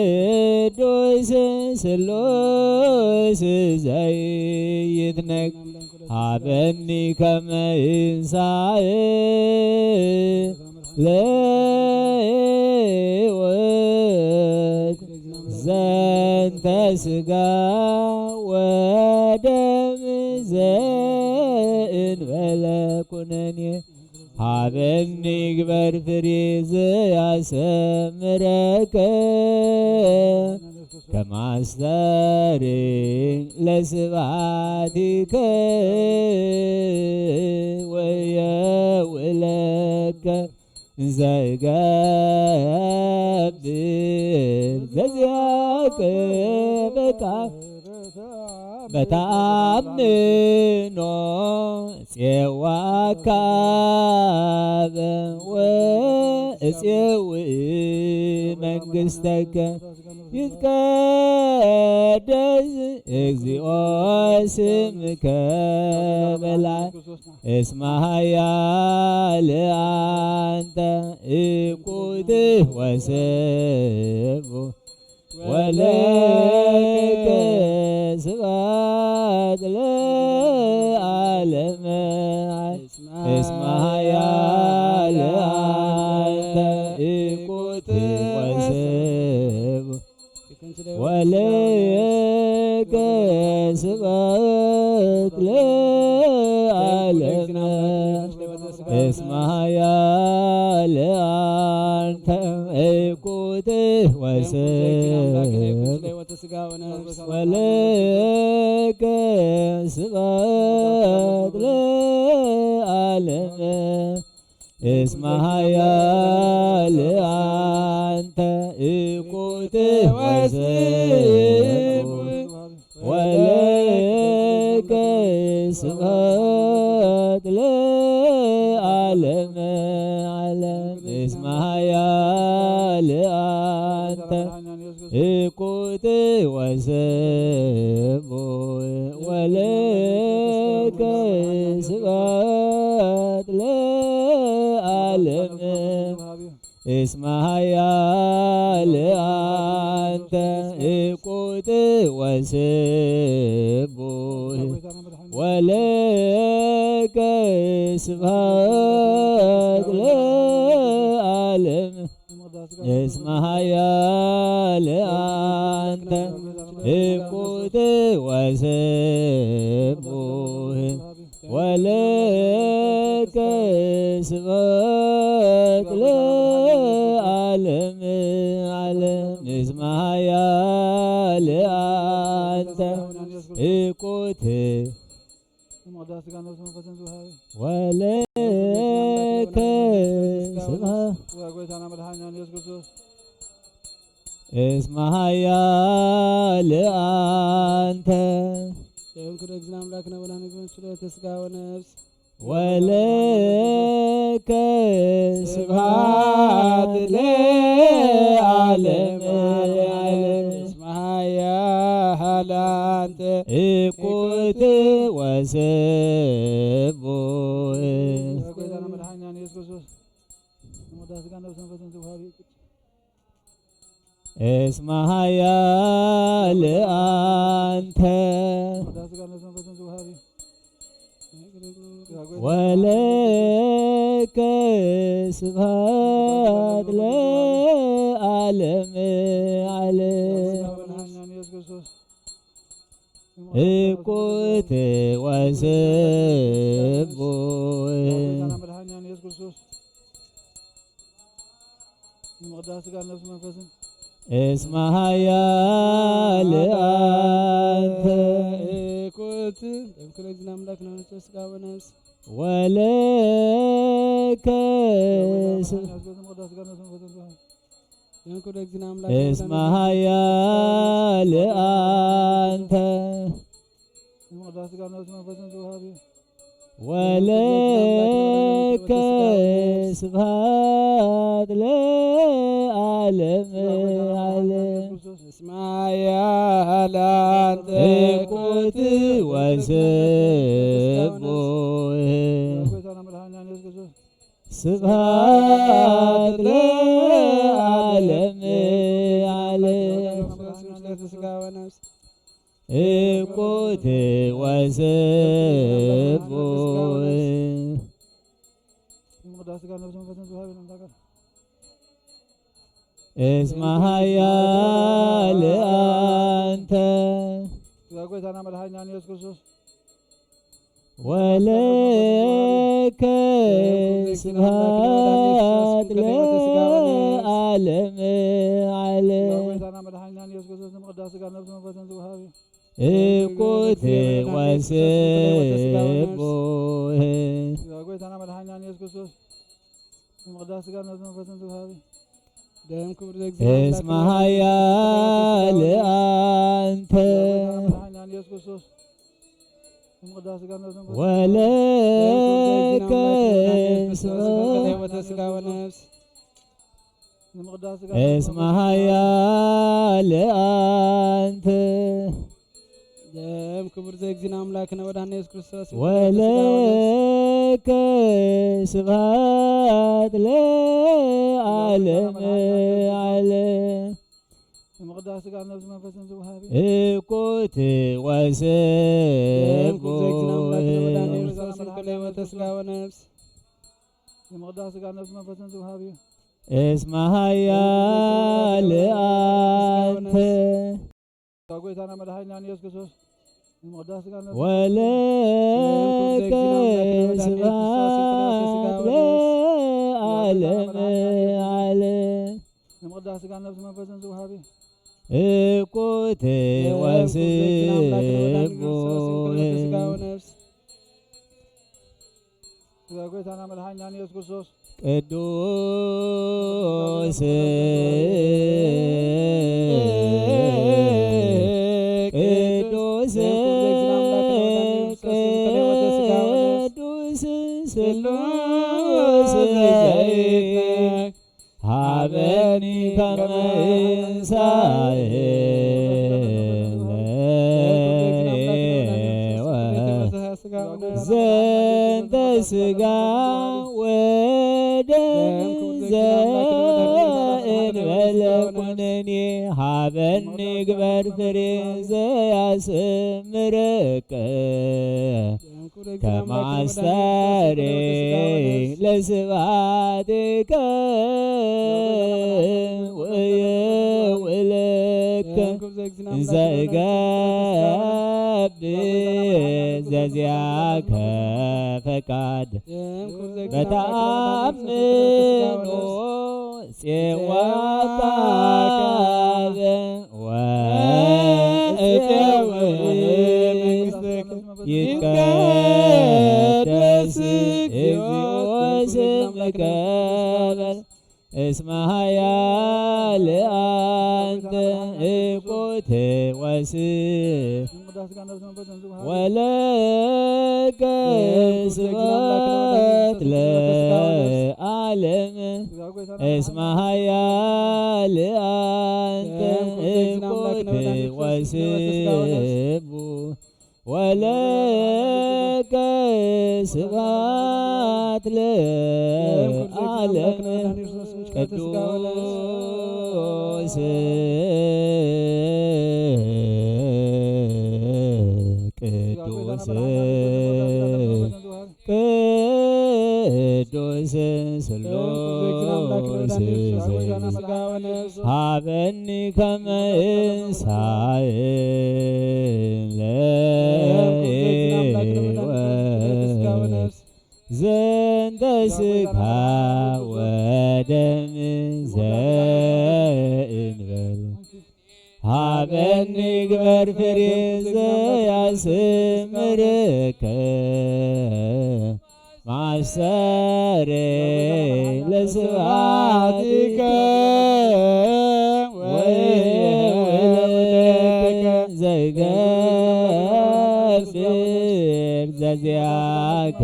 ቅዱስ ስሉስ ዘይትነክ ሃበኒ ከመ ይንሳእ ለሕይወት ዘንተ ስጋ ወደም ዘእንበለ ኩነኔ ሃበኒ ግበር ፍሬ ዘያሰምረከ ከማስተሪ ለስብሐቲከ ወየውለከ ዘይገብር ዘዚያከ በቃ በታምኖ ጼዋካበ ወእጼው መንግስተከ ይትቀደስ እግዚኦ ስምከ በላ እስመ ኃያል አንተ እኩት ወስቡ ወለከ ስብሐት ለዓለመ እስመ ኃያል አንተ እኩት ወስቡ ወለከ ስብሐት ለዓለመ እስመ ኃያል አንተ እኩት ወስብ ወለከ ስብሐት ለዓለመ እስመ ኃያል አንተ እኩት ወስብ ወለከ ስብሐት ለዓለመ ዓለም እስመ ኃያል አንተ እኩት ወስብ ወለከ ስብሐት ለዓለም እስመ ኃያል አንተ እኩት ወስቡሕ ወለከ ስብሐት ለዓለም እስመ ኃያል አንተ እኩት ወስቡሕ ወለከ ስብሐት ለዓለም ዓለም እስመ ኃያል አንተ እኩት ወለከ ስብሐት እስመ ኃያል አንተ። ይሁን ክብር እግዚእነ አምላክነ ወለአብ ንጉሥ ችሎተ ሥጋ ወነፍስ። ወለከ ስብሐት ለዓለመ ዓለም። እስመ ኃያል አንተ እኩት ወስቡሕ። ጌታና መድኃኒነ ኢየሱስ ክርስቶስ። እስመ ኃያል አንተ ወለከ ስብሐት ለዓለመ ዓለም። እኩት ወስቡሕ እስመ ኃያል አንተ እኩት። ይሁን ክብር እግዚእነ አምላክነ ወለአብ ንጉሥ ችሎተ ሥጋ ወነፍስ። ወለከ ስብሐት ይሁን ክብር እግዚእነ አምላክነ እስመ ወለአብ ንጉሥ ኃያል አንተ ወለከ ስብሐት ለዓለመ ዓለም። እስመ ኃያል አንተ እኩት ወስቡሕ ስብሐት ለዓለመ ስጋ ወነፍስ። እኩት ወስቡሕ። ምቅዳስ ስጋ ነፍስ መንፈስን ዝወሃብ የለን። እስመ ኃያል አንተ። ስጋ ጎይታና መድኃኒና ኢየሱስ ክርስቶስ። ወለከ ስብሐት ለዓለመ ዓለም። ስጋ ጎይታና መድኃኒና ኢየሱስ ክርስቶስ። ምቅዳስ ስጋ ነፍስ መንፈስን ዝወሃብ እዩ። እኩት ወስቡሕ። ስጋ ጎይታና መድኃኒና ኢየሱስ ክርስቶስ። ምቅዳስ ስጋ ነፍስ መንፈስን ዝወሃብ እዩ። ደም ክቡር ዘእግዚእ እስመ ኃያል አንተ። መድኃኒና ኢየሱስ ክርስቶስ። ምቅዳስ ስጋ ነፍስ መንፈስን ወለከ ስብሐት። ስጋ ወነፍስ። እስመ ኃያል አንተ። ደም ክቡር ዘእግዚእነ አምላክነ ወመድኃኒነ ኢየሱስ ክርስቶስ። ወለከ ስብሐት ለዓለመ ዓለም። ምቅዳስ ስጋ ነፍስ መንፈስን ዝወሃብ እዩ። እኩት ደም ክቡር ዘእግዚእነ አምላክነ ወመድኃኒነ ኢየሱስ ክርስቶስ። ስጋ ወነፍስ። ምቅዳስ ስጋ ነፍስ መንፈስን ዝወሃብ እዩ። እስመ ኃያል አንተ። ጎይታና መድኃኒና ኢየሱስ ክርስቶስ። ምቅዳስ ስጋ ነፍስ ወለከ ስብሐት ለዓለመ ዓለም። ምቅዳስ ስጋ ነፍስ መንፈስን ዝወሃብ እዩ። እኩት ወስቡሕ። ስጋ ጎይታና መድኃኒና ኢየሱስ ክርስቶስ። ቅዱስ ቅዱስ ቅዱስ ስሉስ ዘይትነክ ሀበኒ ከመ እንሳኤ ዘንተ ስጋ ወደም ዘእንበለ ኩነኔ ሀበኒ ግበር ፍሬ ዘያስምርከ ከመ አስተሪ ለስብሐቲከ ወየውለከ እንዘ እገብእ ዘዚአከ ፈቃድ በተአምኖ ጼዋካበ ወእጼው መንግሥትከ ይትቀደስ እግዚኦ ስምከ በል እስመ ኃያል አንተ እኩት ወስቡሕ ወለከ ስብሐት ለዓለም እስመ ኃያል አንተ እኩት ወስቡሕ ወለከ ስብሐት ለዓለም ቅዱስ ቅዱስ ቅዱስ ስሉስ ሀበኒ ከመ እንሳኤ ለሕይወት ዘንተ ስጋ ወደም ዘእንበል ሀበኒ ግበር ፍሬ ዘያስምርከ ማስተሬ ለስብሐቲከ ወይወለከ ዘይገብር ዘዚአከ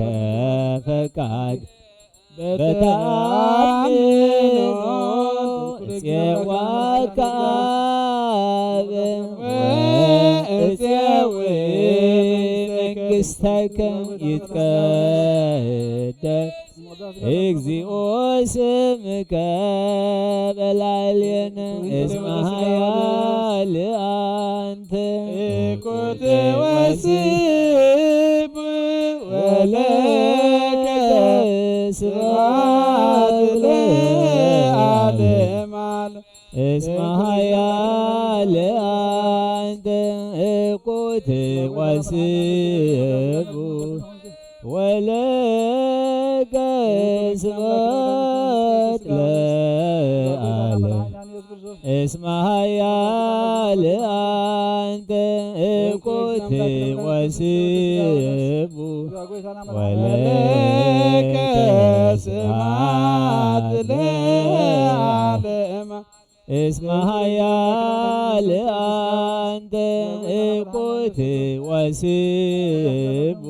ፈቃድ በተአምኖ ጼዋካበ ወእጼዊ መንግሥተከ ይትቀደስ እግዚኦ ስምከ በላዕሌነ እስመ ኃያል አንተ እኩት ወስብ ወለከ ስብሐት ለዓለመ ዓለም። እስመ ኃያል አንተ እኩት ወስብ ወለከ ስብሐት ለዓለም። እስመ ኃያል አንተ እኩት ወስብ ወለከ ስብሐት ለዓለመ። እስመ ኃያል አንተ እኩት ወስብ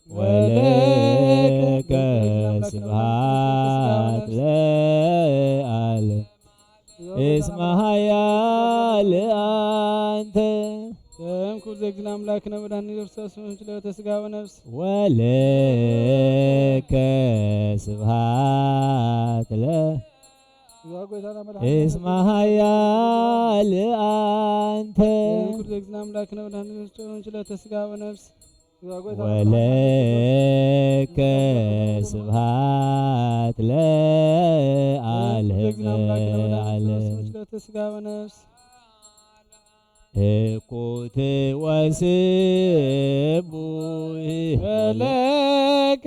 ወለከ ስብሐት ለዓለም። እስመ ኃያል አንተ። በእም ክቡር ዘእግዚእነ አምላክነ መድኃኒነ ኢየሱስ ክርስቶስ ስም ችሎተ ሥጋ ወነፍስ። ወለከ ስብሐት ለ እስመ ኃያል አንተ። በእም ክቡር ዘእግዚእነ አምላክነ መድኃኒነ ኢየሱስ ክርስቶስ ስም ችሎተ ሥጋ ወነፍስ። ወለከ ስብሐት ለዓለመ ዓለም። እኩት ወስቡሕ ወለከ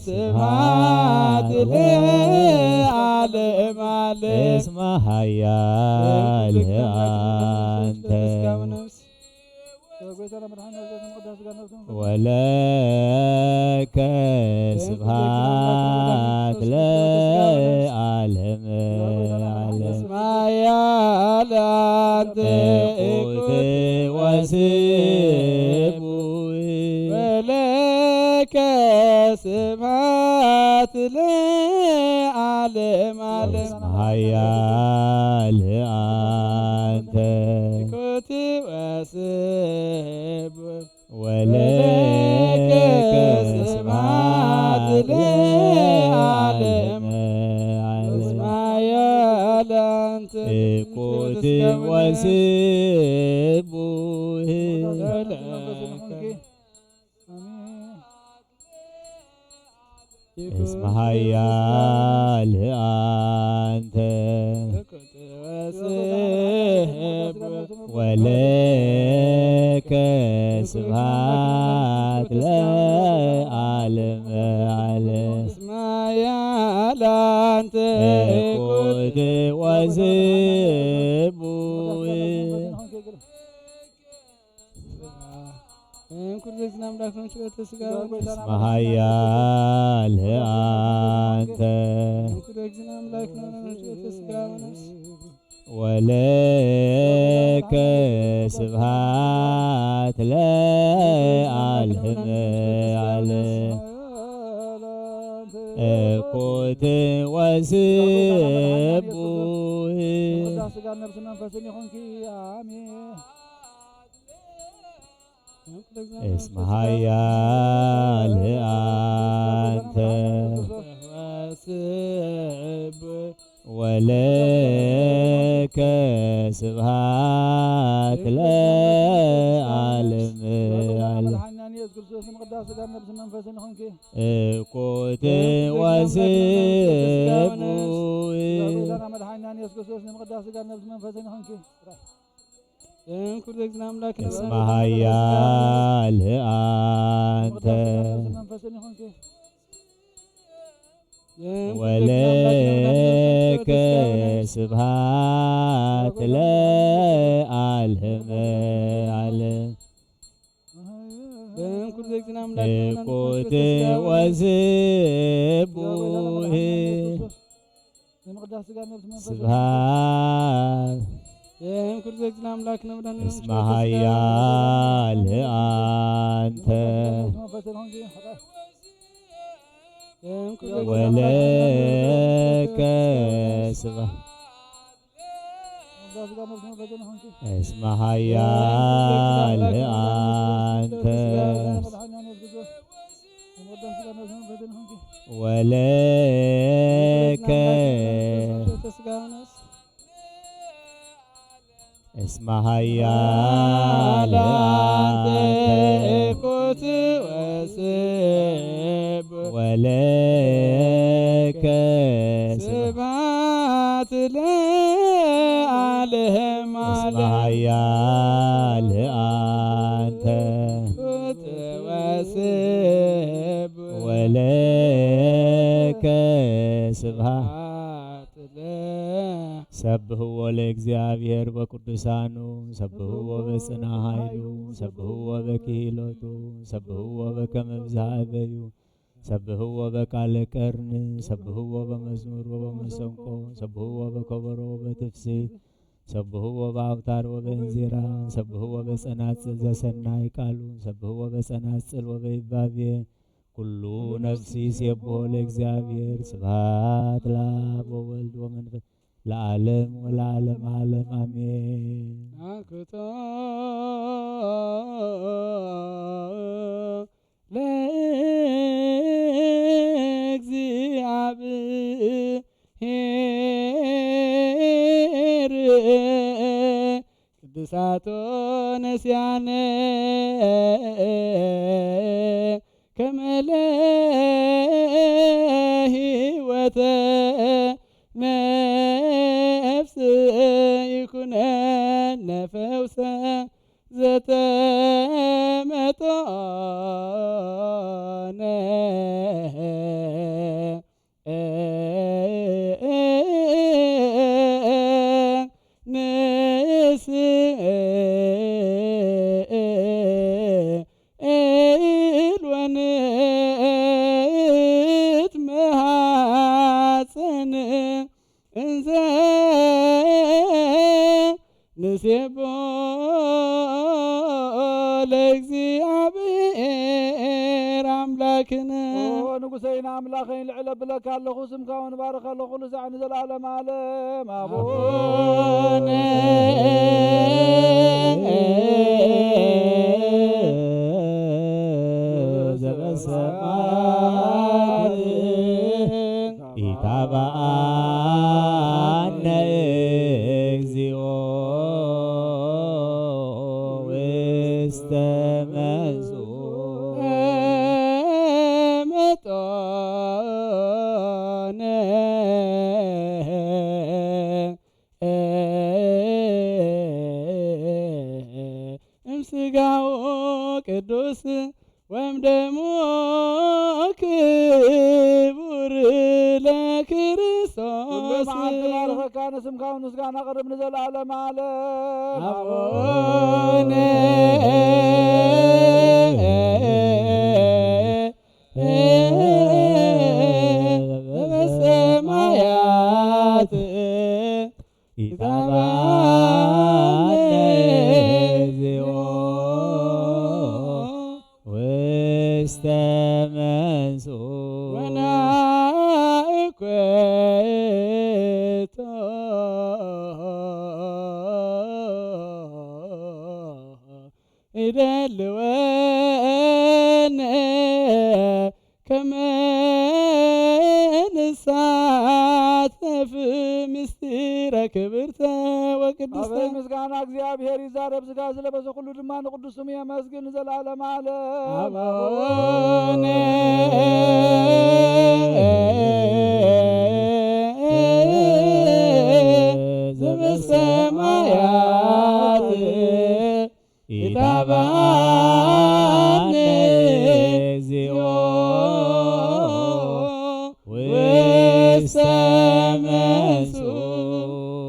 ስብሐት ለዓለመ ዓለም። እስመ ኃያል አንተ። ወለከ ስብሐት ለዓለመ ዓለም። እስመ ኃያል አንተ እኩት ወስቡሕ ወለከ ስብሐት ለዓለመ ዓለም። እስመ ኃያል አንተ እኩት ወስቡሕ ወለከ ስብሐት ለዓለመ ዓለም። እስመ ኃያል አንተ እኩት ወስቡሕ ወለከ እስመ ኃያል አንተ ወለከ ስብሐት ለዓለመ ዓለም። እስመ ኃያል አንተ እኩት ወስቡሕ እንኩር ዘእግዚእነ አምላክ ነው ችሎተ ሥጋ ወነፍስ። እስመ ኃያል አንተ። እንኩር ዘእግዚእነ አምላክ ነው ችሎተ ሥጋ ወነፍስ። ወለከ ስብሐት ለዓለመ ዓለም። እኩት ወስቡሕ ሥጋ ነፍስ መንፈስን ይኹንኪ። አሜን። እስመ ኃያል አንተ ወለከ ስብሐት ለዓለመ ዓለም። መድኃኒነ ኢየሱስ ክርስቶስ ንቅዳሴ ሥጋ ነፍስ መንፈስን ይኹንኪ። እኩት ወስቡሕ መድኃኒነ ኢየሱስ ክርስቶስ ንቅዳሴ ሥጋ ነፍስ መንፈስን ይኹንኪ። እንኩር ዘእግዚእነ አምላክ እስመ ኃያል አንተ ወለከ ስብሐት ለዓለመ ዓለም። እንኩር ዘእግዚእነ አምላክ እኩት ወስቡሕ ስብሐት። እንኩር ዘእግዚእነ አምላክ ነብዳን እስመ ኃያል አንተ ወለከ ስብሐት። እስመ ኃያል አንተ ወለከ እስመ ኃያል አንተ እኩት ወስብ ወለከ ስብሐት ለዓለም እስመ ዓለም ኃያል አንተ እኩት ወስብ ወለከ ስብሐት ስብሐት ለ ሰብህዎ ለእግዚአብሔር በቅዱሳኑ፣ ሰብህዎ በጽና ኃይሉ፣ ሰብህዎ በክህሎቱ፣ ሰብህዎ በከመ ብዝሃ እበዩ፣ ሰብህዎ በቃለ ቀርን፣ ሰብህዎ በመዝሙር ወበመሰንቆ፣ ሰብህዎ በከበሮ ወበትፍስሕት፣ ሰብህዎ በአውታር ወበእንዚራ፣ ሰብህዎ በጸናጽል ዘሰናይ ቃሉ፣ ሰብህዎ በጸናጽል ወበይባቤ፣ ኩሉ ነፍሲ ይሴብሖ ለእግዚአብሔር። ስብሐት ለአብ ወወልድ ወመንፈስ ለዓለም ወለዓለም ዓለም አሜን። አክቶ ለእግዚአብሔር ቅዱሳቶ ነሲያነ ከመለ ህይወተ ነፍስ ይኩነነ ፈውሰ ዘተመጦነ ንስእል ወንትመሃፀን እንዘ ንሴቦ ለእግዚአብሔር አምላክነ። ንጉሰይን ኣምላኸይን ልዕል ኣብለካ ኣለኹ፣ ስምካ እውን ባረኸ ኣለኹ፣ ኩሉ ሳዕ ንዘለኣለም ዓለም። ኣቡነ አቡነ ዘበሰማያት ኢታብአነ እግዚኦ ውስተ መንሱ መጦነ እምስጋው ቅዱስ ወምደሙ ክቡር ኩሉ ለክርስቶስ መዓልቲ ባርኸካ፣ ንስምካ እውን ምስጋና ቅርብ ንዘለኣለም ዓለም። አቡነ ዘበሰማያት ኢታብአነ እግዚኦ ውስተ መንሱ ወናእኮቶ ይደልወነ ከመ ንሳተፍ ምስጢረ ክብርተ ወቅድስተ። ኣበይ ምስጋና እግዚኣብሔር ይዛረብ፣ ስጋ ዝለበሰ ኩሉ ድማ ንቅዱስ ስሙ የመስግን ንዘለዓለም ዓለም። አቡነ ዘበሰማያት ኢታብአነ እግዚኦ ውስተ መንሱ።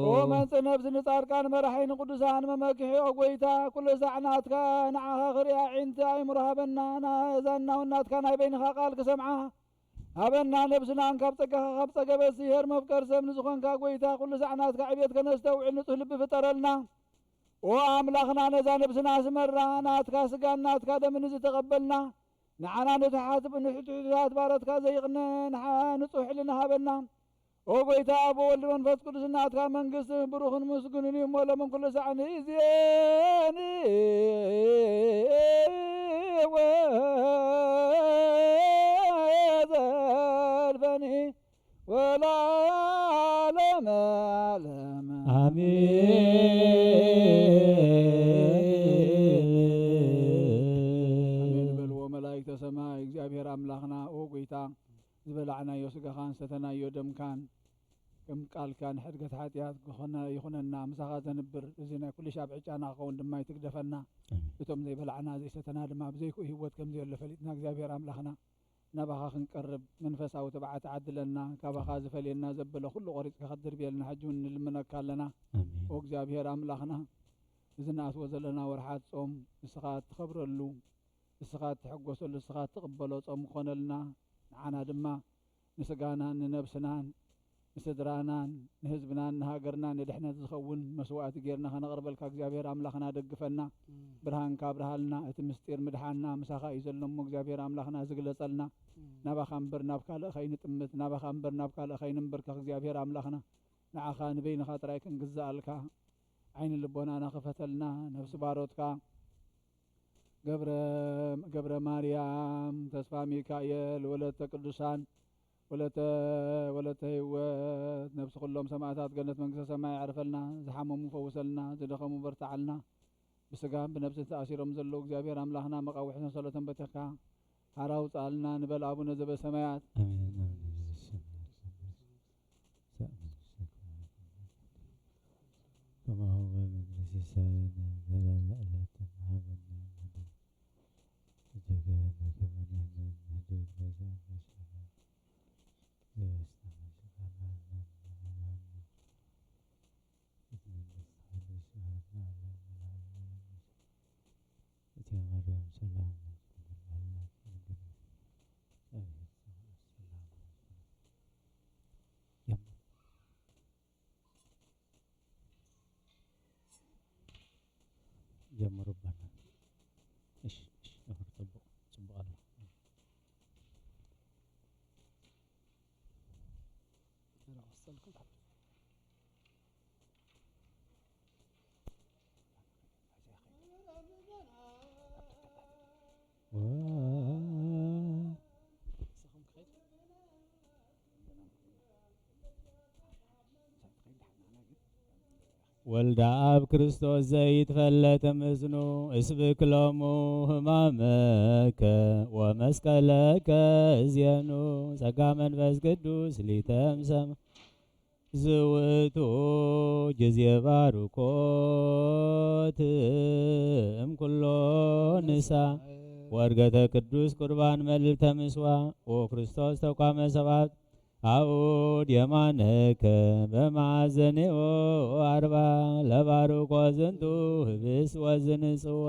ኦ መንጽ ነብስ ንጻድቃን መራሒ ንቅዱሳን መመክሒ፣ ኦ ጎይታ፣ ኩሉ ሳዕ ናትካ ንዓኻ ክርኢ ኣዒንቲ ኣእምሮ ሃበና። ናዛና እውን ናትካ ናይ በይንኻ ቃል ክሰምዓ ሃበና። ነብስና ካብ ጸጋኻ ካብ ጸገበ ስሄር መፍቀር ሰብ ንዝኾንካ ጎይታ፣ ኩሉ ሳዕ ናትካ ዕቤት ከነስተውዕል ንጹህ ልቢ ፍጠረልና። ኦ ኣምላኽና፣ ነዛ ነብስና ኣስመራ፣ ናትካ ስጋን ናትካ ደምን ዝተቐበልና፣ ንዓና ንትሓት ንትሑታት ባሮትካ ዘይቕነ ንሓ-፣ ንጹሕ ሕልና ሃበና። ኦ ጎይታ፣ ኣቦ፣ ወልድ፣ መንፈስ ቅዱስ፣ ናትካ መንግስቲ ብሩኽን ምስጉንን እዩ እሞ፣ ሎምን ኩሉ ሳዕ ንእዜን ወዘልፈኒ ወለዓለመ ዓለም። ኣሜን በልዎ መላእክተ ሰማይ። እግዚኣብሔር ኣምላኽና፣ ኦ ጐይታ፣ ዝበላዕናዮ ስጋኻን ዝሰተናዮ ደምካን ከም ቃልካ ንሕድገት ሓጢኣት ክኾነ ይኹነና። ምሳኻ ዘንብር እዚ ናይ ኩሉ ሻብ ዕጫና ክኸውን ድማ ይትግደፈና። ኣሜን። እቶም ዘይበላዕና ዘይሰተና ድማ ብዘይክኡ ህይወት ከም ዘየሎ ፈሊጥና፣ እግዚኣብሔር ኣምላኽና፣ ናባኻ ክንቀርብ መንፈሳዊ ትብዓት ዓድለና። ካባኻ ዝፈልየና ዘበለ ኩሉ ቆሪጽካ ክትድርብየልና ሕጂ እውን ንልምነካ ኣለና። ኣሜን። ኦ እግዚኣብሔር ኣምላኽና፣ እዚ ንኣትዎ ዘለና ወርሓት ጾም ንስኻ እትኸብረሉ፣ ንስኻ እትሕጎሰሉ፣ ንስኻ እትቕበሎ ጾም ክኾነልና፣ ንዓና ድማ ንስጋናን ንነብስናን ንስድራናን ንህዝብናን ንሃገርናን ንድሕነት ዝኸውን መስዋእቲ ጌርና ከነቕርበልካ እግዚኣብሔር ኣምላኽና ደግፈና። እም። ብርሃንካ ኣብርሃልና። እቲ ምስጢር ምድሓንና ምሳኻ እዩ ዘሎ እሞ እግዚኣብሔር ኣምላኽና ዝግለጸልና። እም። ናባኻ እምበር ናብ ካልእ ከይንጥምት፣ ናባኻ እምበር ናብ ካልእ ከይንንብርከኽ እግዚኣብሔር ኣምላኽና፣ ንዓኻ ንበይንኻ ጥራይ ክንግዝኣልካ ዓይኒ ልቦናና ክፈተልና። ነፍሲ ባሮትካ ገብረ፣ ገብረ ማርያም፣ ተስፋ ሚካኤል፣ ወለተ ቅዱሳን፣ ወለተ፣ ወለተ ህይወት፣ ነፍሲ ኩሎም ሰማዕታት ገነት መንግስተ ሰማይ ያዕርፈልና። ዝሓመሙ ፈውሰልና፣ ዝደኸሙ በርትዓልና። ብስጋን ብነብስን ተኣሲሮም ዘለዉ እግዚኣብሔር ኣምላኽና መቓውሒ ሰንሰለቶም በቲኽካ ሓራ ውፅኣልና ንበል ኣቡነ ዘበሰማያት። ኣሜን። ከማሁ በምድሪ ሲሳየነ ዘለለ ዕለትነ ሀበነ ዮም ሀደነ። ወጌጋየነ ከመ ንሕነኒ ንህድግ ለዘ አበሰነ። ጀምሩ በና። እሺ፣ እሺ፣ ጀምሩ። ጽቡቕ፣ ጽቡቕ ኣሎ። ወልደ አብ ክርስቶስ ዘይትፈለጥ ምዝኑ እስብክ ሎሙ ህማመከ ወመስቀለከ እዜኑ። ጸጋ መንፈስ ቅዱስ ሊተምሰም ዝውቱ ጊዜ ባርኮት እምኩሎ ንሳ ወርገተ ቅዱስ ቁርባን መልዕልተ ምስዋ ኦ ክርስቶስ ተቋመ ሰባት አውድ የማነከ በማዕዘኔ ወአርባ ለባርኮ ዝንቱ ህብስ ወዝንጽዋ።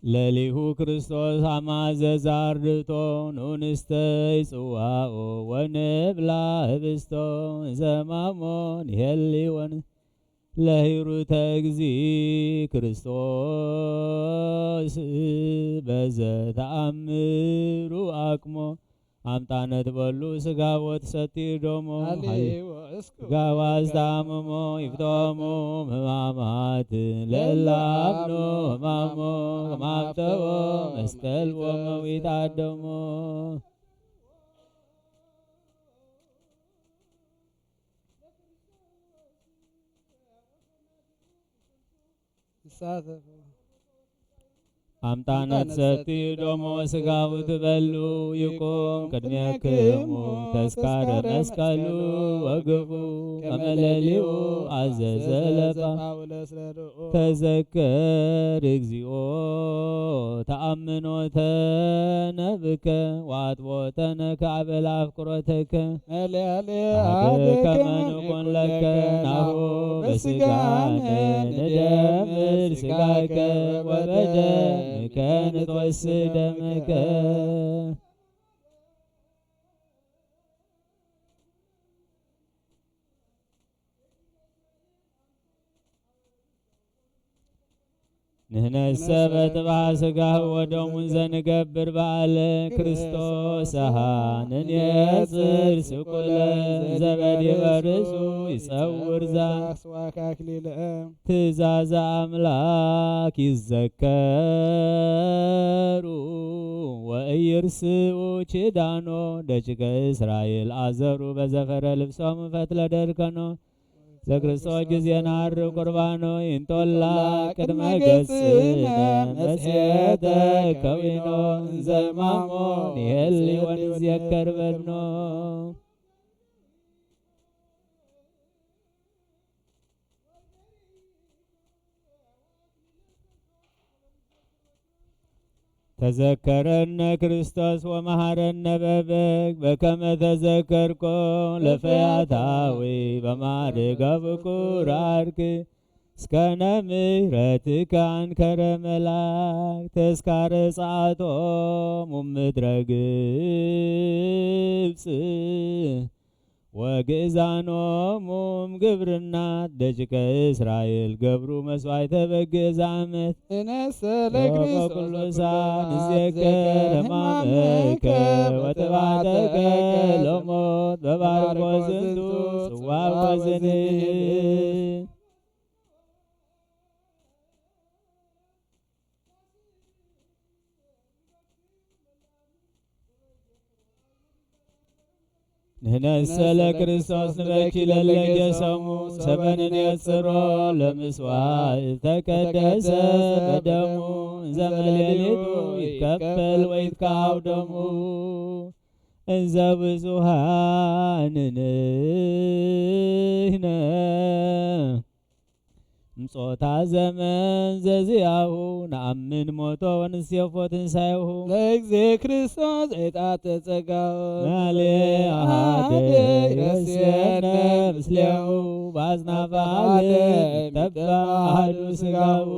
ለሊሁ ክርስቶስ አማዘዛ አርድእቶ ኑንስተይ ጽዋኦ ወንብላ ህብስቶ ዘማሞ ንሄሊ ወን ለሂሩተ እግዚ ክርስቶስ በዘ ተአምሩ አቅሞ አምጣነ ትበሉ ስጋዎ ትሰትዩ ደሞ ሃሌ ሃሌ ወእስኩ ስጋዋ ዝታመሞ ይፍተሙ ህማማት ለላምኖ ህማሞ ከማፍተዎ መስቀል ወመዊት አደሞ። ይሳተፉ። አምጣነ ትሰትዩ ደሞ ስጋው ትበሉ ይቁም ቅድሜክሙ ተስካረ መስቀሉ ወግቡ ከመ ለሊሁ አዘዘ ለባ ተዘከር እግዚኦ ተአምኖተ ነብከ ወአጥቦተነ ከአበል አፍቅሮተከ አሐደ ከመ ንኩን ለከ ናሁ በስጋነ ንደምር ስጋከ ወበደምከ ንትወስድ ደምከ። ንሕነሰ በጥብዓ ሥጋሁ ወደሙ ዘንገብር በዓለ ክርስቶስ ኣሃ ንንየጽር ስቁለ ዘበዲበ ርእሱ ይጸውር ዛ ትእዛዘ ኣምላክ ይዘከሩ ወኢይርስኡ ኪዳኖ ደቂቀ እስራኤል አዘሩ በዘፈረ ልብሶም ፈትለ ደርከኖ ዘክርስቶስ ጊዜ ናር ቁርባኖ ይንጦላ ቅድመ ገጽነ መጽሔተ ከዊኖ እንዘማሞ ንሄሊ ወንዘከር በድኖ። ተዘከረነ ክርስቶስ ወመሃረነ በበግ በከመ ተዘከርኮ ለፈያታዊ በማርገ ብኩር አርክ እስከነ ምሕረትከ አንከረ መላክ ተስካረ ጸአቶም ምድረ ግብጽ ወግእዛኖሙም ግብርናት ደቂቀ እስራኤል ገብሩ መስዋዕተ በግዕ ዘአመት እነሰ ለክርስቶስ በኩሉ ሰዓት ንዜከር ሕማመከ ወጥባተከ ሎሞት በባርኮ ዝንቱ ጽዋ ወዝንህብ ንሕነሰ ለክርስቶስ ንበኪ ለለገሰሙ ሰበ ንነጽሮ ለምስዋዕ ተቀደሰ በደሙ እንዘ በሌሊቱ ይትከፈል ወይትከአው ደሙ እንዘ ብዙሃን ንሕነ እምጾታ ዘመን ዘዚአሁ ነአምን ሞቶ ወንሴፎ ትንሳኤሁ ለእግዜ ክርስቶስ ዒጣተ ጸጋሁ ማሌ አሃደ ይረስየነ ምስሌሁ በአጽናፈ ዓለም ይተባ አሐዱ ሥጋሁ።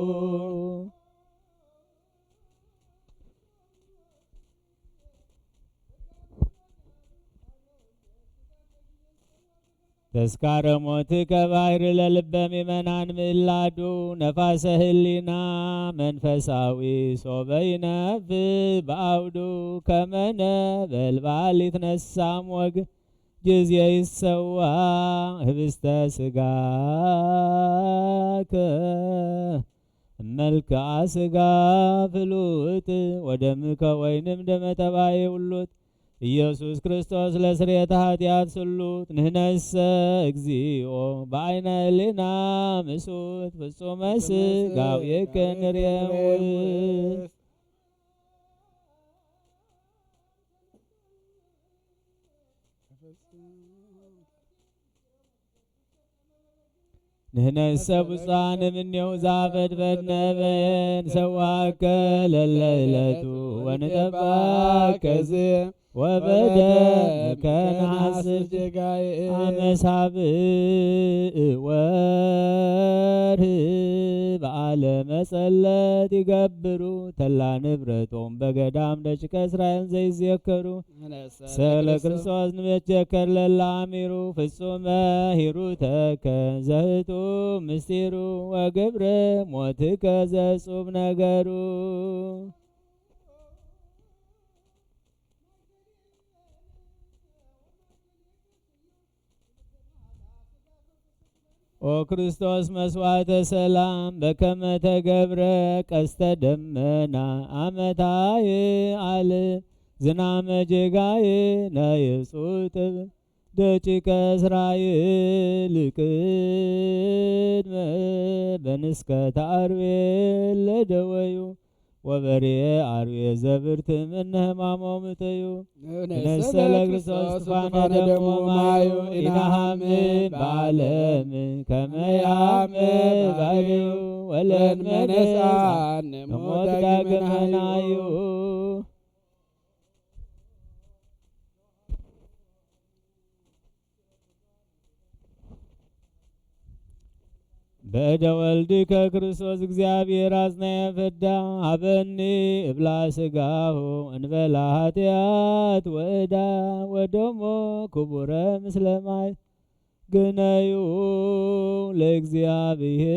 ተስካረ ሞትከ ባሕሪ ለልበ ምእመናን ምእላዱ ነፋሰ ህሊና መንፈሳዊ ሶበ ይነፍስ በአውዱ ከመ ነበልባል ይትነሳም ወግ ጊዜ ይሰዋ ህብስተ ሥጋከ እመልክዓ ሥጋ ፍሉጥ ወደምከ ወይንም ደመ ጠባይ ውሉጥ ኢየሱስ ክርስቶስ ለስርየተ ኃጢአት ስሉጥ ንሕነሰ እግዚኦ በአይነ ህሊና ምሱት ፍጹመ ሥጋዌከ ንርየውስ ንሕነሰ ብፁዓን እምኔሁ ዘአፈድፈድነ በየን ሰዋከ ለለይለቱ ወንጠባከ ዝየ ወበደምከ ነሐስስ ጌጋየ አመ ሳብዕ ወርህ በዓለ መጸለት ይገብሩ ተላ ንብረቶም በገዳም ደቂቀ እስራኤል ዘይዘከሩ ሰለ ክርስቶስ ንመትጀከር ለለ አሚሩ ፍጹመ ሂሩተከ ዘህቱ ምስጢሩ ወግብረ ሞትከ ዘጹብ ነገሩ። ኦ ክርስቶስ መስዋዕተ ሰላም በከመ ተገብረ ቀስተ ደመና አመታየ አለ ዝናመ ጌጋየ ነይጹጥብ ደቂቀ እስራኤል ቅድመ በንስከተ አርዌ ለደወዩ ወበርኤ አርዌ ዘብርት እምነ ሕማሞም እተዩ። ንሕነሰ ለክርስቶስ ቱፋነ ደሙ ማዩ ኢነሃምም በዓለም ከመ ይሃምም ባሕርዩ ወለንመነሳን ንሞት ዳግመ ናዩ። በእደ ወልድከ ክርስቶስ እግዚአብሔር አጽናየ ፍዳ ሀበኒ እብላ ሥጋሁ እንበላ ኃጢአት ወዕዳ ወደሞ ክቡረ ምስለ ማይ ግነዩ ለእግዚኣብሔር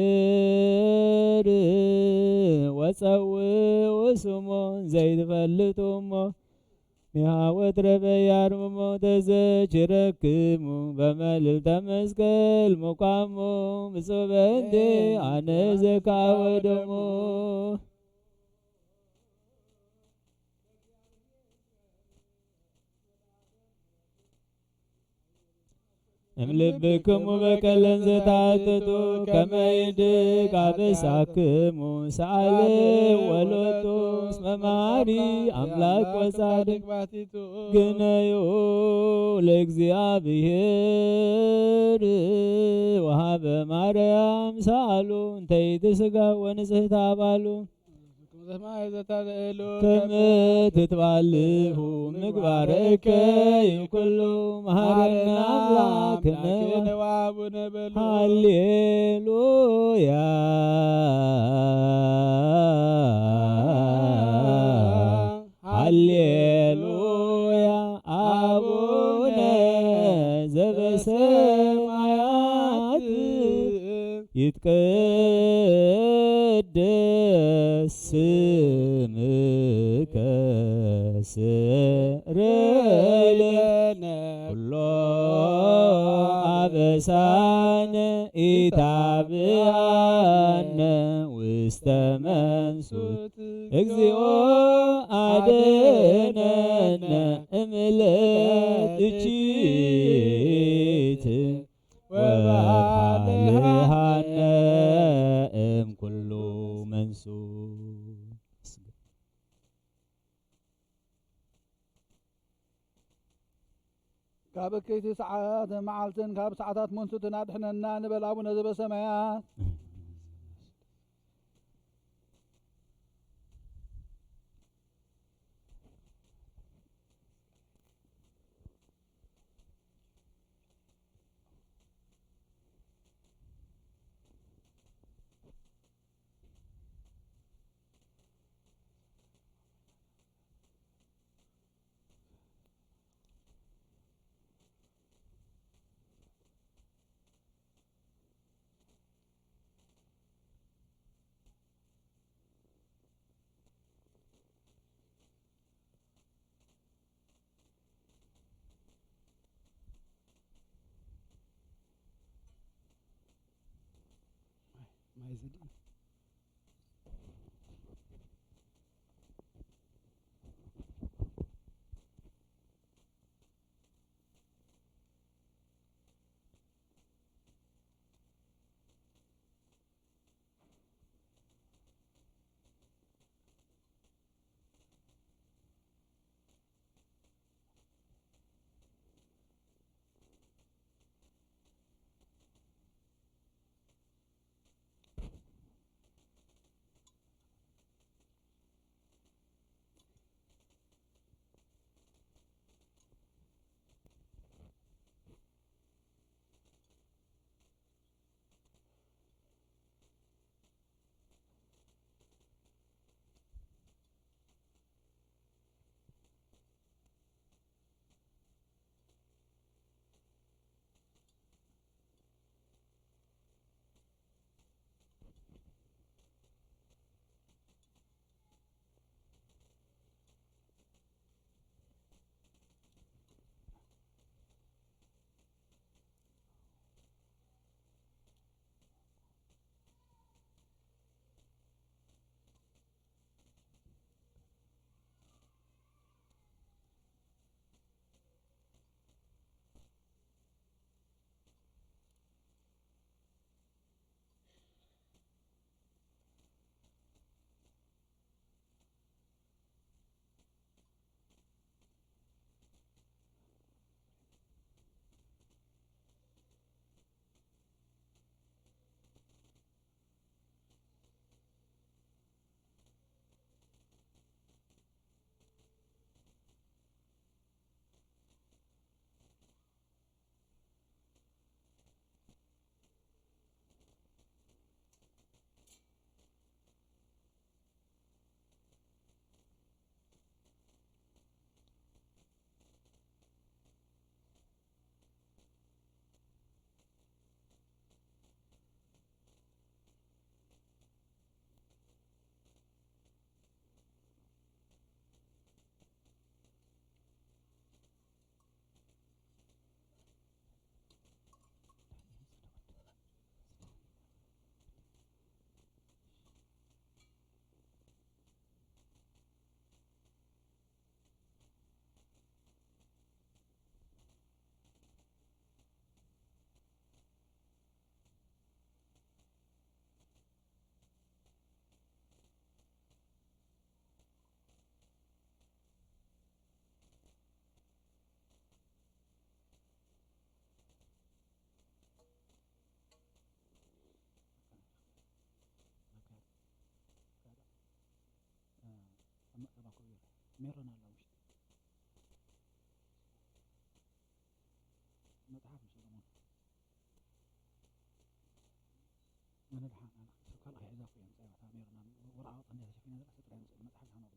ወጸውኡ ስሞ ዘይትፈልጡ እሞ ኒሃ ወትረፈ ያርምሞ ተዘችረክሙ በመልዕልተ መስቀል ሙቃሞ ብፁዕ በእንቴ ኣነ ዘካወደሞ። እምልብክሙ በቀለን ዘታትቱ ከመ ይድግ አበሳክሙ ሰአለ ወሎቱ እስመ መሐሪ አምላክ ወጻድቅ ባቲቱ። ግነዩ ለእግዚአብሔር ወሃበ ማርያም ሰአሉ እንተ ይትስጋ ወንጽሕት አባሉ። ከመ ትትባልሁ ምግባረከ ይኩሉ መሐረነ አምላክነ። ሃሌሉያ ሃሌሉያ አቡነ ዘበሰማያት ይትቀደስ ስምከ ስረይ ለነ ኩሎ አበሳነ ኢታብአነ ውስተ መንሱት። እግዚኦ አድነነ እምለት እኪት ወባልሃነ እምኩሉ መንሱ። ካብ እክይቲ ሰዓት መዓልትን ካብ ሰዓታት መንሱትን ኣድሕነና ንበል ኣቡነ ዘበሰማያት። ሜሮን ኣላ ውሽጢ። መጽሓፍ ሰሎሞን። ኣነ ደሓን፣ ኣነ ሰብ ካልእ ከይሕዛ እኮ እየ፣ ንሳ እታ ሜሮን ኣብ ወረቓቕቲ እንድያ ተሸፊና ዘላ፣ ሰብ ጥራይ ኣምጽእ፣ መጽሓፍ ደሓን ኣውርዳ።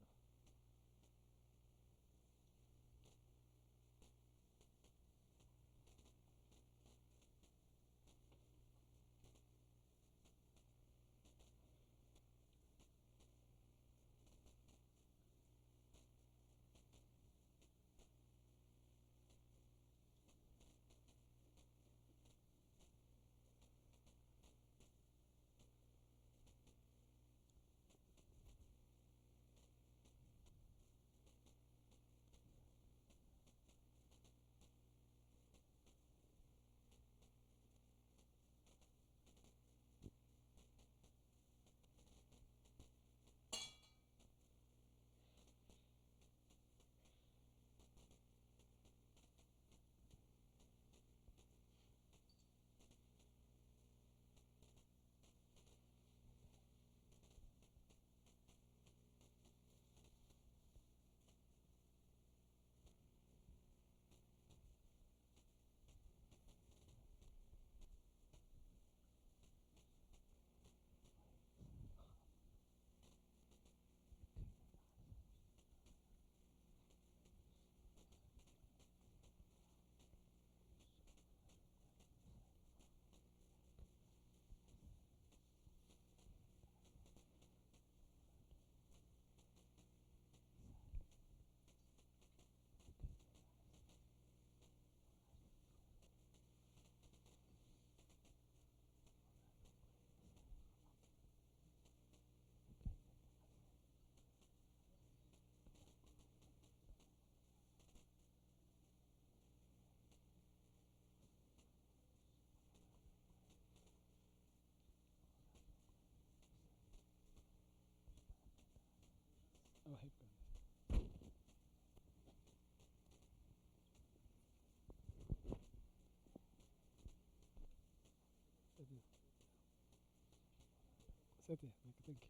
ሰትየ፣ thank you።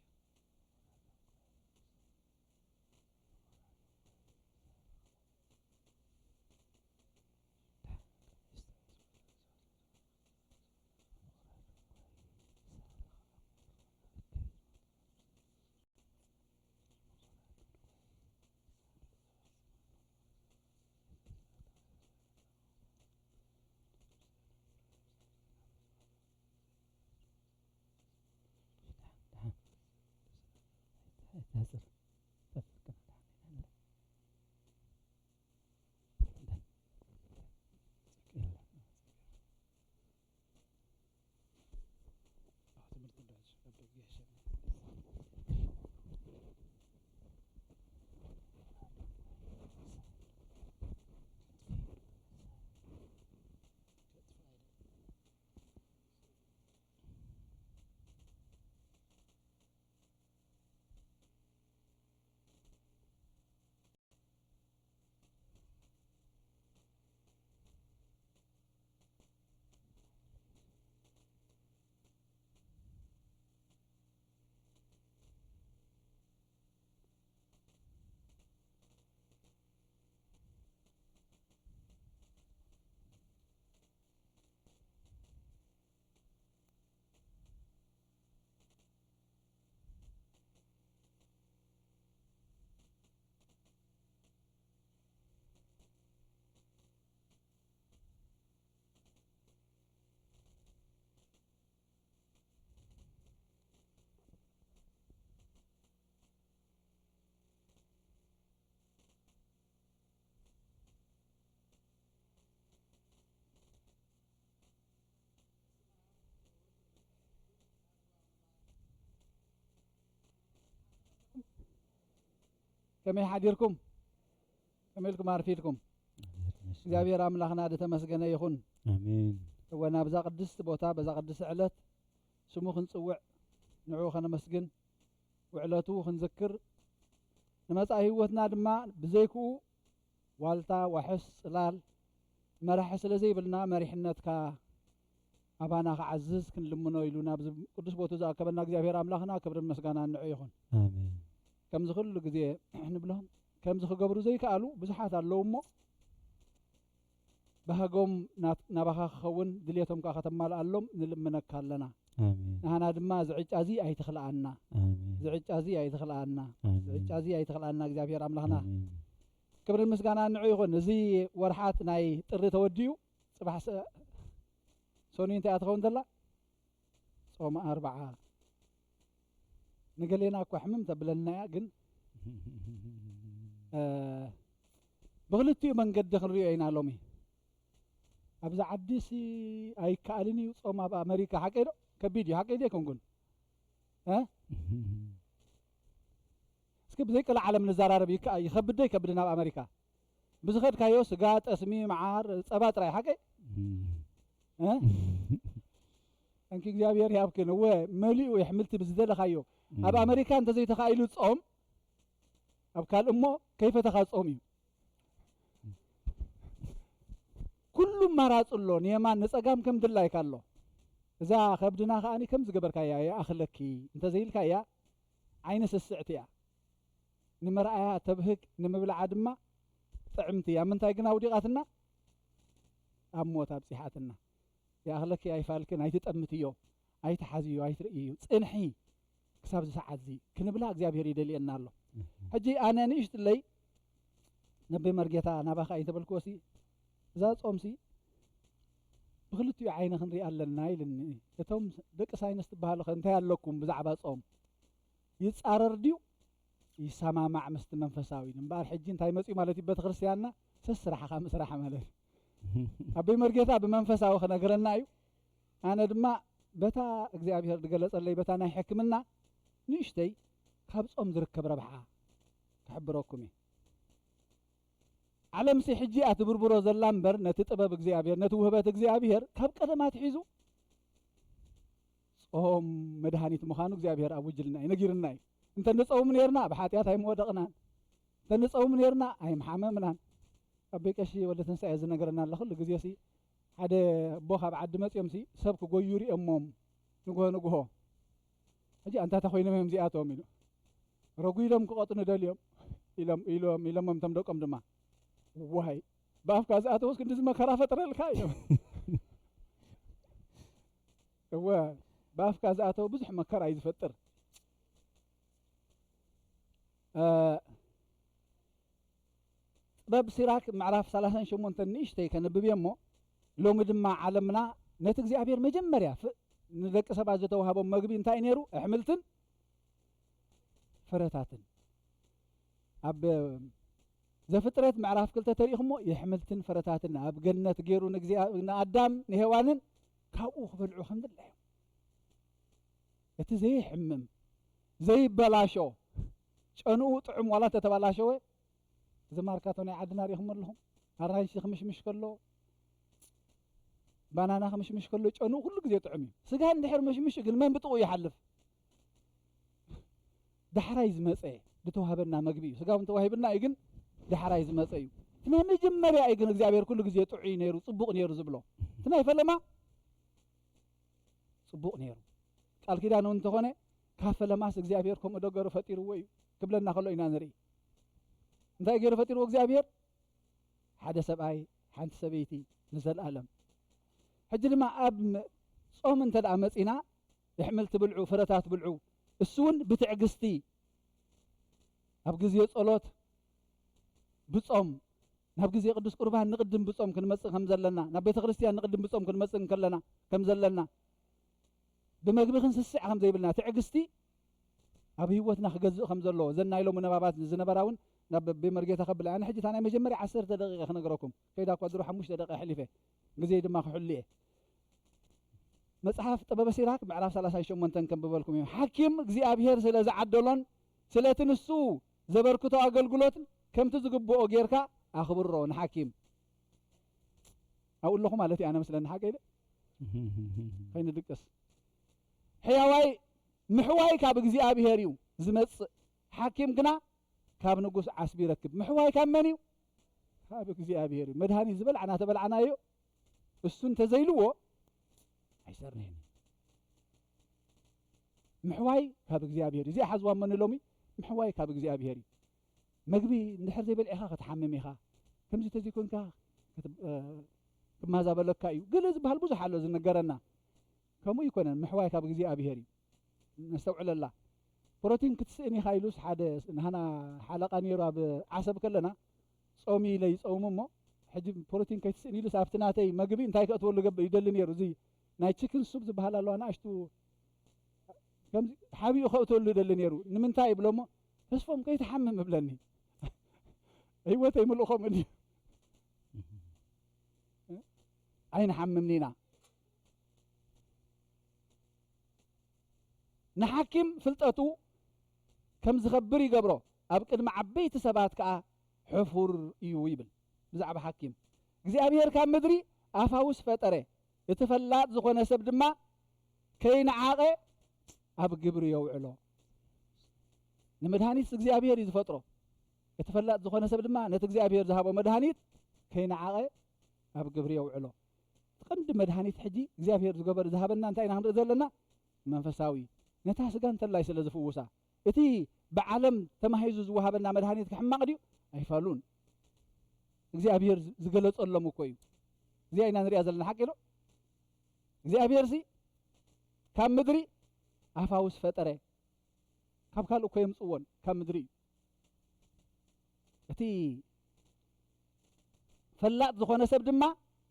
ከመይ ሓዲርኩም? ከመይ ኢልኩም ኣርፊድኩም? እግዚኣብሔር ኣምላኽና ዝተመስገነ ይኹን። ኣሜን። እወ፣ ናብዛ ቅድስቲ ቦታ፣ በዛ ቅድስቲ ዕለት ስሙ ክንጽውዕ፣ ንዕኡ ከነመስግን፣ ውዕለቱ ክንዝክር፣ ንመጻኢ ህይወትና ድማ ብዘይክኡ ዋልታ፣ ዋሕስ፣ ጽላል፣ መራሒ ስለ ዘይብልና፣ መሪሕነትካ ኣባና ክዓዝዝ ክንልምኖ ኢሉ ናብዚ ቅዱስ ቦቱ ዝኣከበና እግዚኣብሔር ኣምላኽና ክብርን ምስጋናን ንዑ ይኹን። ኣሜን። ከምዚ ኩሉ ግዜ ንብሎ፣ ከምዚ ክገብሩ ዘይከኣሉ ብዙሓት ኣለዉ እሞ፣ ባህጎም ናት-፣ ናባኻ ክኸውን ድሌቶም ከኣ ከተማልኣሎም ንልምነካ ኣለና። ኣሜን። ንሃና ድማ ዝዕጫ እዚ ኣይትኽልኣና። ኣሜን። ዝዕጫ እዚ ኣይትኽልኣና። ኣሜን። ዝዕጫ እዚ ኣይትኽልኣና እግዚኣብሔር ኣምላኽና። ኣሜን። ክብርን ምስጋናን ንዑ ይኹን። እዚ ወርሓት ናይ ጥሪ ተወዲኡ፣ ጽባሕ ሰ-፣ ሰኑይ እንታይ እያ ትኸውን ዘላ? ጾም ኣርብዓ። ንገሌና እኳ ሕምም ተብለና እያ፣ ግን፣ እ፣ ብኽልቲኡ መንገዲ ክንሪኦ ኢና ሎሚ። ኣብዚ ዓዲሲ ኣይከኣልን እዩ ጾም ኣብ ኣመሪካ፣ ሓቀይ ዶ? ከቢድ እዩ፣ ሓቀይ ዶ ኣይኮንኩን? እ? እስኪ ብዘይ ቀልዓለም ንዘራረብ፣ ይከ-፣ ይኸብድ ዶ ይከብድን ኣብ ኣመሪካ? ብዝኸድካዮ ስጋ፣ ጠስሚ፣ መዓር፣ ጸባ ጥራይ፣ ሓቀይ? እም። እ? እንኪ እግዚኣብሔር ይሃብክን። እወ፣ መሊኡ የሕምልቲ ብዝደለኻዮ። ኣብ እም። ኣመሪካ እንተዘይተኻኢሉ ጾም፣ ኣብ ካልእ እሞ ከይፈተኻ ጾም እዩ። ኩሉ ኣማራጺ ኣሎ፣ ንየማን ንጸጋም ከም ድላይካ ኣሎ። እዛ ከብድና ከኣኒ ከም ዝገበርካያ ይኣኽለኪ እንተዘይልካያ፣ ዓይኒ ስስዕቲ እያ። ንመርኣያ ተብህግ፣ ንምብልዓ ድማ ጥዕምቲ እያ። ምንታይ ግን ኣውዲቓትና? ኣብ ሞት ኣብጺሓትና። ይኣኽለኪ ኣይፋልክን፣ ኣይትጠምትዮ፣ ኣይትሓዝዮ፣ ኣይትርእይዮ። ጽንሒ ክሳብ እዚ ሰዓት እዚ ክንብላ እግዚኣብሔር ይደልየና ኣሎ። እህ። ሕጂ ኣነ ንእሽትለይ ነቢ መርጌታ ናባኻ እየ እንተበልክዎ ሲ፣ እዛ ጾም ሲ ብኽልቲኡ ዓይኒ ክንሪኣ ኣለና ኢልኒ። እቶም ደቂ ሳይንስ ትበሃሉ ኸ እንታይ ኣለኩም ብዛዕባ ጾም? ይጻረር ድዩ? ይሰማማዕ ምስቲ መንፈሳዊ። እምበኣር ሕጂ እንታይ መጺኡ ማለት እዩ? ቤተ ክርስቲያንና ሰስራሕኻ ምስራሕ ማለት እዩ። ኣቦይ መርጌታ ብመንፈሳዊ ክነግረና እዩ። ኣነ ድማ በታ እግዚኣብሔር ዝገለጸለይ በታ ናይ ሕክምና ንእሽተይ ካብ ጾም ዝርከብ ረብሓ ክሕብረኩም እየ። ዓለምሲ ሕጂ እያ ትብርብሮ ዘላ እምበር ነቲ ጥበብ እግዚኣብሔር፣ ነቲ ውህበት እግዚኣብሔር ካብ ቀደም ኣትሒዙ ጾም መድሃኒት ምዃኑ እግዚኣብሔር ኣውጅልና እዩ፣ ነጊርና እዩ። እንተ ንጸውም ኔርና ኣብ ሓጢኣት ኣይምወደቕናን። እንተ ንጸውም ኔርና ኣይምሓመምናን። ኣቦይ ቀሺ ወልደ ትንሳኤ ዝነገረና ኣሎ፣ ኩሉ ግዜ ሲ ሓደ ኣቦ ካብ ዓዲ መጺኦም ሲ ሰብ ክጎዩ ሪኦሞም ንግሆ ንግሆ። ሕጂ ኣንታ ተኾይኖም እዮም እዚኣቶም ኢሉ። ረጒዶም ክቐጥኑ ደልዮም ኢሎም፣ ኢሎም፣ ኢሎሞም እቶም ደቆም ድማ። ዋይ፣ ብኣፍካ ዝኣተወስ ክንድዚ መከራ ፈጥረልካ ኢሎም። እወ፣ ብኣፍካ ዝኣተወ ብዙሕ መከራ እዩ ዝፈጥር። እ፣ ጥበብ ሲራክ ምዕራፍ ሰላሳን ሸሞንተን ንእሽተይ ከንብብ እየ እሞ፣ ሎሚ ድማ ዓለምና ነቲ እግዚኣብሔር መጀመርያ ፍ-፣ ንደቂ ሰባት ዝተዋህቦም መግቢ እንታይ ነይሩ? ኣሕምልትን ፍረታትን። ኣብ ዘፍጥረት ምዕራፍ ክልተ ተሪእኹሞ፣ የሕምልትን ፍረታትን ኣብ ገነት ገይሩ ንእግዚኣ-፣ ንኣዳም ንሄዋንን ካብኡ ክበልዑ ከም ድላዮም። እቲ ዘይሕምም፣ ዘይበላሾ፣ ጨንኡ ጥዑም ዋላ እንተተበላሸወ፣ እዚ ማርካቶ ናይ ዓድና ሪኢኹሞ ኣለኹም? ኣራንሺ ክምሽምሽ ከሎ፣ ባናና ክምሽምሽ ከሎ፣ ጨንኡ ኩሉ ግዜ ጥዑም እዩ። ስጋ እንድሕር ምሽምሽ ግን መን ብጥቕኡ ይሓልፍ? ዳሕራይ ዝመጸ ዝተዋህበና መግቢ እዩ። ስጋ እውን ተዋሂብና እዩ፣ ግን ዳሕራይ ዝመጸ እዩ። እቲ ናይ መጀመርያ እዩ ግን እግዚኣብሔር ኩሉ ግዜ ጥዑይ ነይሩ፣ ጽቡቕ ነይሩ ዝብሎ። እቲ ናይ ፈለማ ጽቡቕ ነይሩ። ቃል ኪዳን እውን እንተኾነ፣ ካብ ፈለማስ እግዚኣብሔር ከምኡ ዶ ገይሩ ፈጢርዎ እዩ ክብለና ከሎ ኢና ንርኢ። እንታይ ገይሩ ፈጢርዎ እግዚኣብሔር? ሓደ ሰብኣይ፣ ሓንቲ ሰበይቲ ንዘለኣለም። ሕጂ ድማ ኣብ ም-፣ ጾም እንተ ደኣ መጺና፣ ኣሕምልቲ ብልዑ፣ ፍረታት ብልዑ፣ እሱ እውን ብትዕግስቲ፣ ኣብ ግዜ ጸሎት፣ ብጾም፣ ናብ ግዜ ቅዱስ ቁርባን ንቕድም ብጾም ክንመጽእ ከም ዘለና፣ ናብ ቤተ ክርስቲያን ንቕድም ብጾም ክንመጽእ እንከለና ከም ዘለና፣ ብመግቢ ክንስስዕ ከም ዘይብልና፣ ትዕግስቲ ኣብ ህይወትና ክገዝእ ከም ዘለዎ፣ እዘን ናይ ሎሚ ንባባት ዝነበራ እውን ናብ ቤት መርጌታ ከብላ። ኣነ ሕጂ እታ ናይ መጀመርያ ዓሰርተ ደቂቕ ክነግረኩም፣ ከይዳ እኳ ድሮ ሓሙሽተ ደቂቕ ኣሕሊፈ፣ ግዜ ድማ ክሕሉ እየ። መጽሓፍ ጥበበ ሲራክ ምዕራፍ ሰላሳን ሸሞንተን ከንብበልኩም እዮም። ሓኪም እግዚኣብሔር ስለ ዝዓደሎን ስለቲ ንሱ ዘበርክቶ ኣገልግሎትን ከምቲ ዝግብኦ ጌርካ ኣኽብሮ ንሓኪም። ኣብኡ ኣለኹ ማለት እዩ፣ ኣነ መስለኒ ሓቀይ ደ? ከይንድቅስ። ሕያዋይ ምሕዋይ ካብ እግዚኣብሔር እዩ ዝመጽእ፣ ሓኪም ግና ካብ ንጉስ ዓስቢ ይረክብ። ምሕዋይ ካብ መን እዩ? ካብ እግዚኣብሔር እዩ። መድሃኒት ዝበላዕና ተበላዕናዮ፣ እሱ እንተዘይልዎ ኣይሰርንሕን እዩ። ምሕዋይ ካብ እግዚኣብሔር እዩ። እዚኣ ሓዝዋ እሞ ንሎሚ፣ ምሕዋይ ካብ እግዚኣብሔር እዩ። መግቢ እንድሕር ዘይበልዒኻ ክትሓምም ኢኻ። ከምዚ ተዘይኮንካ ክት-፣ እ፣ ክመዛበለካ እዩ። ገለ ዝበሃል ብዙሕ ኣሎ ዝነገረና። ከምኡ ይኮነን፣ ምሕዋይ ካብ እግዚኣብሔር እዩ። ነስተውዕለላ። ፕሮቲን ክትስእን ኢኻ ኢሉስ ሓደ ናህና ሓለቓ ነይሩ ኣብ ዓሰብ ከለና፣ ጾም ኢለ ይጸውም እሞ፣ ሕጂ ፕሮቲን ከይትስእን ኢሉስ ኣብቲ ናተይ መግቢ እንታይ ከእትወሉ ገብ-፣ ይደሊ ነይሩ። እዚ ናይ ቺክን ሱፕ ዝበሃል ኣለዋ፣ ንኣሽቱ ከምዚ ሓቢኡ ከእትወሉ ይደሊ ነይሩ። ንምንታይ ይብሎ እሞ፣ "ተስፎም ከይትሓምም" እብለኒ። ህይወተይ ምሉእ ከምኡ እንድዩ። ኣይንሓምምን ኢና። ንሓኪም ፍልጠቱ ከም ዝኸብር ይገብሮ፣ ኣብ ቅድሚ ዓበይቲ ሰባት ከኣ ሕፉር እዩ ይብል። ብዛዕባ ሓኪም፣ እግዚኣብሔር ካብ ምድሪ ኣፋውስ ፈጠረ፣ እቲ ፈላጥ ዝኾነ ሰብ ድማ ከይነዓቐ ኣብ ግብሪ የውዕሎ። ንመድሃኒት እግዚኣብሔር እዩ ዝፈጥሮ። እቲ ፈላጥ ዝኾነ ሰብ ድማ ነቲ እግዚኣብሔር ዝሃቦ መድሃኒት ከይነዓቐ ኣብ ግብሪ የውዕሎ። እቲ ቀንዲ መድሃኒት ሕጂ እግዚኣብሔር ዝገበር ዝሃበና እንታይ ኢና ክንርኢ ዘለና? መንፈሳዊ። ነታ ስጋ እንተላይ ስለ ዝፍውሳ፣ እቲ ብዓለም ተማሂዙ ዝወሃበና መድሃኒት ክሕማቕ ድዩ? ኣይፋሉን። እግዚኣብሔር ዝ-፣ ዝገለጸሎም እኮ እዩ። እዚኣ ኢና ንሪኣ ዘለና፣ ሓቂ ዶ? እግዚኣብሔር ሲ ካብ ምድሪ ኣፋውስ ፈጠረ። ካብ ካልእ እኮ የምጽዎን፣ ካብ ምድሪ እዩ። እቲ ፈላጥ ዝኾነ ሰብ ድማ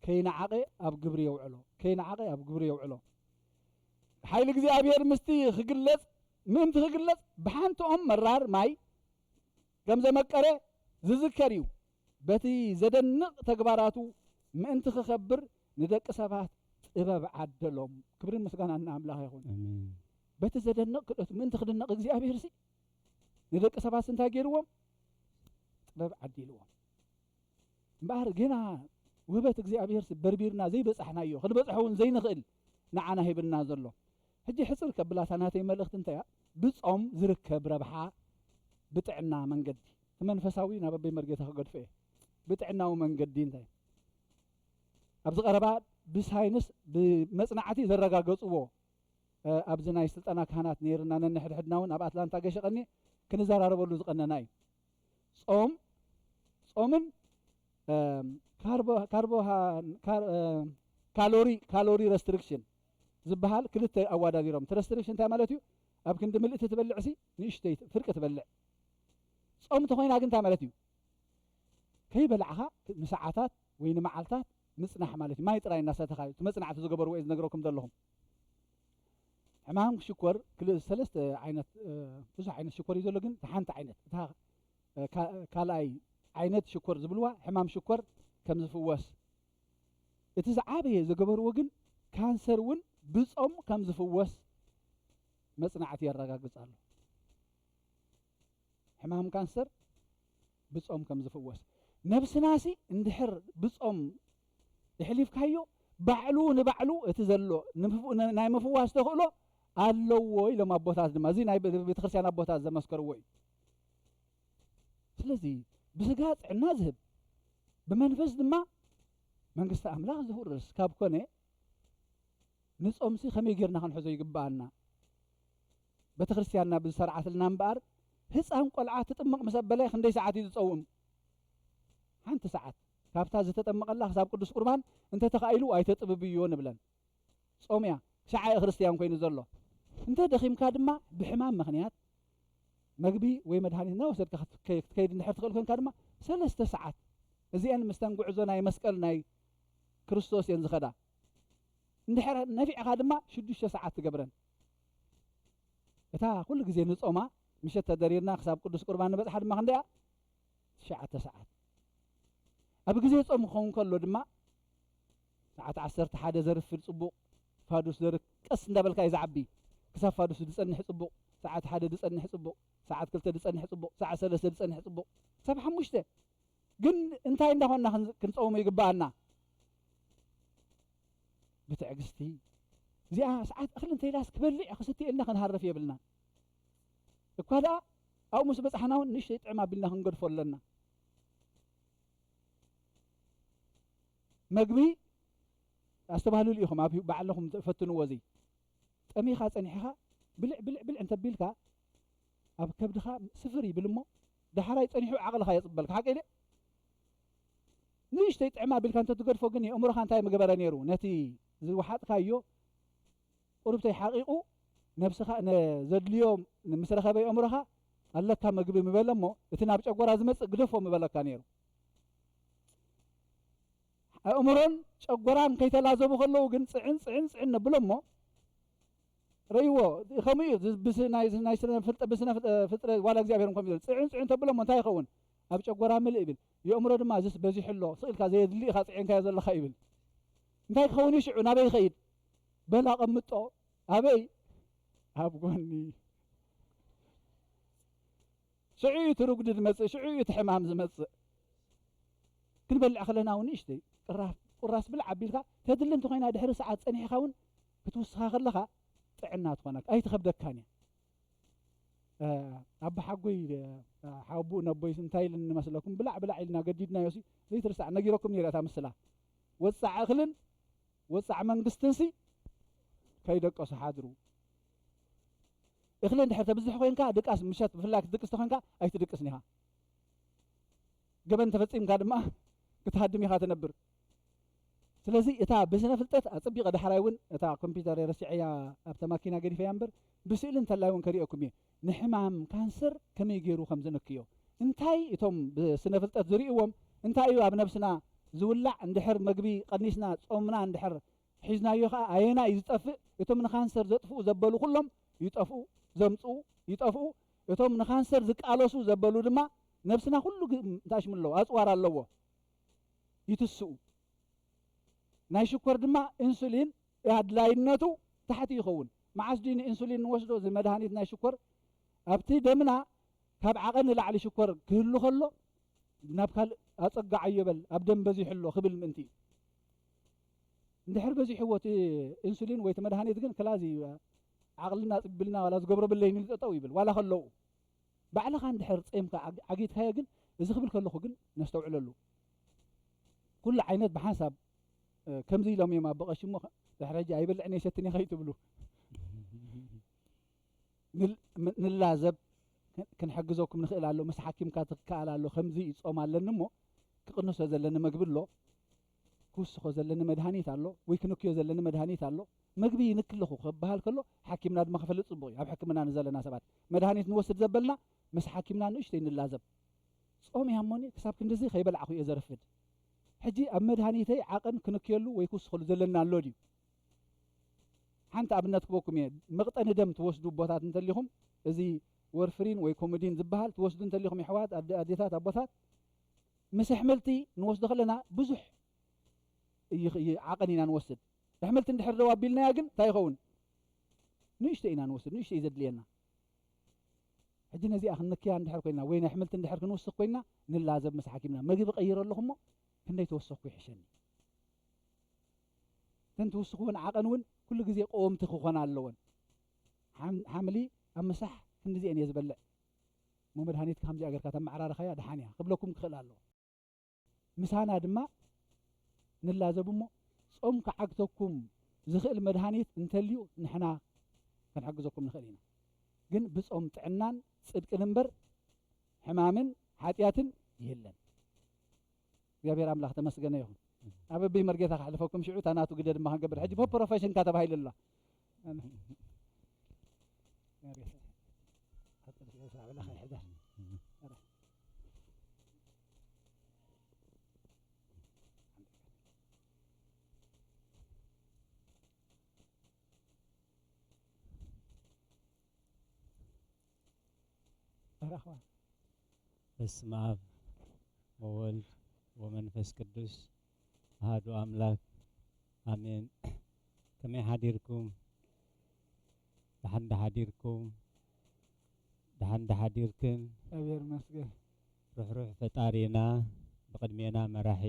ከይነዓቐ ኣብ ግብሪ የውዕሎ፣ ከይነዓቐ ኣብ ግብሪ የውዕሎ። ሓይሊ እግዚኣብሔር ምስቲ ክግለጽ፣ ምእንቲ ክግለጽ፣ ብሓንትኦም መራር ማይ ከም ዘመቀረ ዝዝከር እዩ። በቲ ዘደንቕ ተግባራቱ ምእንቲ ክኸብር ንደቂ ሰባት ጥበብ ዓደሎም። ክብርን ምስጋናን ንኣምላኽ ይኹን። ኣሜን። በቲ ዘደንቕ ክእለቱ ምእንቲ ክድነቕ እግዚኣብሔር ሲ ንደቂ ሰባት እንታይ ገይርዎም? ጥበብ ዓዲልዎም። እምበኣር ገና ውህበት እግዚኣብሔር ሲ በርቢርና ዘይበጻሕናዮ፣ ክንበጽሖ እውን ዘይንኽእል ንዓና ሂብና ዘሎ። ሕጂ ሕጽር ከብላታ ናተይ መልእኽቲ እንታይ እያ? ብጾም ዝርከብ ረብሓ ብጥዕና መንገዲ። እቲ መንፈሳዊ ናብ ኣበይ መርጌታ ክገድፎ እየ? ብጥዕናዊ መንገዲ እንታይ? ኣብዚ ቀረባ ብሳይንስ ብመጽናዕቲ ዘረጋገጽዎ፣ እ፣ ኣብዚ ናይ ስልጠና ካህናት ነይርና ነንሕድሕድና እውን ኣብ ኣትላንታ ገሸ ቀኒ ክንዘራረበሉ ዝቐነና እዩ። ጾም፣ ጾምን፣ እ፣ ካርቦ-፣ ካርቦሃ-፣ ካር-፣ እ፣ ካሎሪ፣ ካሎሪ ረስትሪክሽን ዝበሃል ክልተ ኣወዳዲሮም። እቲ ረስትሪክሽን እንታይ ማለት እዩ? ኣብ ክንዲ ምልእቲ ትበልዕ ሲ ንእሽተይ ፍርቂ ትበልዕ። ጾም እንተኾይና ግን እንታይ ማለት እዩ? ከይበላዕኻ ንሰዓታት ወይ ንመዓልታት ምጽናሕ ማለት እዩ። ማይ ጥራይ እናሰተኻ እዩ። እቲ መጽናዕቲ ዝገበርዎ እየ ዝነግረኩም ዘለኹም። ሕማም ሽኮር ክል-፣ ሰለስተ ዓይነት፣ እ፣ ብዙሕ ዓይነት ሽኮር እዩ ዘሎ፣ ግን እታ ሓንቲ ዓይነት፣ እታ፣ እ፣ ካ-፣ ካልኣይ ዓይነት ሽኮር ዝብልዋ ሕማም ሽኮር ከም ዝፍወስ፣ እቲ ዝዓበየ ዝገበርዎ ግን ካንሰር እውን ብጾም ከም ዝፍወስ መጽናዕቲ የረጋግጽ ኣሎ። ሕማም ካንሰር ብጾም ከም ዝፍወስ። ነብስናሲ እንድሕር ብጾም የሕሊፍካዮ፣ ባዕሉ ንባዕሉ እቲ ዘሎ ንምፍ-፣ ን-፣ ናይ ምፍዋስ ተኽእሎ ኣለዎ ኢሎም ኣቦታት ድማ። እዚ ናይ ቤ-፣ ቤተክርስትያን ኣቦታት ዘመስከርዎ እዩ። ስለዚ ብስጋ ጥዕና ዝህብ፣ ብመንፈስ ድማ መንግስቲ ኣምላኽ ዝውርስ ካብ ኮነ፣ ንጾምሲ ከመይ ጌርና ክንሕዞ ይግብኣና? ቤተ ክርስቲያንና ብዝሰርዓትልና እምበኣር፣ ህፃን ቆልዓ ትጥመቕ ምስ ኣበለ ክንደይ ሰዓት እዩ ዝጸውም? ሓንቲ ሰዓት። ካብታ ዝተጠመቐላ ክሳብ ቅዱስ ቁርባን እንተ ተኻኢሉ ኣይተጥብብዮ ንብለን። ጾም እያ። ሻዓ እዩ ክርስትያን ኮይኑ ዘሎ። እንተ ደኺምካ ድማ ብሕማም ምኽንያት መግቢ ወይ መድሃኒት እናወሰድካ ክትከ-፣ ክትከይድ እንድሕር ትኽእል ኮንካ ድማ ሰለስተ ሰዓት። እዚአን ምስተን ጉዕዞ ናይ መስቀል ናይ ክርስቶስ እየን ዝኸዳ። እንድሕር ነፊዕኻ ድማ ሽዱሽተ ሰዓት ትገብረን። እታ ኩሉ ግዜ ንጾማ ምሸት ተደሪርና ክሳብ ቅዱስ ቁርባን ንበጽሓ ድማ ክንደያ? ትሽዓተ ሰዓት። ኣብ ግዜ ጾም ክኸውን ከሎ ድማ ሰዓት ዓሰርተ ሓደ ዘርፍድ ጽቡቕ፣ ፋዱስ ዘር-፣ ቀስ እንዳበልካ እዩ ዝዓቢ። ክሳብ ፋዱስ ዝጸንሕ ጽቡቕ፣ ሰዓት ሓደ ዝጸንሕ ጽቡቕ፣ ሰዓት ክልተ ዝጸንሕ ጽቡቕ፣ ሰዓት ሰለስተ ዝጸንሕ ጽቡቕ፣ ክሳብ ሓሙሽተ። ግን እንታይ እንዳኾንና ክን-፣ ክንጸውሞ ይግብኣና? ብትዕግስቲ። እዚኣ ሰዓት እኽሊ እንተኢላስ ክበልዕ ክስቲ ኢልና ክንሃርፍ የብልና። እኳ ደኣ ኣብኡ ምስ በጻሕና እውን ንእሽተይ ጥዕም ኣቢልና ክንገድፎ ኣለና። መግቢ ኣስተባህልሉ ኢኹም፣ ኣብ ባዕልኹም ፈትንዎ። እዚ ጠሚኻ ጸኒሕኻ ብልዕ፣ ብልዕ፣ ብልዕ እንተቢልካ ኣብ ከብድኻ ስፍር ይብል እሞ ዳሕራይ ጸኒሑ ዓቕልኻ የጽበልካ። ሓቂ ድየ? ንእሽተይ ጥዕም ኣቢልካ እንተትገድፎ ግን የእምሮኻ እንታይ ምገበረ ነይሩ? ነቲ ዝወሓጥካዮ ቁሩብተይ ሓቒቑ ነብስኻ ነ-፣ ዘድልዮ ምስ ረኸበ የእምሮኻ ኣለካ ምግቢ ምበለ እሞ እቲ ናብ ጨጎራ ዝመጽእ ግደፎ ምበለካ ነይሩ። ኣእምሮን ጨጎራን ከይተላዘቡ ከለዉ ግን ጽዕን ጽዕን ጽዕን ነብሎ እሞ ረይዎ። ከምኡ እዩ። እዚ ብስ-፣ ናይ፣ ናይ ስነ ፍልጠ-፣ ብስነ ፍልጠ-፣ ፍጥረት ዋላ እግዚኣብሔር ከም ይብል ጽዕን ጽዕን ተብሎ እሞ እንታይ ይኸውን? ኣብ ጨጎራ ምልእ ይብል። የእምሮ ድማ እዚስ በዚሑ ኣሎ፣ ስቕ ኢልካ ዘየድሊ ኢኻ ጽዒንካዮ ዘለኻ ይብል። እንታይ ክኸውን እዩ ሽዑ? ናበይ ይኸይድ? በል ኣቐምጦ። ኣበይ? ኣብ ጎኒ። ሽዑ እዩ እቲ ርጉዲ ዝመጽእ፣ ሽዑ እዩ እቲ ሕማም ዝመጽእ። ክንበልዕ ከለና እውን ንእሽተይ ቅራፍ-፣ ቁራስ ብልዕ ኣቢልካ ተድሊ እንተኾይና ድሕሪ ሰዓት ጸኒሕካ እውን ክትውስኻ ከለኻ ጥዕና ትኾነካ፣ ኣይትኸብደካን እያ። እ፣ ኣቦሓጎይ፣ እ፣ ሓወቦኡ ነቦይስ እንታይ ኢልኒ መስለኩም? ብላዕ ብላዕ ኢልና ገዲድናዮሲ ዘይትርሳዕ ነጊረኩም ነይረ እታ ምስላ። ወጻዕ እኽልን ወጻዕ መንግስትንሲ ከይደቀሱ ሓድሩ። እኽሊ እንድሕር ተብዝሕ ኮይንካ ድቃስ ምሸት ብፍላይ ክትድቅስ ተኾይንካ ኣይትድቅስን ኢኻ። ገበን ተፈጺምካ ድማ ክትሃድም ኢኻ ትነብር። ስለዚ እታ ብስነ ፍልጠት ኣጸቢቐ ዳሕራይ እውን እታ ኮምፒውተር ረሲዐያ ኣብታ ማኪና ገዲፈያ እምበር ብስእሊ እንተላይ እውን ከሪኦኩም እየ። ንሕማም ካንሰር ከመይ ገይሩ ከም ዝንክዮ፣ እንታይ እቶም ብስነ ፍልጠት ዝርእይዎም፣ እንታይ እዩ ኣብ ነብስና ዝውላዕ፣ እንድሕር መግቢ ቀኒስና ጾምና እንድሕር ሒዝናዮ ኸኣ ኣየና እዩ ዝጠፍእ፣ እቶም ንካንሰር ዘጥፍኡ ዘበሉ ኩሎም ይጠፍኡ፣ ዘምጽኡ ይጠፍኡ፣ እቶም ንካንሰር ዝቃለሱ ዘበሉ ድማ ነብስና ኩሉ ግ-፣ እንታይ ሽሙ ኣለዎ፣ ኣጽዋር ኣለዎ፣ ይትስኡ። ናይ ሽኮር ድማ ኢንሱሊን ኣድላይነቱ ታሕቲ ይኸውን። መዓስ ድዩ ንኢንሱሊን ንወስዶ? እዚ መድሃኒት ናይ ሽኮር ኣብቲ ደምና ካብ ዓቐን ንላዕሊ ሽኮር ክህሉ ከሎ ናብ ካልእ ኣጸጋዓዮ በል፣ ኣብ ደም በዚሑ ኣሎ ክብል ምእንቲ እዩ። እንድሕር በዚሕዎ እቲ ኢንሱሊን ወይ እቲ መድሃኒት ግን ክላዚ ዓቕልና ጽቢልና ዋላ ዝገብሮ ብለይኒ ጠጠው ይብል ዋላ ከለዉ። ባዕልኻ እንድሕር ጸምካ ዓግ-፣ ዓጊትካዮ ግን፣ እዚ ክብል ከለኹ ግን ነስተውዕለሉ። ኩሉ ዓይነት ብሓንሳብ፣ እ፣ ከምዚ ኢሎም እዮም ኣቦ ቀሺ እሞ፣ ድሕሪ ሕጂ ኣይበልዕን ኣይሰትን እየ ከይትብሉ። ንል-፣ ም-፣ ንላዘብ፣ ክ-፣ ክንሕግዘኩም ንኽእል ኣሎ፣ ምስ ሓኪምካ ትከኣል ኣሎ፣ ከምዚ ጾም ኣለኒ እሞ፣ ክቕንሶ ዘለኒ መግቢ ኣሎ፣ ክውስኾ ዘለኒ መድሃኒት ኣሎ፣ ወይ ክንክዮ ዘለኒ መድሃኒት ኣሎ። መግቢ ይንኪ ኣለኹ ክበሃል ከሎ፣ ሓኪምና ድማ ክፈልጥ ጽቡቕ እዩ። ኣብ ሕክምና ንዘለና ሰባት፣ መድሃኒት ንወስድ ዘበልና፣ ምስ ሓኪምና ንእሽተይ ንላዘብ። ጾም እያ እሞኒ፣ ክሳብ ክንድዚ ከይበላዕኹ እየ ዘርፍድ። ሕጂ ኣብ መድሃኒተይ ዓቐን ክንክየሉ ወይ ክውስኸሉ ዘለና ኣሎ ድዩ? ሓንቲ ኣብነት ክበኩም እየ። መቕጠኒ ደም ትወስዱ ቦታት እንተሊኹም፣ እዚ ወርፍሪን ወይ ኮሙዲን ዝበሃል ትወስዱ እንተሊኹም፣ የሕዋት፣ ኣደ-፣ ኣዴታት፣ ኣቦታት፣ ምስ ኣሕምልቲ ንወስዶ ከለና ብዙሕ እዩ፣ እዩ ዓቐን ኢና ንወስድ። ኣሕምልቲ እንድሕር ደው ኣቢልናያ ግን እንታይ ይኸውን? ንእሽቶ ኢና ንወስድ፣ ንእሽቶ እዩ ዘድልየና። ሕጂ ነዚኣ ክንንክያ እንድሕር ኮይና ወይ ናይ ኣሕምልቲ እንድሕር ክንውስኽ ኮይና ንላዘብ ምስ ሓኪምና። መግቢ ቀይረ ኣለኹ እሞ ክንደይ ተወሰኽኩ ይሕሸኒ። እተን ትውስኽወን ዓቐን እውን ኩሉ ግዜ ቀወምቲ ክኾና ኣለወን። ሓም-፣ ሓምሊ ኣብ ምሳሕ ክንድዚአን እየ ዝበልዕ። እሞ መድሃኒት ከምዚኣ ጌርካ ተመዓራርኻያ ደሓን እያ ክብለኩም ክኽእል ኣለዎ። ምሳና ድማ ንላዘብ እሞ ጾም ክዓግተኩም ዝኽእል መድሃኒት እንተልዩ ንሕና ክንሕግዘኩም ንኽእል ኢና። ግን ብጾም ጥዕናን ጽድቅን እምበር ሕማምን ሓጢኣትን የለን። እግዚኣብሔር ኣምላኽ ተመስገነ ይኹን። ኣብ ኣቦይ መርጌታ ከሕልፈኩም፣ ሽዑ እታ ናቱ ግደ ድማ ክንገብር። ሕጂ ፕሮፌሽንካ ተባሂሉ ኣሎ። ተረኽባ። በስመ ኣብ ወወልድ ወመንፈስ ቅዱስ ኣሃዱ ኣምላክ ኣሜን። ከመይ ሓዲርኩም? ደሓን ዶ ሓዲርኩም? ደሓን ዶ ሓዲርክን? እግዚኣብሔር ይመስገን። ርሕሩሕ ፈጣሪና፣ ብቕድሜና መራሒ፣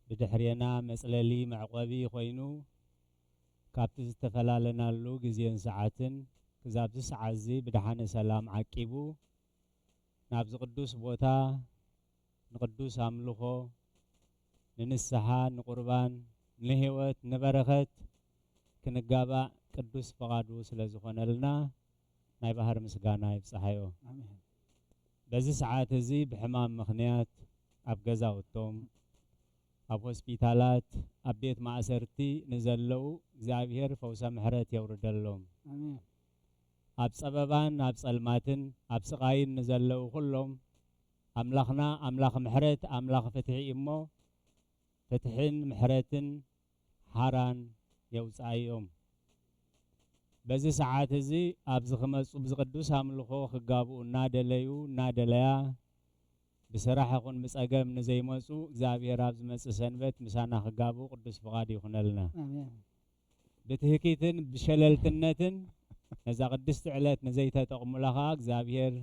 ብድሕሬና መጽለሊ መዕቆቢ ኮይኑ፣ ካብቲ ዝተፈላለናሉ ግዜን ሰዓትን ክዛብዚ ሰዓት እዚ ብደሓነ ሰላም ዓቂቡ፣ ናብዚ ቅዱስ ቦታ ንቅዱስ ኣምልኾ፣ ንንስሓ፣ ንቁርባን፣ ንህይወት፣ ንበረኸት ክንጋባእ ቅዱስ ፍቓዱ ስለ ዝኾነልና ናይ ባህር ምስጋና ይብጽሓዮ። ኣሜን። በዚ ሰዓት እዚ ብሕማም ምኽንያት ኣብ ገዛውቶም፣ ኣብ ሆስፒታላት፣ ኣብ ቤት ማእሰርቲ ንዘለዉ እግዚኣብሔር ፈውሰ ምሕረት የውርደሎም። ኣሜን። ኣብ ጸበባን ኣብ ጸልማትን ኣብ ስቓይን ንዘለዉ ኩሎም ኣምላኽና ኣምላኽ ምሕረት ኣምላኽ ፍትሒ እዩ እሞ ፍትሕን ምሕረትን ሓራን የውጻእዮም። በዚ ሰዓት እዚ ኣብዚ ክመጹ ብዚ ቅዱስ ኣምልኾ ክጋብኡ እናደለዩ እናደለያ ብስራሕ ይኹን ብጸገም ንዘይመጹ እግዚኣብሔር ኣብ ዝመጽእ ሰንበት ምሳና ክጋብኡ ቅዱስ ፍቓድ ይኹነልና። ኣሜን። ብትህኪትን ብሸለልትነትን ነዛ ቅድስቲ ዕለት ንዘይተጠቕሙላ ኸዓ እግዚኣብሔር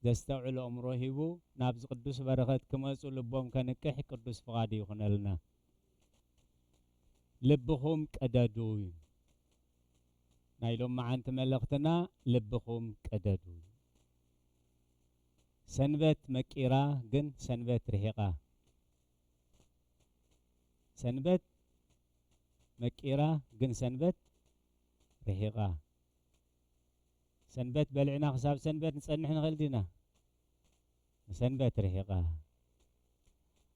ዘስተውዕል ኣእምሮ ሂቡ ናብዚ ቅዱስ በረኸት ክመጹ ልቦም ከንቅሕ ቅዱስ ፍቓድ ይኹነልና። ልብኹም ቅደዱ እዩ ናይ ሎማዓንቲ መልእኽትና። ልብኹም ቅደዱ። ሰንበት መቂራ ግን ሰንበት ርሒቓ። ሰንበት መቂራ ግን ሰንበት ርሒቓ። ሰንበት በሊዕና ክሳብ ሰንበት ንጸንሕ ንኽእል ዲና? ሰንበት ርሒቓ።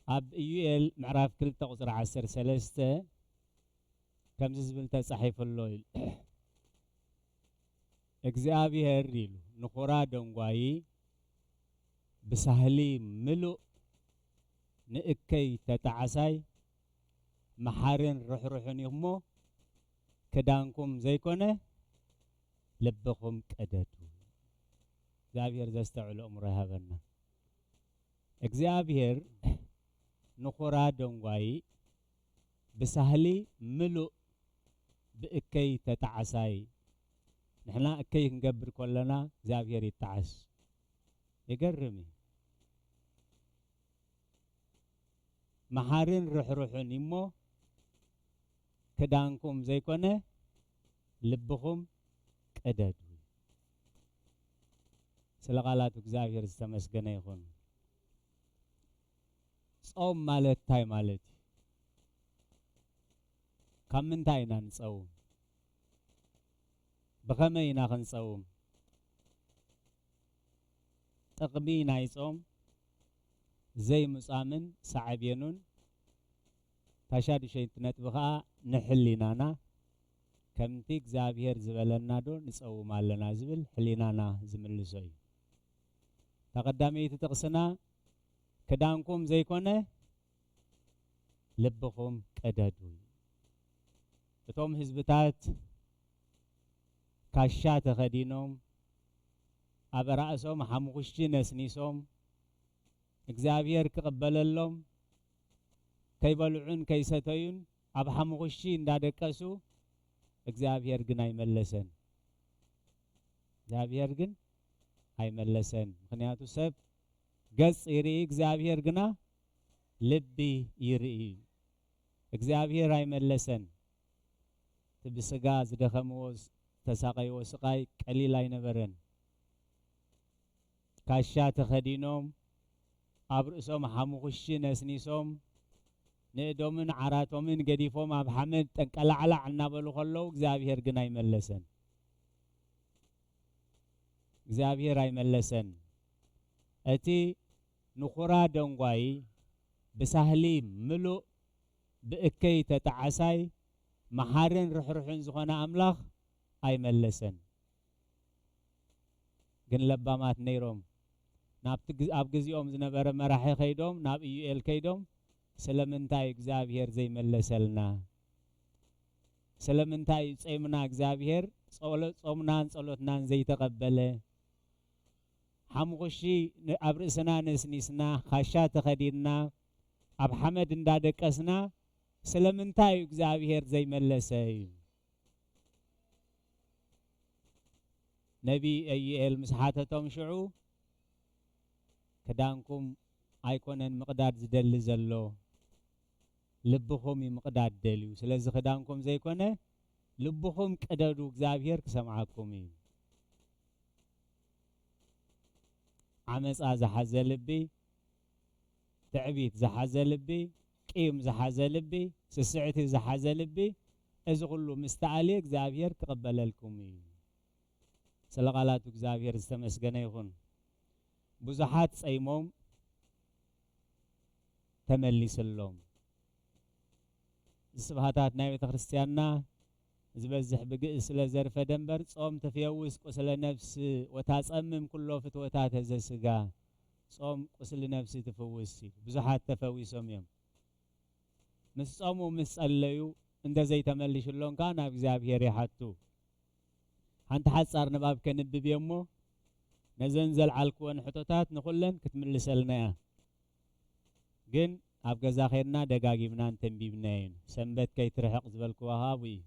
ኣብ ኢዩኤል ምዕራፍ ክልተ ቁጽሪ ዓሰርተ ሰለስተ ከምዚ ዝብል ተጻሒፉ ኣሎ ኢሉ። እግዚኣብሔር ኢሉ ንኹራ ደንጓዪ ብሳህሊ ምሉእ ንእከይ ተጣዓሳይ መሓርን ርሕሩሕን እዩ እሞ ክዳንኩም ዘይኮነ ልብኹም ቀደዱ። እግዚኣብሔር ዘስተውዕል ኣእምሮ ይሃበና። እግዚኣብሔር ንኹራ ደንጓዪ ብሳህሊ ምሉእ ብእከይ ተጣዓሳይ። ንሕና እከይ ክንገብር ከለና እግዚኣብሔር ይጣዓስ። ይገርም እዩ። መሓርን ርሕሩሕን እሞ ክዳንኩም ዘይኮነ ልብኹም ቀደዱ። ስለ ቃላቱ እግዚኣብሔር ዝተመስገነ ይኹን። ጾም ማለት እንታይ ማለት እዩ? ካብ ምንታይ ኢና ንጸውም? ብኸመይ ኢና ክንጸውም? ጥቕሚ ናይ ጾም ዘይምጻምን ሳዕቤኑን። ታሻዱሸይቲ ነጥቢ ኸኣ ንሕሊናና ከምቲ እግዚኣብሔር ዝበለና ዶ ንጸውም ኣለና ዝብል ሕሊናና ዝምልሶ እዩ። እታ ቀዳመይቲ ጥቕስና ክዳንኩም ዘይኮነ ልብኹም ቀደዱ። እቶም ህዝብታት ካሻ ተኸዲኖም ኣብ ራእሶም ሓሙኽሽቲ ነስኒሶም እግዚኣብሔር ክቕበለሎም ከይበልዑን ከይሰተዩን ኣብ ሓሙኽሽቲ እንዳደቀሱ እግዚኣብሔር ግን ኣይመለሰን። እግዚኣብሔር ግን ኣይመለሰን። ምኽንያቱ ሰብ ገጽ ይርኢ እግዚኣብሔር ግና ልቢ ይርኢ እዩ። እግዚኣብሔር ኣይመለሰን። እቲ ብስጋ ዝደኸምዎ ዝተሳቐይዎ ስቓይ ቀሊል ኣይነበረን። ካሻ ተኸዲኖም ኣብ ርእሶም ሓሙኽሽቲ ነስኒሶም ንእዶምን ዓራቶምን ገዲፎም ኣብ ሓመድ ጠንቀላዕላዕ እናበሉ ከለዉ እግዚኣብሔር ግን ኣይመለሰን። እግዚኣብሔር ኣይመለሰን። እቲ ንኹራ ደንጓዪ ብሳህሊ ምሉእ ብእከይ ተጣዓሳይ መሓርን ርሕሩሕን ዝኾነ ኣምላኽ ኣይመለሰን። ግን ለባማት ነይሮም። ናብቲ ግ- ኣብ ግዜኦም ዝነበረ መራሒ ከይዶም ናብ ኢዩኤል ከይዶም ስለምንታይ እግዚኣብሔር ዘይመለሰልና? ስለምንታይ እዩ ጾምና እግዚኣብሔር ጸሎ- ጾምናን ጸሎትናን ዘይተቐበለ? ሓሙኽሽቲ ን- ኣብ ርእስና ነስኒስና ካሻ ተኸዲንና ኣብ ሓመድ እንዳደቀስና ስለምንታይ እዩ እግዚኣብሔር ዘይመለሰ እዩ? ነቢ ኢዩኤል ምስ ሓተቶም ሽዑ ክዳንኩም ኣይኮነን ምቕዳድ ዝደሊ ዘሎ ልብኹም እዩ ምቕዳድ ደልዩ። ስለዚ ክዳንኩም ዘይኮነ ልብኹም ቅደዱ እግዚኣብሔር ክሰምዓኩም እዩ። ዓመፃ ዝሓዘ ልቢ፣ ትዕቢት ዝሓዘ ልቢ፣ ቂም ዝሓዘ ልቢ፣ ስስዕቲ ዝሓዘ ልቢ፣ እዚ ኩሉ ምስ ተኣልየ እግዚኣብሔር ክቕበለልኩም እዩ። ስለ ቃላቱ እግዚኣብሔር ዝተመስገነ ይኹን። ብዙሓት ጸይሞም ተመሊስሎም። እዚ ስብሃታት ናይ ቤተ ክርስቲያንና ዝበዝሕ ብግእዝ ስለ ዘርፈደ እምበር፣ ጾም ትፍየውስ ቁስለ ነፍስ ወታጸምም ኩሎ ፍትወታተ ዘስጋ፣ ጾም ቁስሊ ነፍሲ ትፍውስ እዩ። ብዙሓት ተፈዊሶም እዮም። ምስ ጾሙ ምስ ጸለዩ እንተ ዘይተመሊሽሎም ከኣ ናብ እግዚኣብሔር ይሓቱ። ሓንቲ ሓጻር ንባብ ከንብብ እየ እሞ፣ ነዘን ዘልዓልክወን ሕቶታት ንኹለን ክትምልሰልና እያ። ግን ኣብ ገዛ ኼድና ደጋጊምና እንተንቢብናየን፣ ሰንበት ከይትርሕቕ ዝበልክዋ ከኣ ኣብኡ እዩ።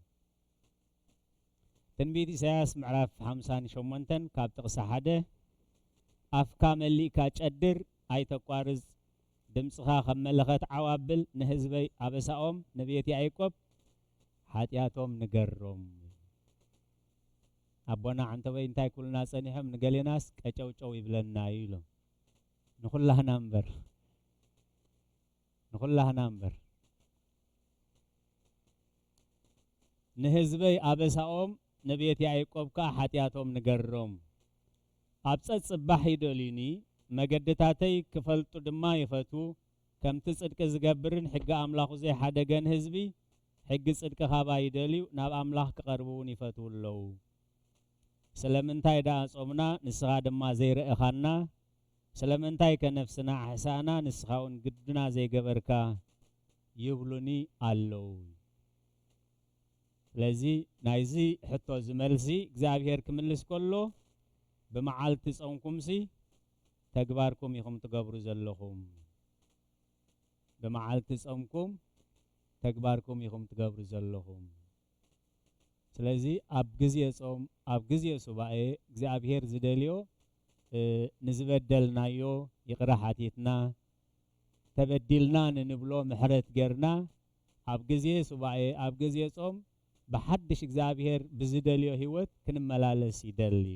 ትንቢት ኢሳያስ ምዕራፍ ሓምሳን ሸሞንተን ካብ ጥቕሲ ሓደ፣ ኣፍካ መሊእካ ጨድር፣ ኣይተቋርጽ፣ ድምጽኻ ከም መለኸት ዓው ኣብል፣ ንህዝበይ ኣበሳኦም፣ ንቤት ያዕቆብ ሓጢኣቶም ንገሮም። ኣቦና ዓንተቦይ እንታይ ክብሉና ጸኒሖም? ንገሌናስ ቀጨውጨው ይብለና እዩ ኢሎም። ንኹላህና እምበር፣ ንኹላህና እምበር። ንህዝበይ ኣበሳኦም፣ ንቤት ያዕቆብ ከኣ ሓጢኣቶም ንገሮም። ኣብ ጸጽባሕ ይደልዩኒ፣ መገድታተይ ክፈልጡ ድማ ይፈትዉ። ከምቲ ጽድቂ ዝገብርን ሕጊ ኣምላኹ ዘይሓደገን ህዝቢ፣ ሕጊ ጽድቂ ካባይ ይደልዩ፣ ናብ ኣምላኽ ክቐርቡ እውን ይፈትዉ ኣለዉ። ስለምንታይ ደኣ ጾምና፣ ንስኻ ድማ ዘይረእኻና? ስለምንታይከ ነፍስና ኣሕሳእና፣ ንስኻ እውን ግዱና ዘይገበርካ? ይብሉኒ ኣለዉ። ስለዚ ናይዚ ሕቶ እዚ መልሲ እግዚኣብሔር ክምልስ ከሎ፣ ብመዓልቲ ጾምኩምሲ ተግባርኩም ኢኹም ትገብሩ ዘለኹም። ብመዓልቲ ጾምኩም ተግባርኩም ኢኹም ትገብሩ ዘለኹም። ስለዚ ኣብ ግዜ ጾም፣ ኣብ ግዜ ሱባኤ እግዚኣብሔር ዝደልዮ፣ እ፣ ንዝበደልናዮ ይቕረ ሓቲትና፣ ተበዲልና ንንብሎ ምሕረት ጌርና፣ ኣብ ግዜ ሱባኤ፣ ኣብ ግዜ ጾም ብሓድሽ እግዚኣብሔር ብዝደልዮ ህይወት ክንመላለስ ይደሊ።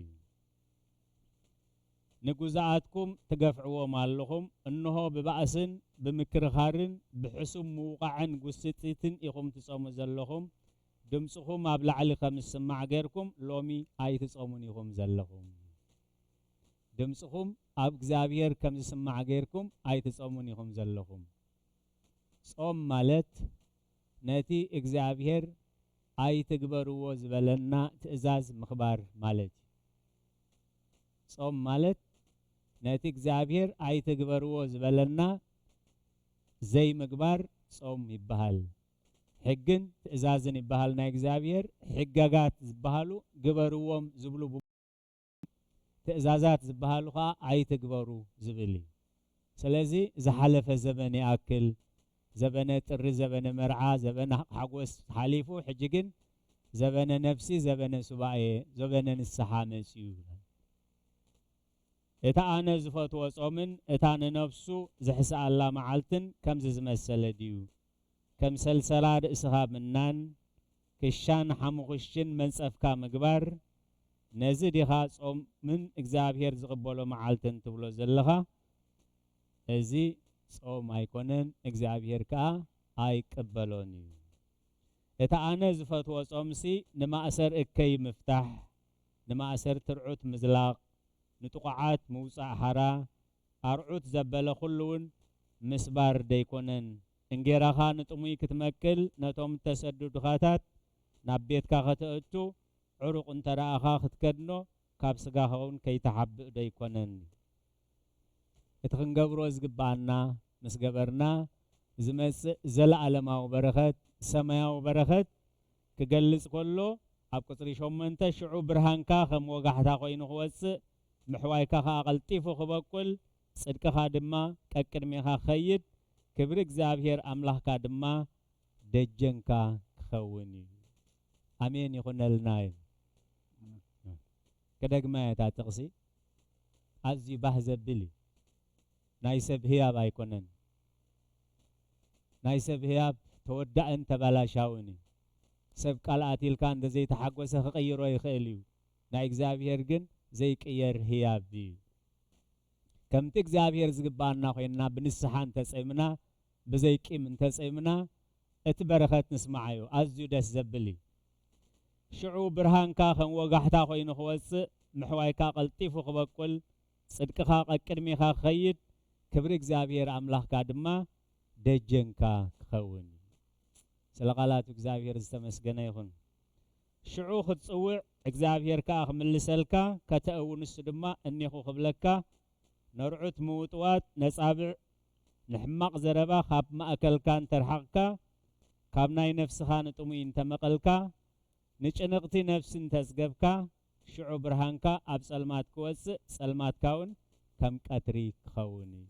ንጉዛኣትኩም ትገፍዕዎም ኣለኹም፣ እንሆ ብባእስን ብምክርኻርን ብሕሱም ምውቃዕን ጉስጢትን ኢኹም ትጾሙ ዘለኹም። ድምጽኹም ኣብ ላዕሊ ከም ዝስማዕ ጌርኩም ሎሚ ኣይትጾሙን ኢኹም ዘለኹም። ድምጽኹም ኣብ እግዚኣብሔር ከም ዝስማዕ ጌርኩም ኣይትጾሙን ኢኹም ዘለኹም። ጾም ማለት ነቲ እግዚኣብሔር ኣይትግበርዎ ዝበለና ትእዛዝ ምኽባር ማለት እዩ። ጾም ማለት ነቲ እግዚኣብሔር ኣይትግበርዎ ዝበለና ዘይምግባር ጾም ይበሃል። ሕግን ትእዛዝን ይበሃል ናይ እግዚኣብሔር። ሕገጋት ዝበሃሉ ግበርዎም ዝብሉ ብ-፣ ትእዛዛት ዝበሃሉ ኸኣ ኣይትግበሩ ዝብል እዩ። ስለዚ ዝሓለፈ ዘበን ይኣክል፣ ዘበነ ጥሪ፣ ዘበነ መርዓ፣ ዘበነ ሓጎስ ሓሊፉ፣ ሕጂ ግን ዘበነ ነፍሲ፣ ዘበነ ሱባኤ፣ ዘበነ ንስሓ መጺኡ ይብላል። እታ ኣነ ዝፈትዎ ጾምን እታ ንነፍሱ ዝሕስኣላ መዓልትን ከምዚ ዝመሰለ ድዩ? ከም ሰልሰላ ርእስኻ ምናን፣ ክሻን ሓሙኽሽን መንጸፍካ ምግባር፣ ነዚ ዲኻ ጾምን እግዚኣብሔር ዝቕበሎ መዓልትን ትብሎ ዘለኻ? እዚ ጾም ኣይኮነን፣ እግዚኣብሔር ከኣ ኣይቅበሎን እዩ። እቲ ኣነ ዝፈትዎ ጾምሲ ንማእሰር እከይ ምፍታሕ፣ ንማእሰር ትርዑት ምዝላቕ፣ ንጥቑዓት ምውጻእ ሓራ፣ ኣርዑት ዘበለ ኩሉ እውን ምስባር ደይኮነን? እንጌራኻ ንጥሙይ ክትመቅል፣ ነቶም እተሰዱ ድኻታት ናብ ቤትካ ከተእቱ፣ ዕሩቕ እንተ ደኣኻ ክትከድኖ፣ ካብ ስጋኻ እውን ከይትሓብእ ደይኮነን? እቲ ክንገብሮ ዝግብኣና ምስ ገበርና፣ ዝመጽእ ዘለኣለማዊ በረኸት፣ ሰማያዊ በረኸት ክገልጽ ከሎ፣ ኣብ ቁጽሪ ሸሞንተ፣ ሽዑ ብርሃንካ ከም ወጋሕታ ኮይኑ ክወጽእ፣ ምሕዋይካ ኸኣ ቀልጢፉ ክበቁል፣ ጽድቅኻ ድማ ቀቅድሜኻ ክኸይድ፣ ክብሪ እግዚኣብሔር ኣምላኽካ ድማ ደጀንካ ክኸውን እዩ። ኣሜን ይኹነልና እዩ። ክደግማ እየ እታ ጥቕሲ፣ ኣዝዩ ባህ ዘብል እዩ። ናይ ሰብ ህያብ ኣይኮነን። ናይ ሰብ ህያብ ተወዳእን ተባላሻውን እዩ። ሰብ ቃል ኣትልካ እንተ ዘይተሓጎሰ ክቕይሮ ይኽእል እዩ። ናይ እግዚኣብሔር ግን ዘይቅየር ህያብ እዩ። ከምቲ እግዚኣብሔር ዝግብኣና ኮይንና ብንስሓ እንተጸምና፣ ብዘይ ቂም እንተጸምና፣ እቲ በረኸት ንስምዓዮ። ኣዝዩ ደስ ዘብል እዩ። ሽዑ ብርሃንካ ከም ወጋሕታ ኮይኑ ክወጽእ፣ ምሕዋይካ ቀልጢፉ ክበቁል፣ ጽድቅኻ ቀቅድሚኻ ክኸይድ፣ ክብሪ እግዚኣብሔር ኣምላኽካ ድማ ደጀንካ ክኸውን እዩ። ስለ ቃላቱ እግዚኣብሔር ዝተመስገነ ይኹን። ሽዑ ክትጽውዕ እግዚኣብሔር ከኣ ክምልሰልካ፣ ከተእዊ ንሱ ድማ እኔኹ ክብለካ፣ ነርዑት ምውጥዋጥ፣ ነጻብዕ፣ ንሕማቕ ዘረባ ካብ ማእከልካ እንተርሓቕካ፣ ካብ ናይ ነፍስኻ ንጥሙይ እንተመቐልካ፣ ንጭንቕቲ ነፍሲ እንተጽገብካ፣ ሽዑ ብርሃንካ ኣብ ጸልማት ክወጽእ፣ ጸልማትካ እውን ከም ቀትሪ ክኸውን እዩ።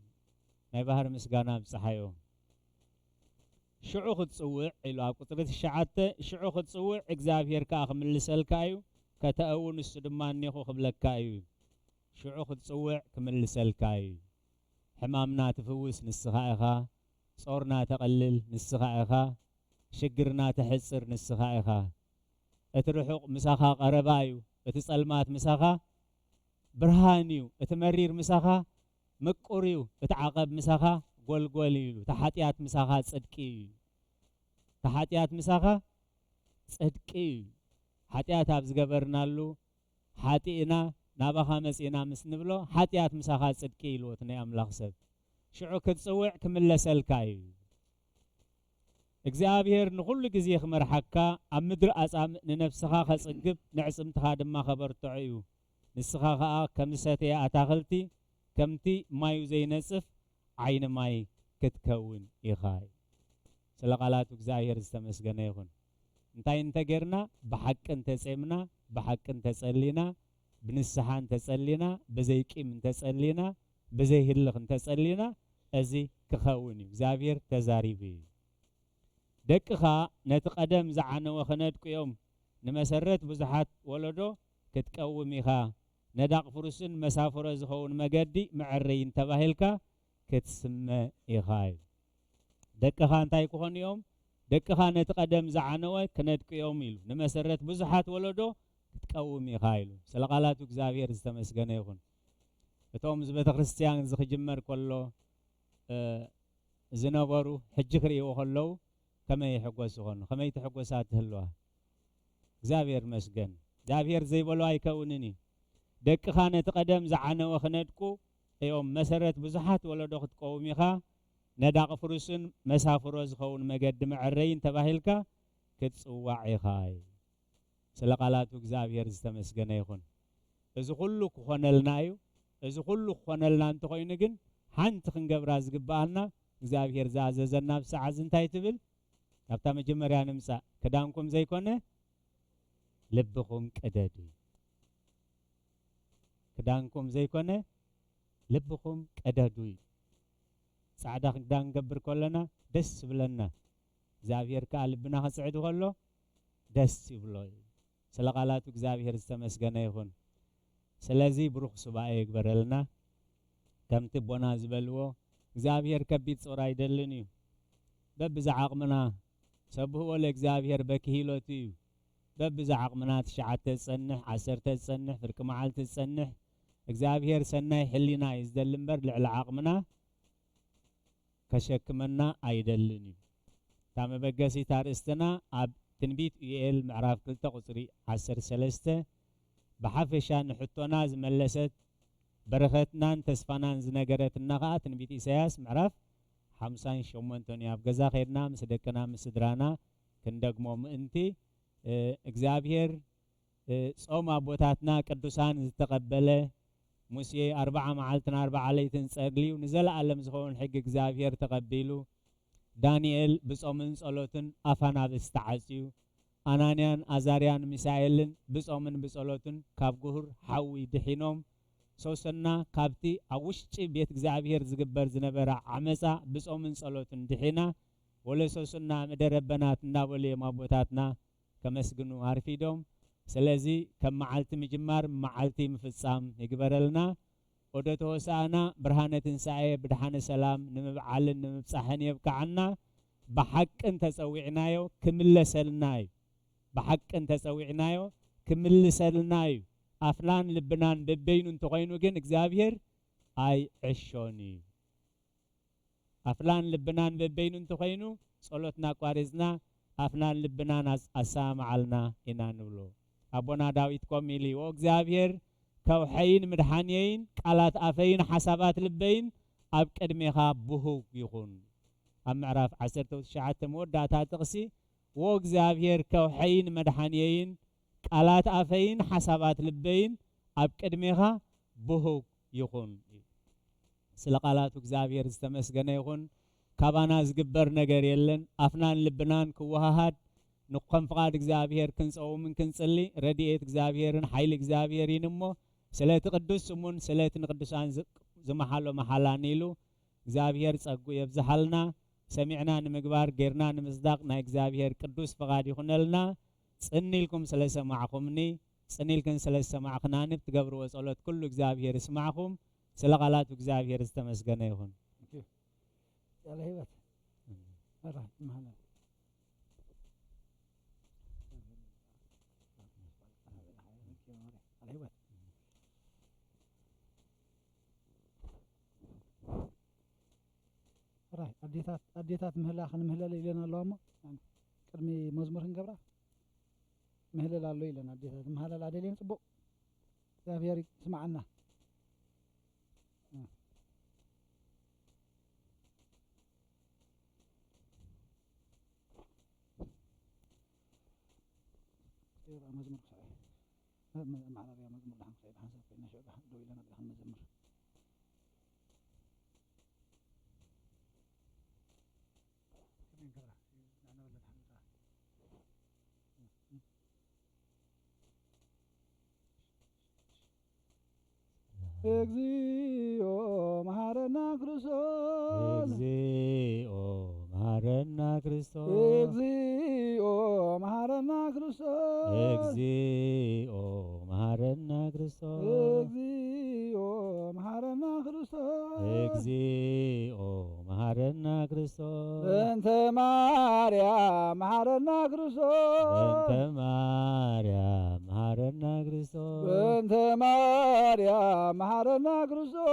ናይ ባህር ምስጋና ኣብጽሓዮ። ሽዑ ክትጽውዕ ኢሉ ኣብ ቁጽሪ ትሽዓተ፣ ሽዑ ክትጽውዕ እግዚኣብሔር ከኣ ክምልሰልካ እዩ፣ ከተእዊ ንሱ ድማ እኔኹ ክብለካ እዩ። ሽዑ ክትጽውዕ ክምልሰልካ እዩ። ሕማምና ትፍውስ ንስኻ ኢኻ፣ ጾርና ተቐልል ንስኻ ኢኻ፣ ሽግርና ተሕጽር ንስኻ ኢኻ። እቲ ርሑቕ ምሳኻ ቀረባ እዩ፣ እቲ ጸልማት ምሳኻ ብርሃን እዩ፣ እቲ መሪር ምሳኻ ምቁር እዩ፣ እቲ ዓቐብ ምሳኻ ጎልጎል እዩ ኢሉ፣ እቲ ሓጢኣት ምሳኻ ጽድቂ እዩ። እቲ ሓጢኣት ምሳኻ ጽድቂ እዩ። ሓጢኣት ኣብ ዝገበርናሉ ሓጢእና ናባኻ መጺእና ምስ ንብሎ፣ ሓጢኣት ምሳኻ ጽድቂ ኢልዎ እቲ ናይ ኣምላኽ ሰብ። ሽዑ ክትጽውዕ ክምለሰልካ እዩ። እግዚኣብሔር ንኹሉ ግዜ ክመርሓካ፣ ኣብ ምድሪ ኣጻምእ ንነፍስኻ ከጽግብ፣ ንዕጽምትኻ ድማ ከበርትዖ እዩ። ንስኻ ኸኣ ከም ዝሰተየ ኣታኽልቲ፣ ከምቲ ማዩ ዘይነጽፍ ዓይኒ ማይ ክትከውን ኢኻ። ስለ ቃላቱ እግዚኣብሔር ዝተመስገነ ይኹን። እንታይ እንተ ጌርና? ብሓቂ እንተ ጼምና፣ ብሓቂ እንተ ጸሊና፣ ብንስሓ እንተ ጸሊና፣ ብዘይ ቂም እንተ ጸሊና፣ ብዘይ ህልኽ እንተ ጸሊና፣ እዚ ክኸውን እዩ። እግዚኣብሔር ተዛሪቡ እዩ። ደቅኻ ነቲ ቀደም ዝዓነወ ክነድቁ እዮም። ንመሰረት ብዙሓት ወለዶ ክትቀውም ኢኻ። ነዳቕ ፍሩስን መሳፍሮ ዝኸውን መገዲ መዐረይን ተባሂልካ ክትስመ ኢኻ እዩ። ደቅኻ እንታይ ክኾኑ እዮም? ደቅኻ ነቲ ቀደም ዝዓነወ ክነድቁ እዮም ኢሉ። ንመሰረት ብዙሓት ወለዶ ክትቀውም ኢኻ ኢሉ። ስለ ቃላቱ እግዚኣብሔር ዝተመስገነ ይኹን። እቶም እዚ ቤተ ክርስቲያን እዚ ክጅመር ከሎ፣ እ፣ ዝነበሩ ሕጂ ክርእይዎ ከለዉ ከመይ ይሕጎሱ ይኾኑ? ከመይ ትሕጎሳ ትህልዋ? እግዚኣብሔር ይመስገን። እግዚኣብሔር ዘይበሎ ኣይከውንን እዩ። ደቅኻ ነቲ ቀደም ዝዓነወ ክነድቁ እዮም። መሰረት ብዙሓት ወለዶ ክትቀውም ኢኻ። ነዳቕ ፍሩስን መሳፍሮ ዝኸውን መገዲ መዐረይን ተባሂልካ ክትጽዋዕ ኢኻ። ስለ ቃላቱ እግዚኣብሔር ዝተመስገነ ይኹን። እዚ ኩሉ ክኾነልና እዩ። እዚ ኩሉ ክኾነልና እንተኾይኑ ግን፣ ሓንቲ ክንገብራ ዝግብኣና፣ እግዚኣብሔር ዝኣዘዘና ኣብዚ ሰዓት እዚ እንታይ ትብል? ካብታ መጀመርያ ንምጻእ፣ ክዳንኩም ዘይኮነ ልብኹም ቅደዱ። ክዳንኩም ዘይኮነ ልብኹም ቅደዱ እዩ። ጻዕዳ ክዳን ክንገብር ከለና ደስ ይብለና። እግዚኣብሔር ከኣ ልብና ክጽዕድ ከሎ ደስ ይብሎ እዩ። ስለ ቃላቱ እግዚኣብሔር ዝተመስገነ ይኹን። ስለዚ ብሩኽ ሱባኤ ይግበረልና። ከምቲ ኣቦና ዝበልዎ፣ እግዚኣብሔር ከቢድ ጾር ኣይደልን እዩ። በብዝዓቕምና፣ ሰብህዎ ለእግዚኣብሔር በክሂሎቱ እዩ። በብዝዓቕምና ትሽዓተ ዝጸንሕ፣ ዓሰርተ ዝጸንሕ፣ ፍርቂ መዓልቲ ዝጸንሕ፣ እግዚኣብሔር ሰናይ ሕሊና እዩ ዝደሊ እምበር፣ ልዕሊ ዓቕምና ከሸክመና ኣይደልን እዩ። እታ መበገሲት ኣርእስትና ኣብ ትንቢት ዩኤል ምዕራፍ ክልተ ቁጽሪ ዓሰርተ ሰለስተ ብሓፈሻ ንሕቶና ዝመለሰት፣ በረኸትናን ተስፋናን ዝነገረትና ኸኣ ትንቢት ኢሳያስ ምዕራፍ ሓምሳን ሸሞንተን እዩ። ኣብ ገዛ ኸይድና ምስ ደቅና ምስ ስድራና ክንደግሞ ምእንቲ፣ እ፣ እግዚኣብሔር እ፣ ጾም ኣቦታትና ቅዱሳን ዝተቐበለ፣ ሙሴ ኣርብዓ መዓልትን ኣርብዓ ለይትን ጸልዩ ንዘለኣለም ዝኸውን ሕጊ እግዚኣብሔር ተቐቢሉ፣ ዳንኤል ብጾምን ጸሎትን ኣፍ ኣናብስ ተዓጽዩ፣ ኣናንያን ኣዛርያን ሚሳኤልን ብጾምን ብጸሎትን ካብ ጉሁር ሓዊ ድሒኖም፣ ሶስና ካብቲ ኣብ ውሽጢ ቤት እግዚኣብሔር ዝግበር ዝነበረ ዓመጻ ብጾምን ጸሎትን ድሒና፣ ወለ ሶስና ምደረበናት እንዳበሉ እዮም ኣቦታትና ከመስግኑ ኣርፊዶም። ስለዚ ከም መዓልቲ ምጅማር መዓልቲ ምፍጻም ይግበረልና። ኦደት ሆሳዕና ብርሃነ ትንሳኤ ብድሓነ ሰላም ንምብዓልን ንምብጻሕን የብቅዓና። ብሓቂ እንተጸዊዕናዮ ክምለሰልና እዩ። ብሓቂ እንተጸዊዕናዮ ክምልሰልና እዩ። ኣፍናን ልብናን በበይኑ እንተኾይኑ ግን እግዚኣብሔር ኣይዕሾን እዩ። ኣፍላን ልብናን በበይኑ እንተኾይኑ፣ ጸሎትና ኣቋሪጽና፣ ኣፍናን ልብናን ኣስ-፣ ኣሰማምዓልና ኢና ንብሎ። ኣቦና ዳዊት ከምኡ ኢሉ እዩ፣ "ኦ እግዚኣብሔር፣ ከውሐይን ምድሓንየይን ቃላት ኣፈይን ሓሳባት ልበይን ኣብ ቅድሜኻ ብሁግ ይኹን። ኣብ ምዕራፍ ዓሰርተ ትሽዓተ መወዳእታ ጥቕሲ፣ "ዎ እግዚኣብሔር ከውሐይን መድሓንየይን ቃላት ኣፈይን ሓሳባት ልበይን ኣብ ቅድሜኻ ብሁግ ይኹን" እዩ። ስለ ቃላቱ እግዚኣብሔር ዝተመስገነ ይኹን። ካባና ዝግበር ነገር የለን። ኣፍናን ልብናን ክወሃሃድ ንኮም ፍቓድ እግዚኣብሔር ክንጸውምን ክንጽሊ ረድኤት እግዚኣብሔርን ሓይሊ እግዚኣብሔር ይንሞ፣ ስለቲ ቅዱስ ስሙን ስለቲ ንቅዱሳን ዝ-፣ ዝመሓሎ መሓላን ኢሉ እግዚኣብሔር ጸጉ የብዝሓልና። ሰሚዕና ንምግባር ጌርና ንምጽዳቕ ናይ እግዚኣብሔር ቅዱስ ፍቓድ ይኹነልና። ጽን ኢልኩም ስለ ሰማዕኹምኒ፣ ጽን ኢልክን ስለ ዝሰማዕኽናኒ ብትገብርዎ ጸሎት ኩሉ እግዚኣብሔር ይስማዕኹም። ስለ ቃላቱ እግዚኣብሔር ዝተመስገነ ይኹን። ያለ ህይወት መራ ይመሃላል። ያለ ህይወት። ራይ ኣዴታት፣ ኣዴታት ምህላ ክንምህለል ኢለን ኣለዋ እሞ፣ ቅድሚ መዝሙር ክንገብራ ምህለል ኣሎ ኢለን ኣዴታት። መሃለል ኣደልየን ጽቡቕ። እግዚኣብሔር ይስምዓና። ይብቃ መዝሙር ክሳዕ፣ መ-፣ መ-፣ መዓራርያ መዝሙር ደሓን ክሳዕ ብሓንሳብ ኮይና ሽዑ ደሓን ደው ኢልና ብደሓን መዘምር። ከመይ ንገብራ? ንዕና ወለድ ሓንሳ። እግዚኦ መሐረና ክርስቶስ። እግዚኦ መሐረና ክርስቶስ። እግዚኦ መሐረና ክርስቶስ። እግዚኦ መሐረና ክርስቶስ። እግዚኦ መሐረና ክርስቶስ። እግዚኦ መሐረና ክርስቶስ። በእንተ ማርያም መሐረና ክርስቶስ። በእንተ ማርያም መሐረና ክርስቶስ። በእንተ ማርያም መሐረና ክርስቶስ።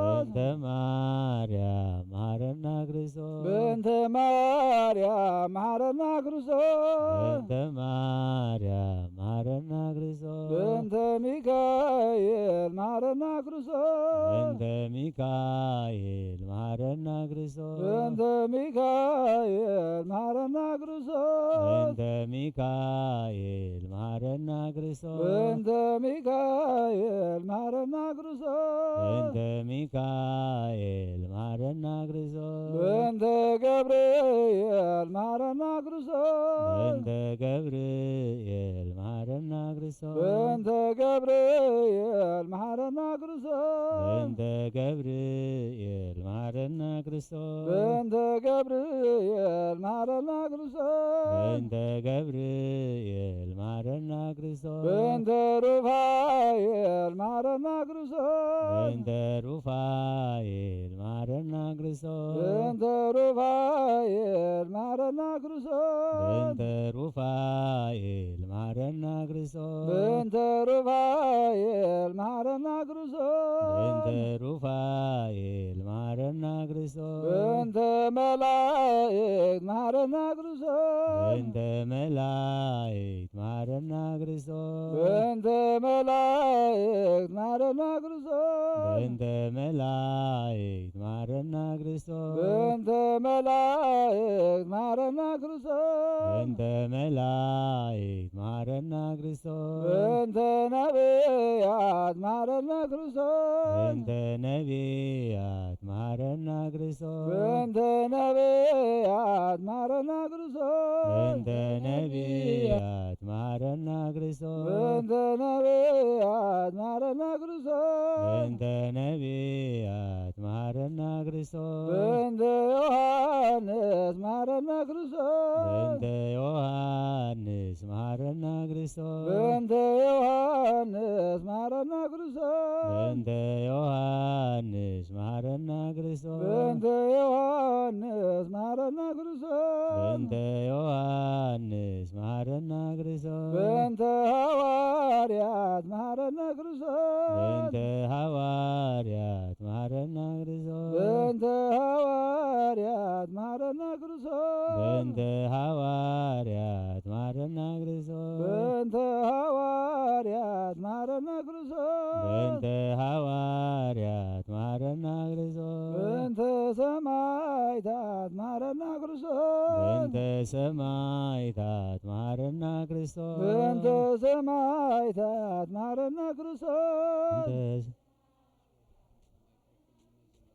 በእንተ ማርያም መሐረና ክርስቶስ። በእንተ ማርያም መሐረና ክርስቶስ። በእንተ ማርያም መሐረና ክርስቶስ። በእንተ ሚካኤል መሐረና ክርስቶስ። በእንተ ሚካኤል መሐረና ክርስቶስ። በእንተ ሚካኤል መሐረና ክርስቶስ። በእንተ ሚካኤል መሐረና ክርስቶስ። በእንተ ሚካኤል መሐረና ክርስቶስ። በእንተ ሚካኤል መሐረና ክርስቶስ። በእንተ ገብርኤል መሐረና ክርስቶስ። በእንተ ገብርኤል መሐረና ክርስቶስ። በእንተ ገብርኤል መሐረና ክርስቶስ። በእንተ ገብርኤል መሐረና ክርስቶስ። በእንተ ገብርኤል መሐረና ክርስቶስ። በእንተ ገብርኤል መሐረና ክርስቶስ። በእንተ ሩፋኤል መሐረና ክርስቶስ። በእንተ ሩፋኤል መሐረና ክርስቶስ። በእንተ ሩፋኤል መሐረና ክርስቶስ። በእንተ ሩፋኤል መሐረና ክርስቶስ። በእንተ ሩፋኤል መሐረና ክርስቶስ። በእንተ ሩፋኤል መሐረና ክርስቶስ። በእንተ መላእክት መሐረና ክርስቶስ። በእንተ መላእክት መሐረና ክርስቶስ። በእንተ መላእክት መሐረና ክርስቶስ። በእንተ መላእክት መሐረና ክርስቶስ። በእንተ መላእክት መሐረና ክርስቶስ። በእንተ መላእክት መሐረና ክርስቶስ። በእንተ ነቢያት መሐረና ክርስቶስ። በእንተ ነቢያት መሐረና ክርስቶስ። በእንተ ነቢያት መሐረና ክርስቶስ። በእንተ ነቢያት መሐረና ክርስቶስ። በእንተ ነቢያት መሐረና ክርስቶስ። በእንተ ነቢያት መሐረና ክርስቶስ። በእንተ ዮሐንስ መሐረና ክርስቶስ። በእንተ ዮሐንስ መሐረና ክርስቶስ። በእንተ ዮሐንስ መሐረና ክርስቶስ። በእንተ ዮሐንስ መሐረና ክርስቶስ። በእንተ ዮሐንስ መሐረና ክርስቶስ። በእንተ ዮሐንስ መሐረና ክርስቶስ። በእንተ ሐዋርያት መሐረና ክርስቶስ። በእንተ ሐዋርያት መሐረና ክርስቶስ። በእንተ ሐዋርያት ሃዋርያት መሃረና ክርስቶስ። በእንተ ሃዋርያት መሃረና ክርስቶስ። በእንተ ሃዋርያት መሃረና ክርስቶስ። በእንተ ሃዋርያት መሃረና ክርስቶስ። በእንተ ሰማይታት መሃረና ክርስቶስ። በእንተ ሰማይታት መሃረና ክርስቶስ። በእንተ ሰማይታት መሃረና ክርስቶስ። በእንተ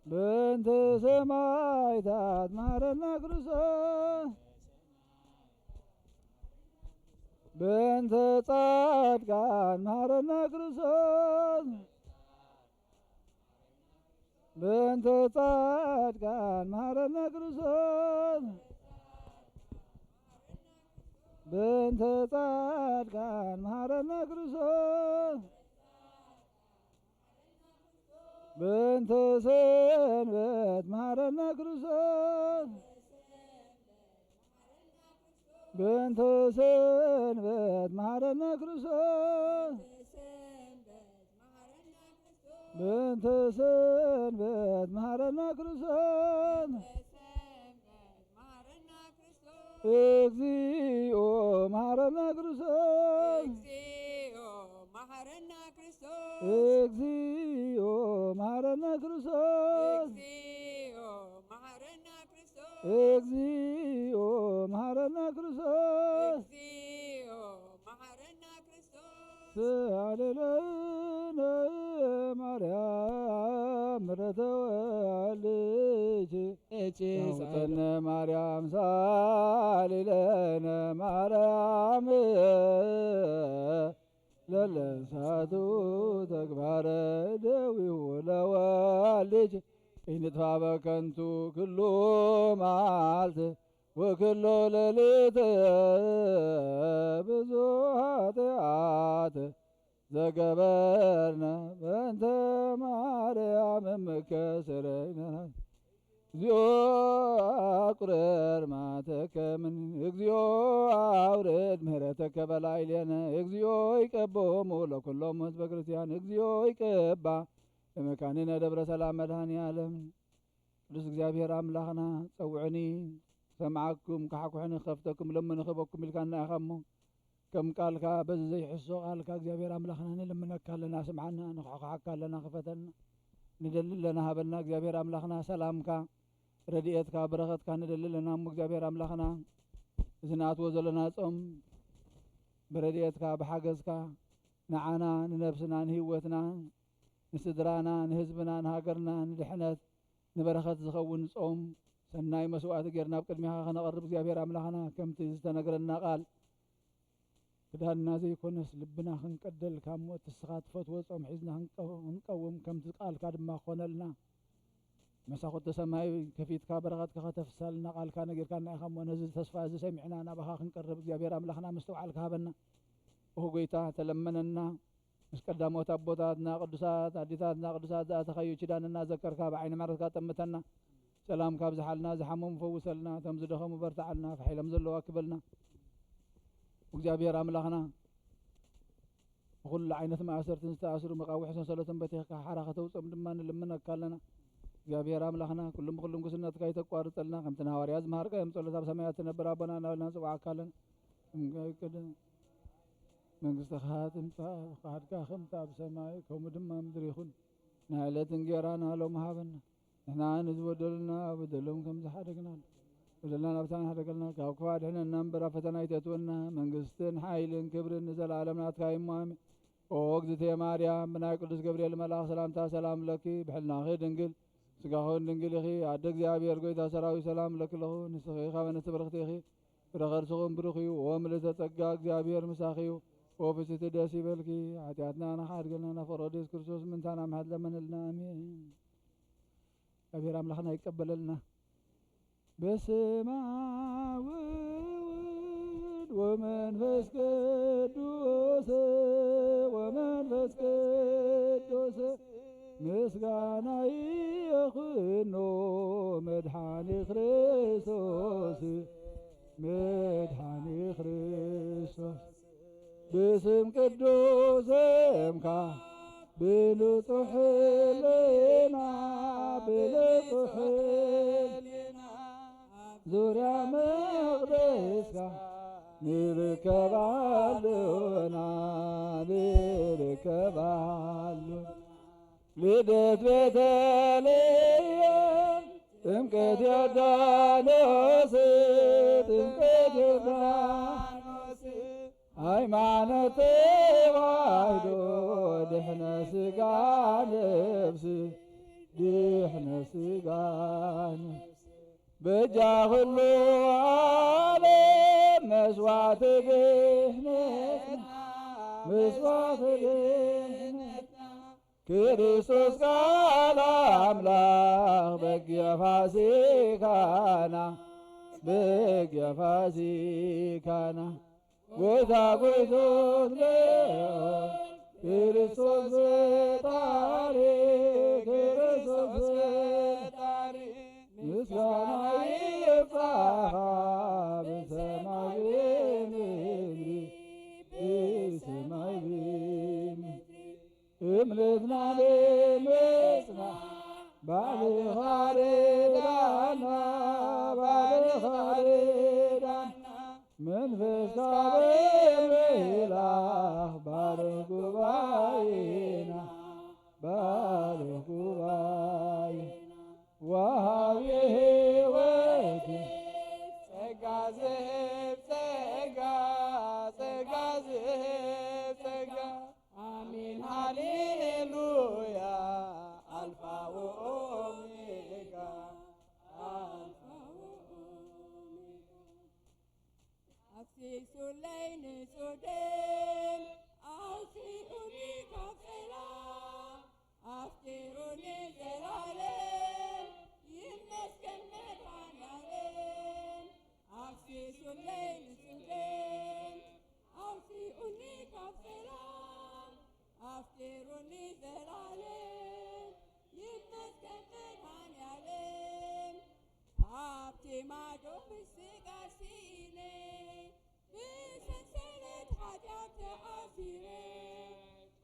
በእንተ ሰማይታት መሃረና ክርስቶስ። በእንተ ጻድቃን መሃረና ክርስቶስ። በእንተ ጻድቃን መሃረና ክርስቶስ። በእንተ ጻድቃን መሃረና ክርስቶስ። በእንተ ሰንበት መሃረና ክርስቶስ። በእንተ ሰንበት መሃረና ክርስቶስ። በእንተ ሰንበት መሃረና ክርስቶስ። እግዚኦ መሃረና ክርስቶስ። እግዚኦ መሃረና ክርስቶስ። እግዚኦ መሃረና ክርስቶስ። እግዚኦ መሃረና ክርስቶስ። እግዚኦ መሃረና ክርስቶስ። እግዚኦ መሃረና ክርስቶስ። ሰአሊ ለነ ማርያም ምሕረተ ወልድኪ። እቺ ያውጠነ ማርያም ሰአሊ ለነ ማርያም ለለሳቱ ተግባረ ደዊሁ ለወልድኪ። ኢንጥፋ በከንቱ ኩሉ መዓልት ወኩሎ ሌሊት ብዙ ኃጢአት ዘገበርነ በእንተ ማርያም እምከ ስረይነ። እግዚኦ አቁረር ማተከምን እግዚኦ አውርድ ምህረተከ በላዕሌነ። እግዚኦ ይቀቦሙ ለኩሎም ህዝበ ክርስቲያን። እግዚኦ ይቀባ ለመካንነ ደብረ ሰላም መድኃኔ ዓለም። ቅዱስ እግዚአብሔር ኣምላኽና፣ ጸውዑኒ፣ ሰምዓኩም፣ ካሕኩሕኒ፣ ክኸፍተኩም፣ ለምኑ፣ ክህበኩም ኢልካና ኢኻ እሞ፣ ከም ቃልካ፣ በዚ ዘይሕሶ ቃልካ፣ እግዚኣብሔር ኣምላኽና፣ ንልምነካ ኣለና፣ ስምዓና፣ ንኳሕኳሓካ ኣለና፣ ክፈተና፣ ንደሊ ኣለና፣ ሃበና። እግዚኣብሔር ኣምላኽና፣ ሰላምካ፣ ረድኤትካ፣ በረኸትካ ንደሊ ኣለና እሞ፣ እግዚኣብሔር ኣምላኽና፣ እዚ ንኣትዎ ዘለና ጾም፣ ብረድኤትካ፣ ብሓገዝካ፣ ንዓና፣ ንነብስና፣ ንህይወትና፣ ንስድራና፣ ንህዝብና፣ ንሃገርና፣ ንድሕነት፣ ንበረኸት ዝኸውን ጾም፣ ሰናይ መስዋዕቲ ጌርና ኣብ ቅድሜኻ ከነቐርብ፣ እግዚኣብሔር ኣምላኽና፣ ከምቲ ዝተነግረና ቃል፣ ክዳንና ዘይኮነስ ልብና ክንቀደልካ እሞ፣ እቲ ንስኻ ትፈትዎ ጾም ሒዝና ክንቀ-፣ ክንቀውም፣ ከምቲ ቃልካ ድማ ክኾነልና፣ መሳኹቲ ሰማይ ከፊትካ በረኸትካ ከተፍሳልና ቃልካ ነጊርካና ኢኻ እሞ፣ ነዚ ተስፋ እዚ ሰሚዕና ናባኻ ክንቀርብ፣ እግዚኣብሔር ኣምላኽና፣ ምስትውዓል ክሃበና። ኦ ጎይታ፣ ተለመነና። ምስ ቀዳሞት ኣቦታትና ቅዱሳት ኣዴታትና ቅዱሳት ዝኣተኻዮ ኪዳን እናዘከርካ ብዓይኒ ምሕረትካ ጠምተና። ሰላምካ ኣብዝሓልና፣ ዝሓመሙ ፈውሰልና፣ እቶም ዝደኸሙ በርትዓልና፣ ፋሕ ኢሎም ዘለዉ ኣክበልና። እግዚኣብሔር ኣምላኽና፣ ብኹሉ ዓይነት ማእሰርትን ዝተኣስሩ መቃውሒ ሰንሰለቶም በቲኽካ ሓራ ከተውፅኦም ድማ ንልምነካ ኣለና። እግዚኣብሔር ኣምላኽና፣ ኩሉም ብኹሉም ጉስነትካ ይተቋርፀልና፣ ከምቲ ንሃዋርያ ዝመሃርካዮም ጸሎት ኣብ ሰማያት ትነብር ኣቦና እናበልና ንጽውዓካ ኣለና። መንግስትኻ ትምጻእ፣ ፍቓድካ ከምቲ ኣብ ሰማይ፣ ከምኡ ድማ ኣብ ምድሪ ይኹን። ናይ ዕለት እንጌራና ሎሚ ሃበና። ንሕና ንዝበደሉና፣ በደሎም ከም ዝሓደግናሉ፣ በደልና ናብታ ንሓደገልና፣ ካብ ክፉእ ኣድሕነና እምበር፣ ኣብ ፈተና ኣይተእትወና። መንግስትን ሓይልን ክብርን ንዘለኣለም ናትካ እዩ እሞ፣ ኣሜን። ኦ እግዝእትየ ማርያም፣ ብናይ ቅዱስ ገብርኤል መልኣኽ ሰላምታ ሰላም እብለኪ። ብሕልናኺ ድንግል፣ ስጋኹን ድንግል ኢኺ። ኣደ እግዚኣብሔር፣ ጎይታ ሰራዊት፣ ሰላም እብለኪ ኣለኹ። ንስኺ ካብ ኣንስቲ ብርኽቲ ኢኺ፣ ፍረ ከርስኹም ብሩኽ እዩ። ኦ ምልዕተ ጸጋ፣ እግዚኣብሔር ምሳኺ እዩ። ኦ ፍስሕቲ ደስ ይበልኪ፣ ሓጢኣትና ንኽሓድገልና፣ ናብ ፍቕሪ ወዲ የሱስ ክርስቶስ ምእንታና ምሕረት ለመነልና። ኣሜን። እግዚኣብሔር ኣምላኽና ይቀበለልና። በስመ አብ ወወልድ ወመንፈስ ቅዱስ፣ ወመንፈስ ቅዱስ ምስጋና ይኹኖ መድኃኒ ክርስቶስ፣ መድኃኒ ክርስቶስ። ብስም ቅዱስ ስምካ ብንጹሕ ሕልና፣ ብንጹሕ ሕልና ጥምቀት ዮርዳኖስ፣ ጥምቀት ዮርዳኖስ፣ ሃይማኖት ተዋህዶ፣ ድሕነ ስጋ ነፍስ፣ ድሕነ ስጋ ነፍስ፣ በጃ ኩሉ ዓለም መስዋዕቲ ድሕነትና፣ መስዋዕቲ ድሕነትና፣ ክርስቶስ ቃል ኣምላኽ በጊዕ ፋሲካና፣ በጊዕ ፋሲካና፣ ጎይታ ጎይቶት ነዮ፣ ክርስቶስ ፈጣሪ፣ ክርስቶስ ፈጣሪ፣ ምስጋና ይብጻኻ ብሰማይ ብምድሪ፣ ብሰማይ ብምድሪ። እምነትና ንምጽና ባዕልኻ ርዳና፣ ባዕልኻ ርዳና። መንፈስካ ብምልኣኽ ባርኽ ጉባኤና፣ ባርኽ ጉባኤና። ወሃቢ ህይወት ጸጋ ዝህብ ጸጋ፣ ጸጋ ዝህብ ጸጋ። ኣሜን ሃሌሉያ። ኣልፋ ወኦሜጋ፣ ኣልፋ ወኦሜጋ። ኣፍሲሱለይ ንጹህ ደም ኣውጺኡኒ ካብ ጸላም፣ ኣፍቂሩኒ ዘላለም ይመስገን መድኃኔዓለም። ኣፍሲሱለይ ንጹህ ደም ኣውጺኡኒ ካብ ጸላም፣ ኣፍቂሩኒ ዘላለም ይመስገን መድኃኔዓለም። ካብቲ ማዶ ምስጋር ስኢነ፣ ብሰንሰለት ኃጢኣት ተኣሲረ፣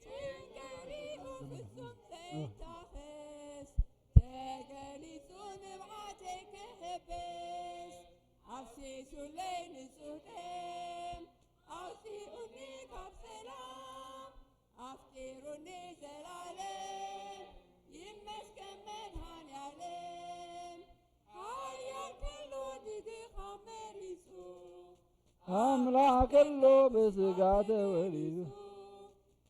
ጭንገሪኡ ፍጹም ዘይታኸስ፣ ተገሊጹ ንብዓተይ ክሕብስ፣ ኣፍሲሱለይ ንጹህ ደም ኣውጺኡኒ ካብ ጸላም፣ ኣፍቂሩኒ ዘላለም ይመስገን መድኃኔዓለም። ሓያል ከሎ ንድኻም መሪጹ፣ ኣምላኽ ከሎ ብስጋ ተወሊዱ፣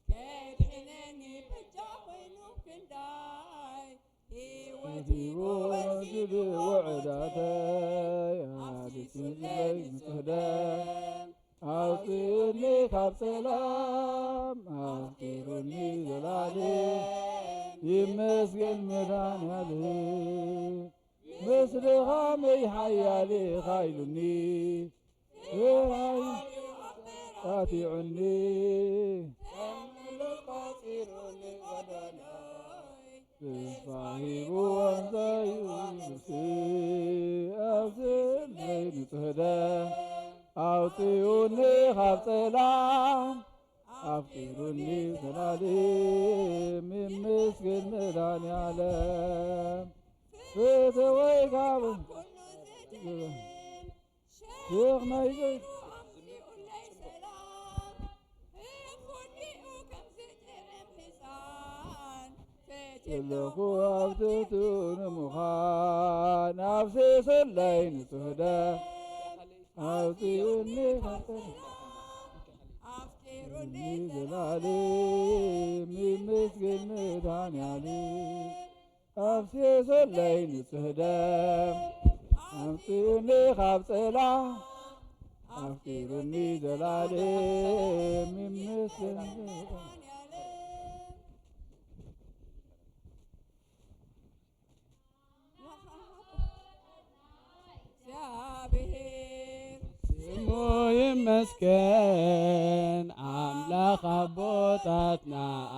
ከድሕነኒ በጃ ኮይኑ ክንዳይ፣ ሕይወት ሂቡ ወሲዱ ውዕዳተይ፣ ኣፍሲሱለይ ንጹህ ደም ኣውጺኡኒ ካብ ጸላም፣ ኣፍቂሩኒ ዘላለም ይመስገን መድኃኔዓለም። ምስ ድኻመይ ሓያል ኢኻ ኢሉኒ፣ ፍርሃይ ኣጥፊዑኒ። ተስፋ ሂቡ ዋንዛዩ ነፍሲ፣ ኣውጽእለይ ንጹህ ደም ኣውጺኡኒ ካብ ጸላም፣ ኣፍቂሩኒ ዘላለም ይመስገን መድኃኔዓለም። ፍትወይ ካብ ሸኽመይ ዘለኹ ኣብ ትሕቱ ንምዃን፣ ኣፍሲሱለይ ንጹህ ደም ኣውጺኡኒ ካብ ጸላም፣ ኣፍቂሩኒ ዘላለም ይመስገን መድኃኔዓለም። ኣፍሲሱለይ ንጹህ ደም ኣውጺኡኒ ካብ ጸላም፣ ኣፍቂሩኒ ዘላለም ይመስገን። እግዚኣብሔር ስሙ ይመስገን፣ ኣምላኽ ኣቦታትና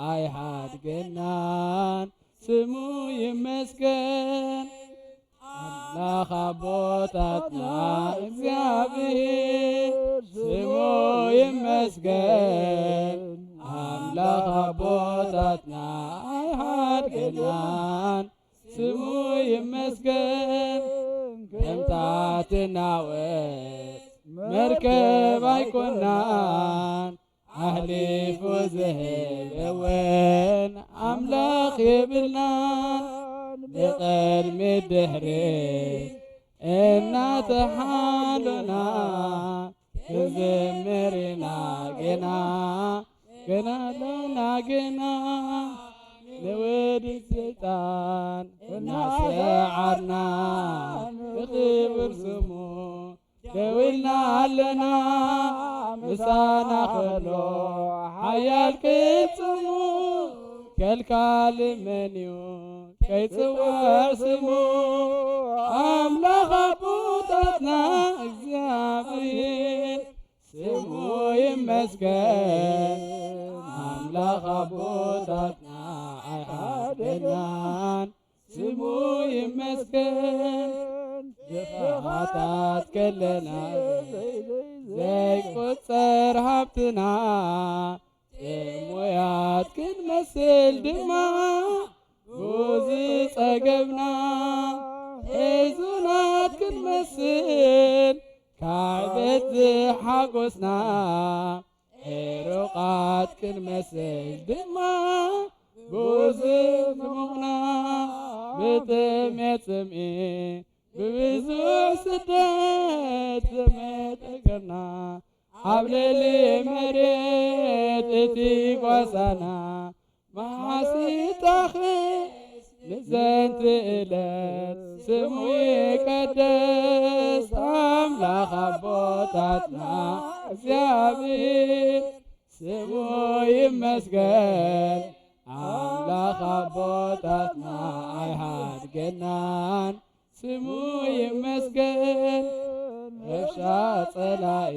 ኣይሓድገናን። ስሙ ይመስገን፣ ኣምላኽ ኣቦታትና እግዚኣብሔር ስሙ ይመስገን፣ ኣምላኽ ኣቦታትና ኣይሓድገናን። ስሙ ይመስገን፣ ከምታ ትናወጽ መርከብ ኣይኮናን፣ ኣሕሊፉ ዝህብ እውን ኣምላኽ የብልናን። ንቕድሚት ድሕሪት እናተሓሉና ክንዝምር ኢና ገና፣ ገና ኣለና ገና። ንውድድ ሰይጣን እናሰዓርና ብኽብር ስሙ ደው ኢልና ኣለና። ምሳና ከሎ ሓያል ቅጽሙ ከልካሊ መን እዩ ከይጽዋዕ ስሙ? ኣምላኽ ኣቦታትና እግዚኣብሔር ስሙ ይመስገን። ኣምላኽ ኣቦታትና ኣይሓደናን፣ ስሙ ይመስገን። ድኻታት ከለና ዘይቁጸር ሃብትና፣ ጥሙያት ክንመስል ድማ ብዝጸገብና፣ ሕዙናት ክንመስል ካብ ዝበዝሕ ሓጎስና፣ ዕሩቓት ክንመስል ድማ ብዝሙቕና፣ ብጥሜት ጽምኢ ብብዙሕ ስደት ተመጠገና፣ ኣብ ልዕሊ መሬት እቲ ጓሳና መሓሲታኺ ንዘንቲ እለት ስሙ ይቀደስ። ኣምላኽ ኣቦታትና እግዚኣብሔር ስሙ ይመስገን። ኣምላኽ ኣቦታትና ኣይሃድገናን፣ ስሙ ይመስገን። ረብሻ ጸላኢ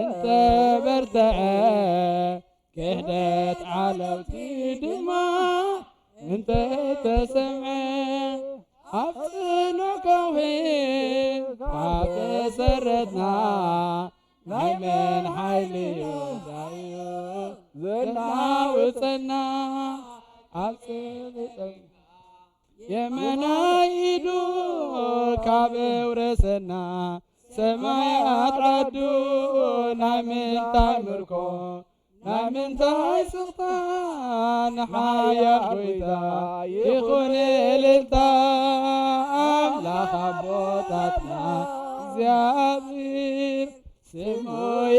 እንተበርተዐ፣ ክሕደት ዓለውቲ ድማ እንተተሰምዐ፣ ኣብ ጽኑዕ ከውሒ ካብ ተሰረትና፣ ናይ መን ሓይሊ እዩ ዳዩ ዘናውጸና? ኣብ ጽኑዕ የመናይ ኢዱ ካብ እውረሰና፣ ሰማያት ዓዱ ናይ ምንታይ ምርኮ፣ ናይ ምንታይ ስቕታ? ንሓያል ጎይታ ይኹን እልልታ። ኣምላኽ ኣቦታትና እግዚኣብሔር ስሙ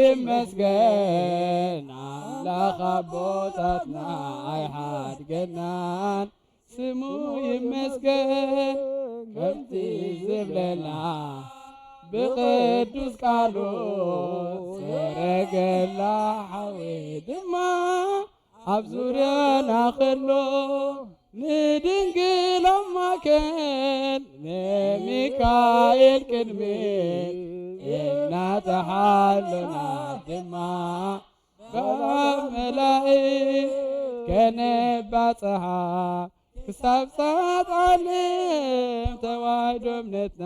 ይመስገን። ኣምላኽ ኣቦታትና ኣይሓድገናን፣ ስሙ ይመስገን። ከምቲ ዝብለና ብቕዱስ ቃሉ፣ ሰረገላ ሓዊ ድማ ኣብ ዙርያና ከሎ፣ ንድንግል ኣብ ማእከል ንሚካኤል ቅድሚት እናተሓሎና ድማ፣ ካብ መላእክት ከነባጽሓ ክሳብ ጻት ዓለም ተዋህዶ እምነትና፣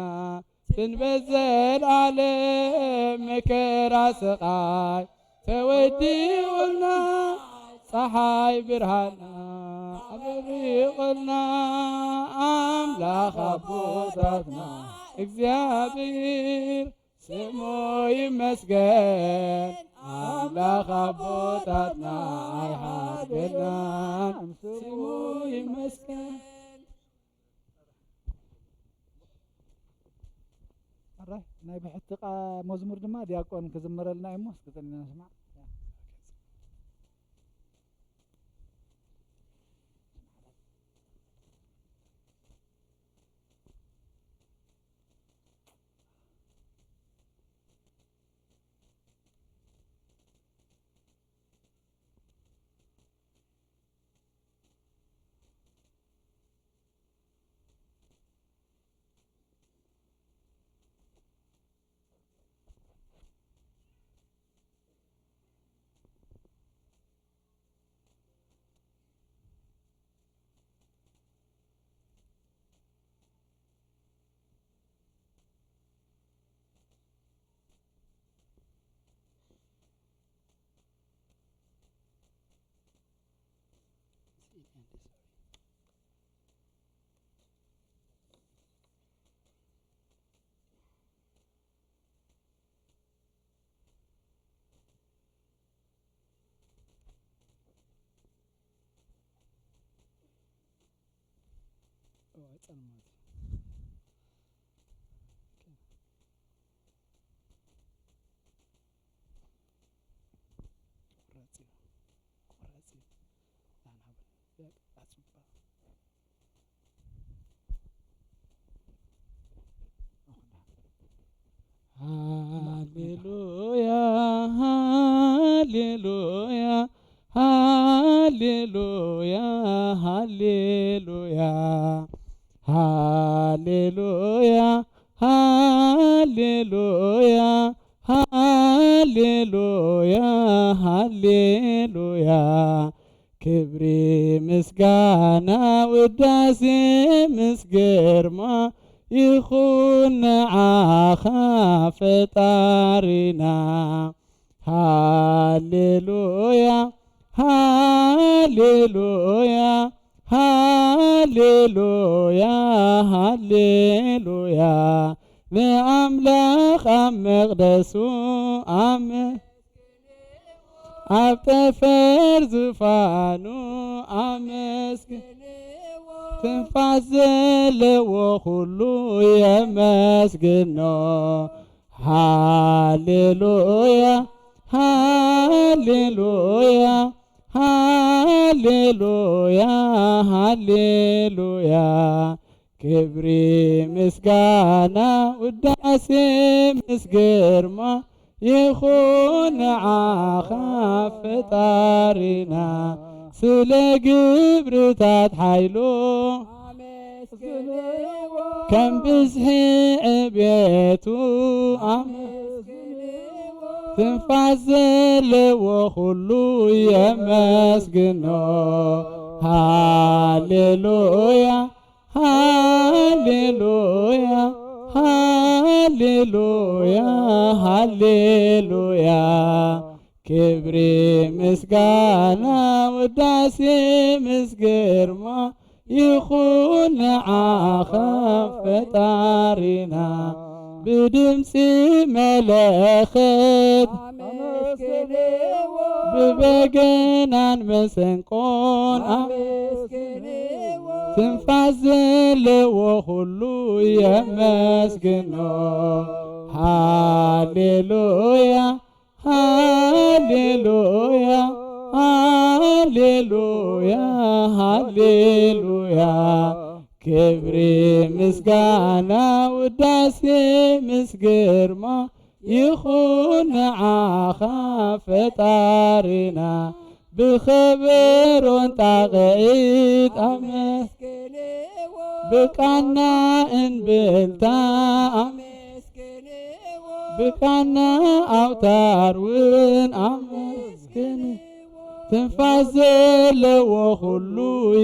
ስንበት ዘለዓለም መከራ ስቓይ ተወዲኡልና፣ ጸሓይ ብርሃና ኣበሪቑልና። ኣምላኽ ኣቦታትና እግዚኣብሔር ስሙ ይመስገን። ኣምላኽ ኣቦታትና ኣይሓድገናን፣ ስሙ ይመስገን። ሕራይ ናይ ብሕቲ ቃ-፣ መዝሙር ድማ ዲያቆን ክዝምረልና እዩ እሞ፣ እስኪ ጸኒና ንስማዕ። ኣይጸን ማለት እዩ። ቁራጽ እዩ። ቁራጽ እዩ። ዳን ሃበል። በቃ፣ ኣጽባ። ሃሌሉያ፣ ሃሌሉያ፣ ሃሌሉያ፣ ሃሌሉያ፣ ሃሌሉያ፣ ሃሌሉያ፣ ሃሌሉያ፣ ሃሌሉያ። ክብሪ፣ ምስጋና፣ ውዳሴ ምስ ግርማ ይኹን ንዓኻ ፈጣሪና። ሃሌሉያ፣ ሃሌሉያ፣ ሃሌሉያ፣ ሃሌሉያ። ንኣምላኽ ኣብ መቕደሱ ኣመ-፣ ኣብ ጠፈር ዙፋኑ ኣመስግን። ትንፋስ ዘለዎ ኩሉ የመስግኖ። ሃሌሉያ፣ ሃሌሉያ፣ ሃሌሉያ፣ ሃሌሉያ። ክብሪ፣ ምስጋና፣ ውዳሴ ምስ ግርማ ይኹን ንዓኻ ፈጣሪና። ስለ ግብርታት ሓይሉ ኣመስግንዎ። ከም ብዝሒ ዕቤቱ ኣመስግንዎ። ትንፋስ ዘለዎ ኩሉ የመስግኖ። ሃሌሉያ፣ ሃሌሉያ፣ ሃሌሉያ፣ ሃሌሉያ። ክብሪ፣ ምስጋና፣ ውዳሴ ምስ ግርማ ይኹን ንዓኻ ፈጣሪና። ብድምፂ መለኸት ኣመስግንዎ። ብበገናን መሰንቆን ኣመስግንዎ። ትንፋስ ዘለዎ ኩሉ የመስግኖ። ሃሌሉያ፣ ሃሌሉያ፣ ሃሌሉያ፣ ሃሌሉያ። ክብሪ፣ ምስጋና፣ ውዳሴ ምስ ግርማ ይኹን ንዓኻ ፈጣሪና። ብኸበሮን ጣቕዒት ኣመስግንዎ። ብቃና እንብልታ ኣመስግንዎ። ብቃና ኣውታር እውን ኣመስግንዎ። ትንፋስ ዘለዎ ኩሉ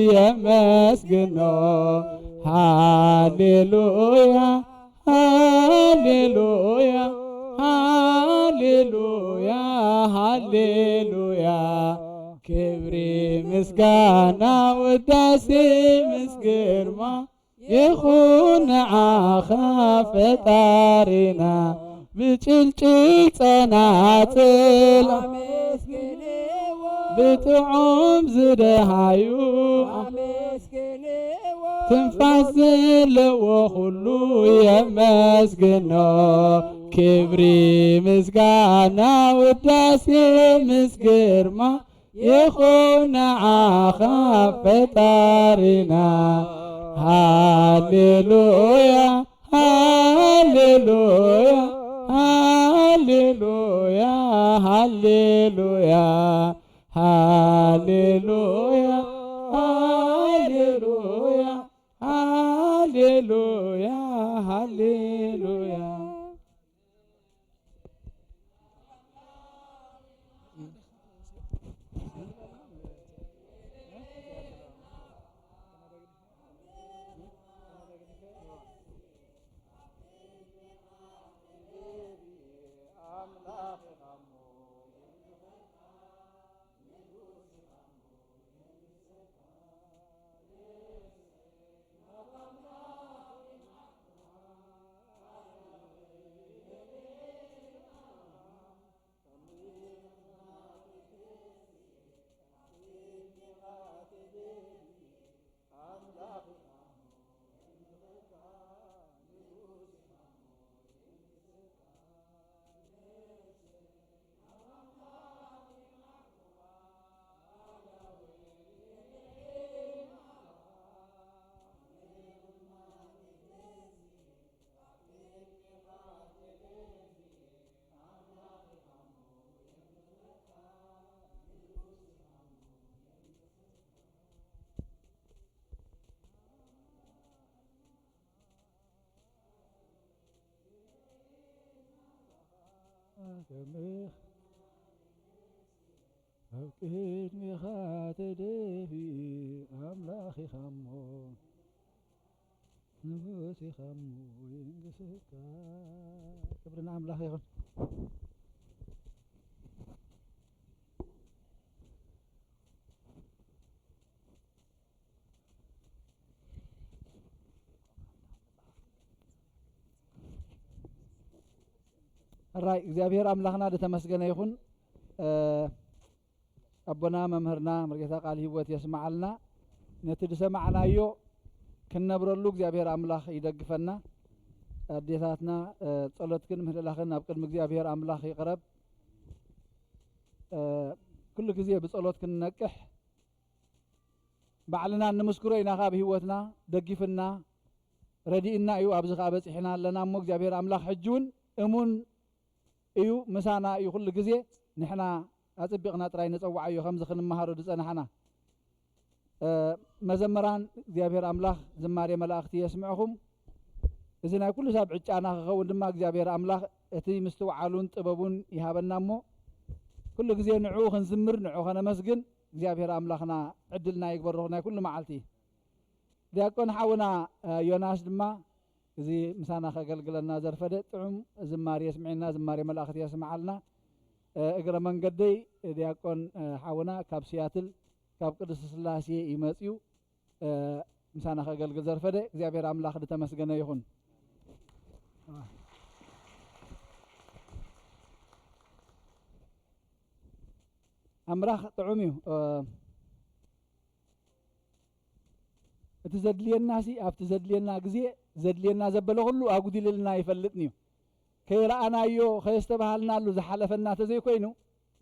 የመስግኖ። ሃሌሉያ፣ ሃሌሉያ፣ ሃሌሉያ፣ ሃሌሉያ። ክብሪ፣ ምስጋና፣ ውዳሴ ምስ ግርማ ይኹን ንዓኻ ፈጣሪና። ብጭልጭል ጸናጽል ኣመስግንዎ። ብጥዑም ዝደሃዩ ኣመስግንዎ። ትንፋስ ዘለዎ ኩሉ የመስግኖ። ክብሪ፣ ምስጋና፣ ውዳሴ ምስ ግርማ ይኹን ንዓኻ ፈጣሪና። ሃሌሉያ፣ ሃሌሉያ፣ ሃሌሉያ፣ ሃሌሉያ፣ ሃሌሉያ፣ ሃሌሉያ፣ ሃሌሉያ፣ ሃሌሉያ። ከመይ ኣብ ቅድሚኻ ተደፊኡ ኣምላኽ ኢኻ እሞ፣ ንጉስ ኢኻ እሞ ይንግስካ። ክብሪ ንኣምላኽ ይኹን። ሕራይ እግዚኣብሔር ኣምላኽና ዝተመስገነ ይኹን። ኣቦና መምህርና መርጌታ ቃል ህይወት የስምዓልና። ነቲ ዝሰማዕናዮ ክንነብረሉ እግዚኣብሔር ኣምላኽ ይደግፈና። ኣዴታትና ጸሎትክን ምህልላኽን ኣብ ቅድሚ እግዚኣብሔር ኣምላኽ ይቕረብ። ኩሉ ግዜ ብጸሎት ክንነቅሕ ባዕልና እንምስክሮ ኢና። ካብ ህይወትና ደጊፍና ረዲእና እዩ ኣብዚ ከኣ በጺሕና ኣለና እሞ እግዚኣብሔር ኣምላኽ ሕጂ እውን እሙን እዩ፣ ምሳና እዩ ኩሉ ግዜ። ንሕና ኣጽቢቕና ጥራይ ንጸውዓዮ ከምዚ ክንመሃሮ ዝጸናሕና። መዘምራን እግዚኣብሔር ኣምላኽ ዝማሬ መላእኽቲ የስምዕኹም። እዚ ናይ ኩሉ ሰብ ዕጫና ክኸውን ድማ እግዚኣብሔር ኣምላኽ እቲ ምስትውዓሉን ጥበቡን ይሃበና እሞ ኩሉ ግዜ ንዕኡ ክንዝምር ንዕኡ ከነመስግን እግዚኣብሔር ኣምላኽና ዕድልና ይግበሮ ናይ ኩሉ መዓልቲ። ዲያቆን ሓውና ዮናስ ድማ እዚ ምሳና ከገልግለና ዘርፈደ ጥዑም ዝማሬ የስምዐና፣ ዝማሬ መላእኽቲ የስምዓልና። እግረ መንገደይ ዲያቆን ሓውና ካብ ሲያትል ካብ ቅድስት ስላሴ ይመጽዩ ምሳና ከገልግል ዘርፈደ እግዚኣብሔር ኣምላኽ ዝተመስገነ ይኹን። ኣምራኽ ጥዑም እዩ። እቲ ዘድልየናሲ ኣብቲ ዘድልየና ግዜ ዘድልየና ዘበለ ኩሉ ኣጉዲልልና ይፈልጥን እዩ። ከይረኣናዮ ከየስተባሃልናሉ ዝሓለፈና ተዘይኮይኑ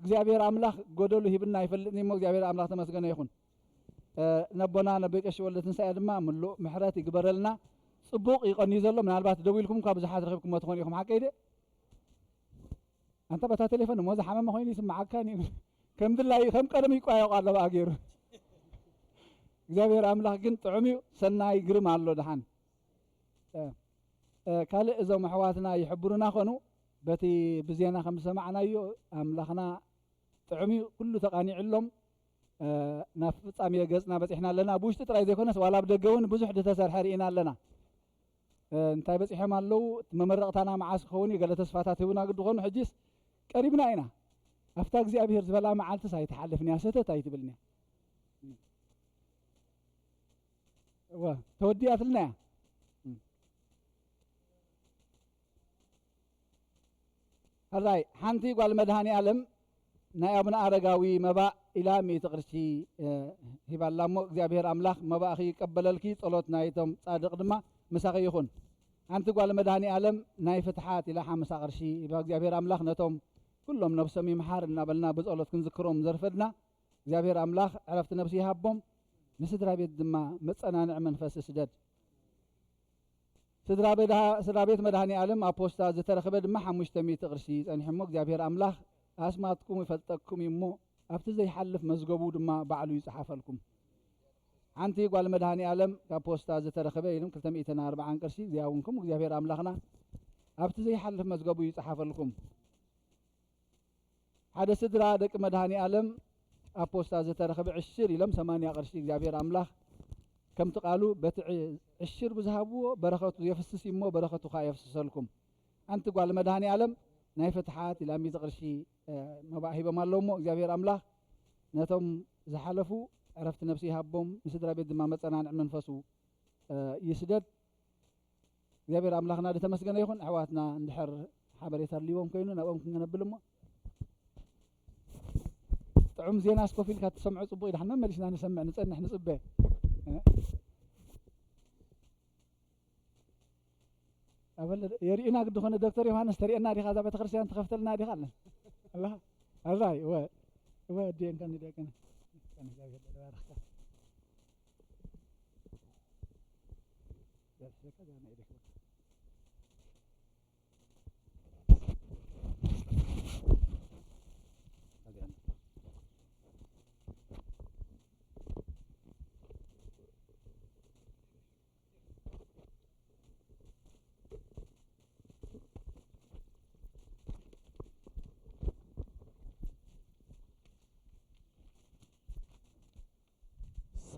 እግዚኣብሔር ኣምላኽ ጎደሉ ሂብና ይፈልጥን እሞ እግዚኣብሔር ኣምላኽ ተመስገነ ይኹን። ነቦና ነቦይ ቀሺ ወልደ ትንሳኤ ድማ ምሉእ ምሕረት ይግበረልና። ጽቡቕ ይቐንዩ ዘሎ። ምናልባት ደው ኢልኩም እኳ ብዙሓት ረኺብኩሞ ትኾኑ ኢኹም፣ ሓቀይ ደ? ኣንታ በታ ቴሌፎን እሞ ዝሓመመ ኮይኑ ይስምዓካን እዩ። ከም ድላዩ ከም ቀደም ይቋየቑ ኣሎ ብኣ ገይሩ። እግዚኣብሔር ኣምላኽ ግን ጥዑም እዩ፣ ሰናይ ግርም ኣሎ ደሓን። ካልእ እዞም ኣሕዋትና ይሕብሩና ኾኑ፣ በቲ ብዜና ከም ዝሰማዕናዮ ኣምላኽና ጥዑም እዩ፣ ኩሉ ተቓኒዕሎም። ናብ ፍጻሜ ገጽና በጺሕና ኣለና። ብውሽጢ ጥራይ ዘይኮነስ ዋላ ኣብ ደገ እውን ብዙሕ ዝተሰርሐ ርኢና ኣለና። እንታይ በጺሖም ኣለዉ? እቲ መመረቕታና መዓስ ክኸውን እዩ? ገለ ተስፋታት ህቡና ግዲ ኾኑ። ሕጂስ ቀሪብና ኢና። ኣብታ እግዚኣብሔር ዝበላ መዓልትስ ኣይትሓልፍን እያ፣ ሰተት ኣይትብልን እያ። እወ፣ ተወዲኣትልና እያ። ሕራይ ሓንቲ ጓል መድሃኔ ኣለም ናይ ኣቡነ ኣረጋዊ መባእ ኢላ ሚእቲ ቅርሺ ሂባላ እሞ እግዚኣብሔር ኣምላኽ መባእኺ ይቀበለልኪ፣ ጸሎት ናይቶም ጻድቕ ድማ ምሳኺ ይኹን። ሓንቲ ጓል መድሃኔ ኣለም ናይ ፍትሓት ኢላ ሓምሳ ቅርሺ ሂባ እግዚኣብሔር ኣምላኽ ነቶም ኩሎም ነብሶም ይምሓር እናበልና ብጸሎት ክንዝክሮም ዘርፈድና እግዚኣብሔር ኣምላኽ ዕረፍቲ ነብሲ ይሃቦም፣ ንስድራ ቤት ድማ መጸናንዒ መንፈስ ይስደድ። ስድራ ቤት መድሃኔ ኣለም ኣብ ፖስታ ዝተረኸበ ድማ ሓሙሽተ ሚእቲ ቅርሺ ጸኒሑ እሞ እግዚኣብሔር ኣምላኽ ኣስማትኩም ይፈልጠኩም እዩ እሞ ኣብቲ ዘይሓልፍ መዝገቡ ድማ ባዕሉ ይጽሓፈልኩም። ሓንቲ ጓል መድሃኔ ኣለም ካብ ፖስታ ዝተረኸበ ኢሎም ክልተ ሚእትን ኣርባዓን ቅርሺ እዚኣ እውን ከም እግዚኣብሔር ኣምላኽና ኣብቲ ዘይሓልፍ መዝገቡ ይጽሓፈልኩም። ሓደ ስድራ ደቂ መድሃኔ ኣለም ኣብ ፖስታ ዝተረኸበ ዕሽር ኢሎም ሰማንያ ቅርሺ እግዚኣብሔር ኣምላኽ ከምቲ ቃሉ በቲ ዕሽር ብዝሃብዎ በረኸቱ የፍስስ እሞ በረኸቱ ኸዓ የፍስሰልኩም። ሓንቲ ጓል መድሃኔ ኣለም ናይ ፍትሓት ኢላ ሚእቲ ቅርሺ መባእ ሂቦም ኣለዉ እሞ እግዚኣብሔር ኣምላኽ ነቶም ዝሓለፉ ዕረፍቲ ነብሲ ይሃቦም፣ ንስድራ ቤት ድማ መጸናንዒ መንፈሱ ይስደድ። እግዚኣብሔር ኣምላኽና ዝተመስገነ ይኹን። ኣሕዋትና እንድሕር ሓበሬታ ኣድልይዎም ኮይኑ ናብኦም ክንገነብል እሞ ጥዑም ዜና ስኮፍ ኢልካ ትሰምዖ ጽቡቕ ኢልካ መመሊስና ንሰምዕ ንጸንሕ ንጽበ። ኣበለ የርእዩና ግዲ ኾነ ዶክተር ዮሃንስ ተርእየና ዲኻ እዛ ቤተክርስትያን ትኸፍተልና ዲኻ ኣለ ኣላ ኣራይ እወ እወ ዲየን ከን ዲየን ከን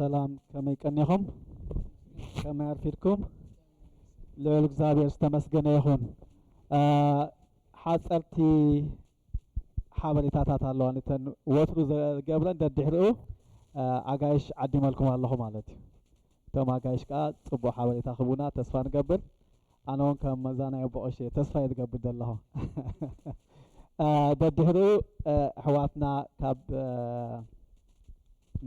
ሰላም፣ ከመይ ቀኒኹም? ከመይ ኣርፊድኩም? ልዑል እግዚኣብሔር ዝተመስገነ ይኹን። እ፣ ሓጸርቲ ሓበሬታታት ኣለዋ። እተን ወትሩ ዘገብረን ደድሕሪኡ፣ እ፣ ኣጋይሽ ዓዲመልኩም ኣለኹ ማለት እዩ። እቶም ኣጋይሽ ከኣ ጽቡቕ ሓበሬታ ክህቡና ተስፋ ንገብር። ኣነ እውን ከም መዛናይ ኣቦ ቀሺ እየ ተስፋ እየ ዝገብር ዘለኹ። እ፣ ደድሕሪኡ፣ እ፣ ኣሕዋትና ካብ፣ እ፣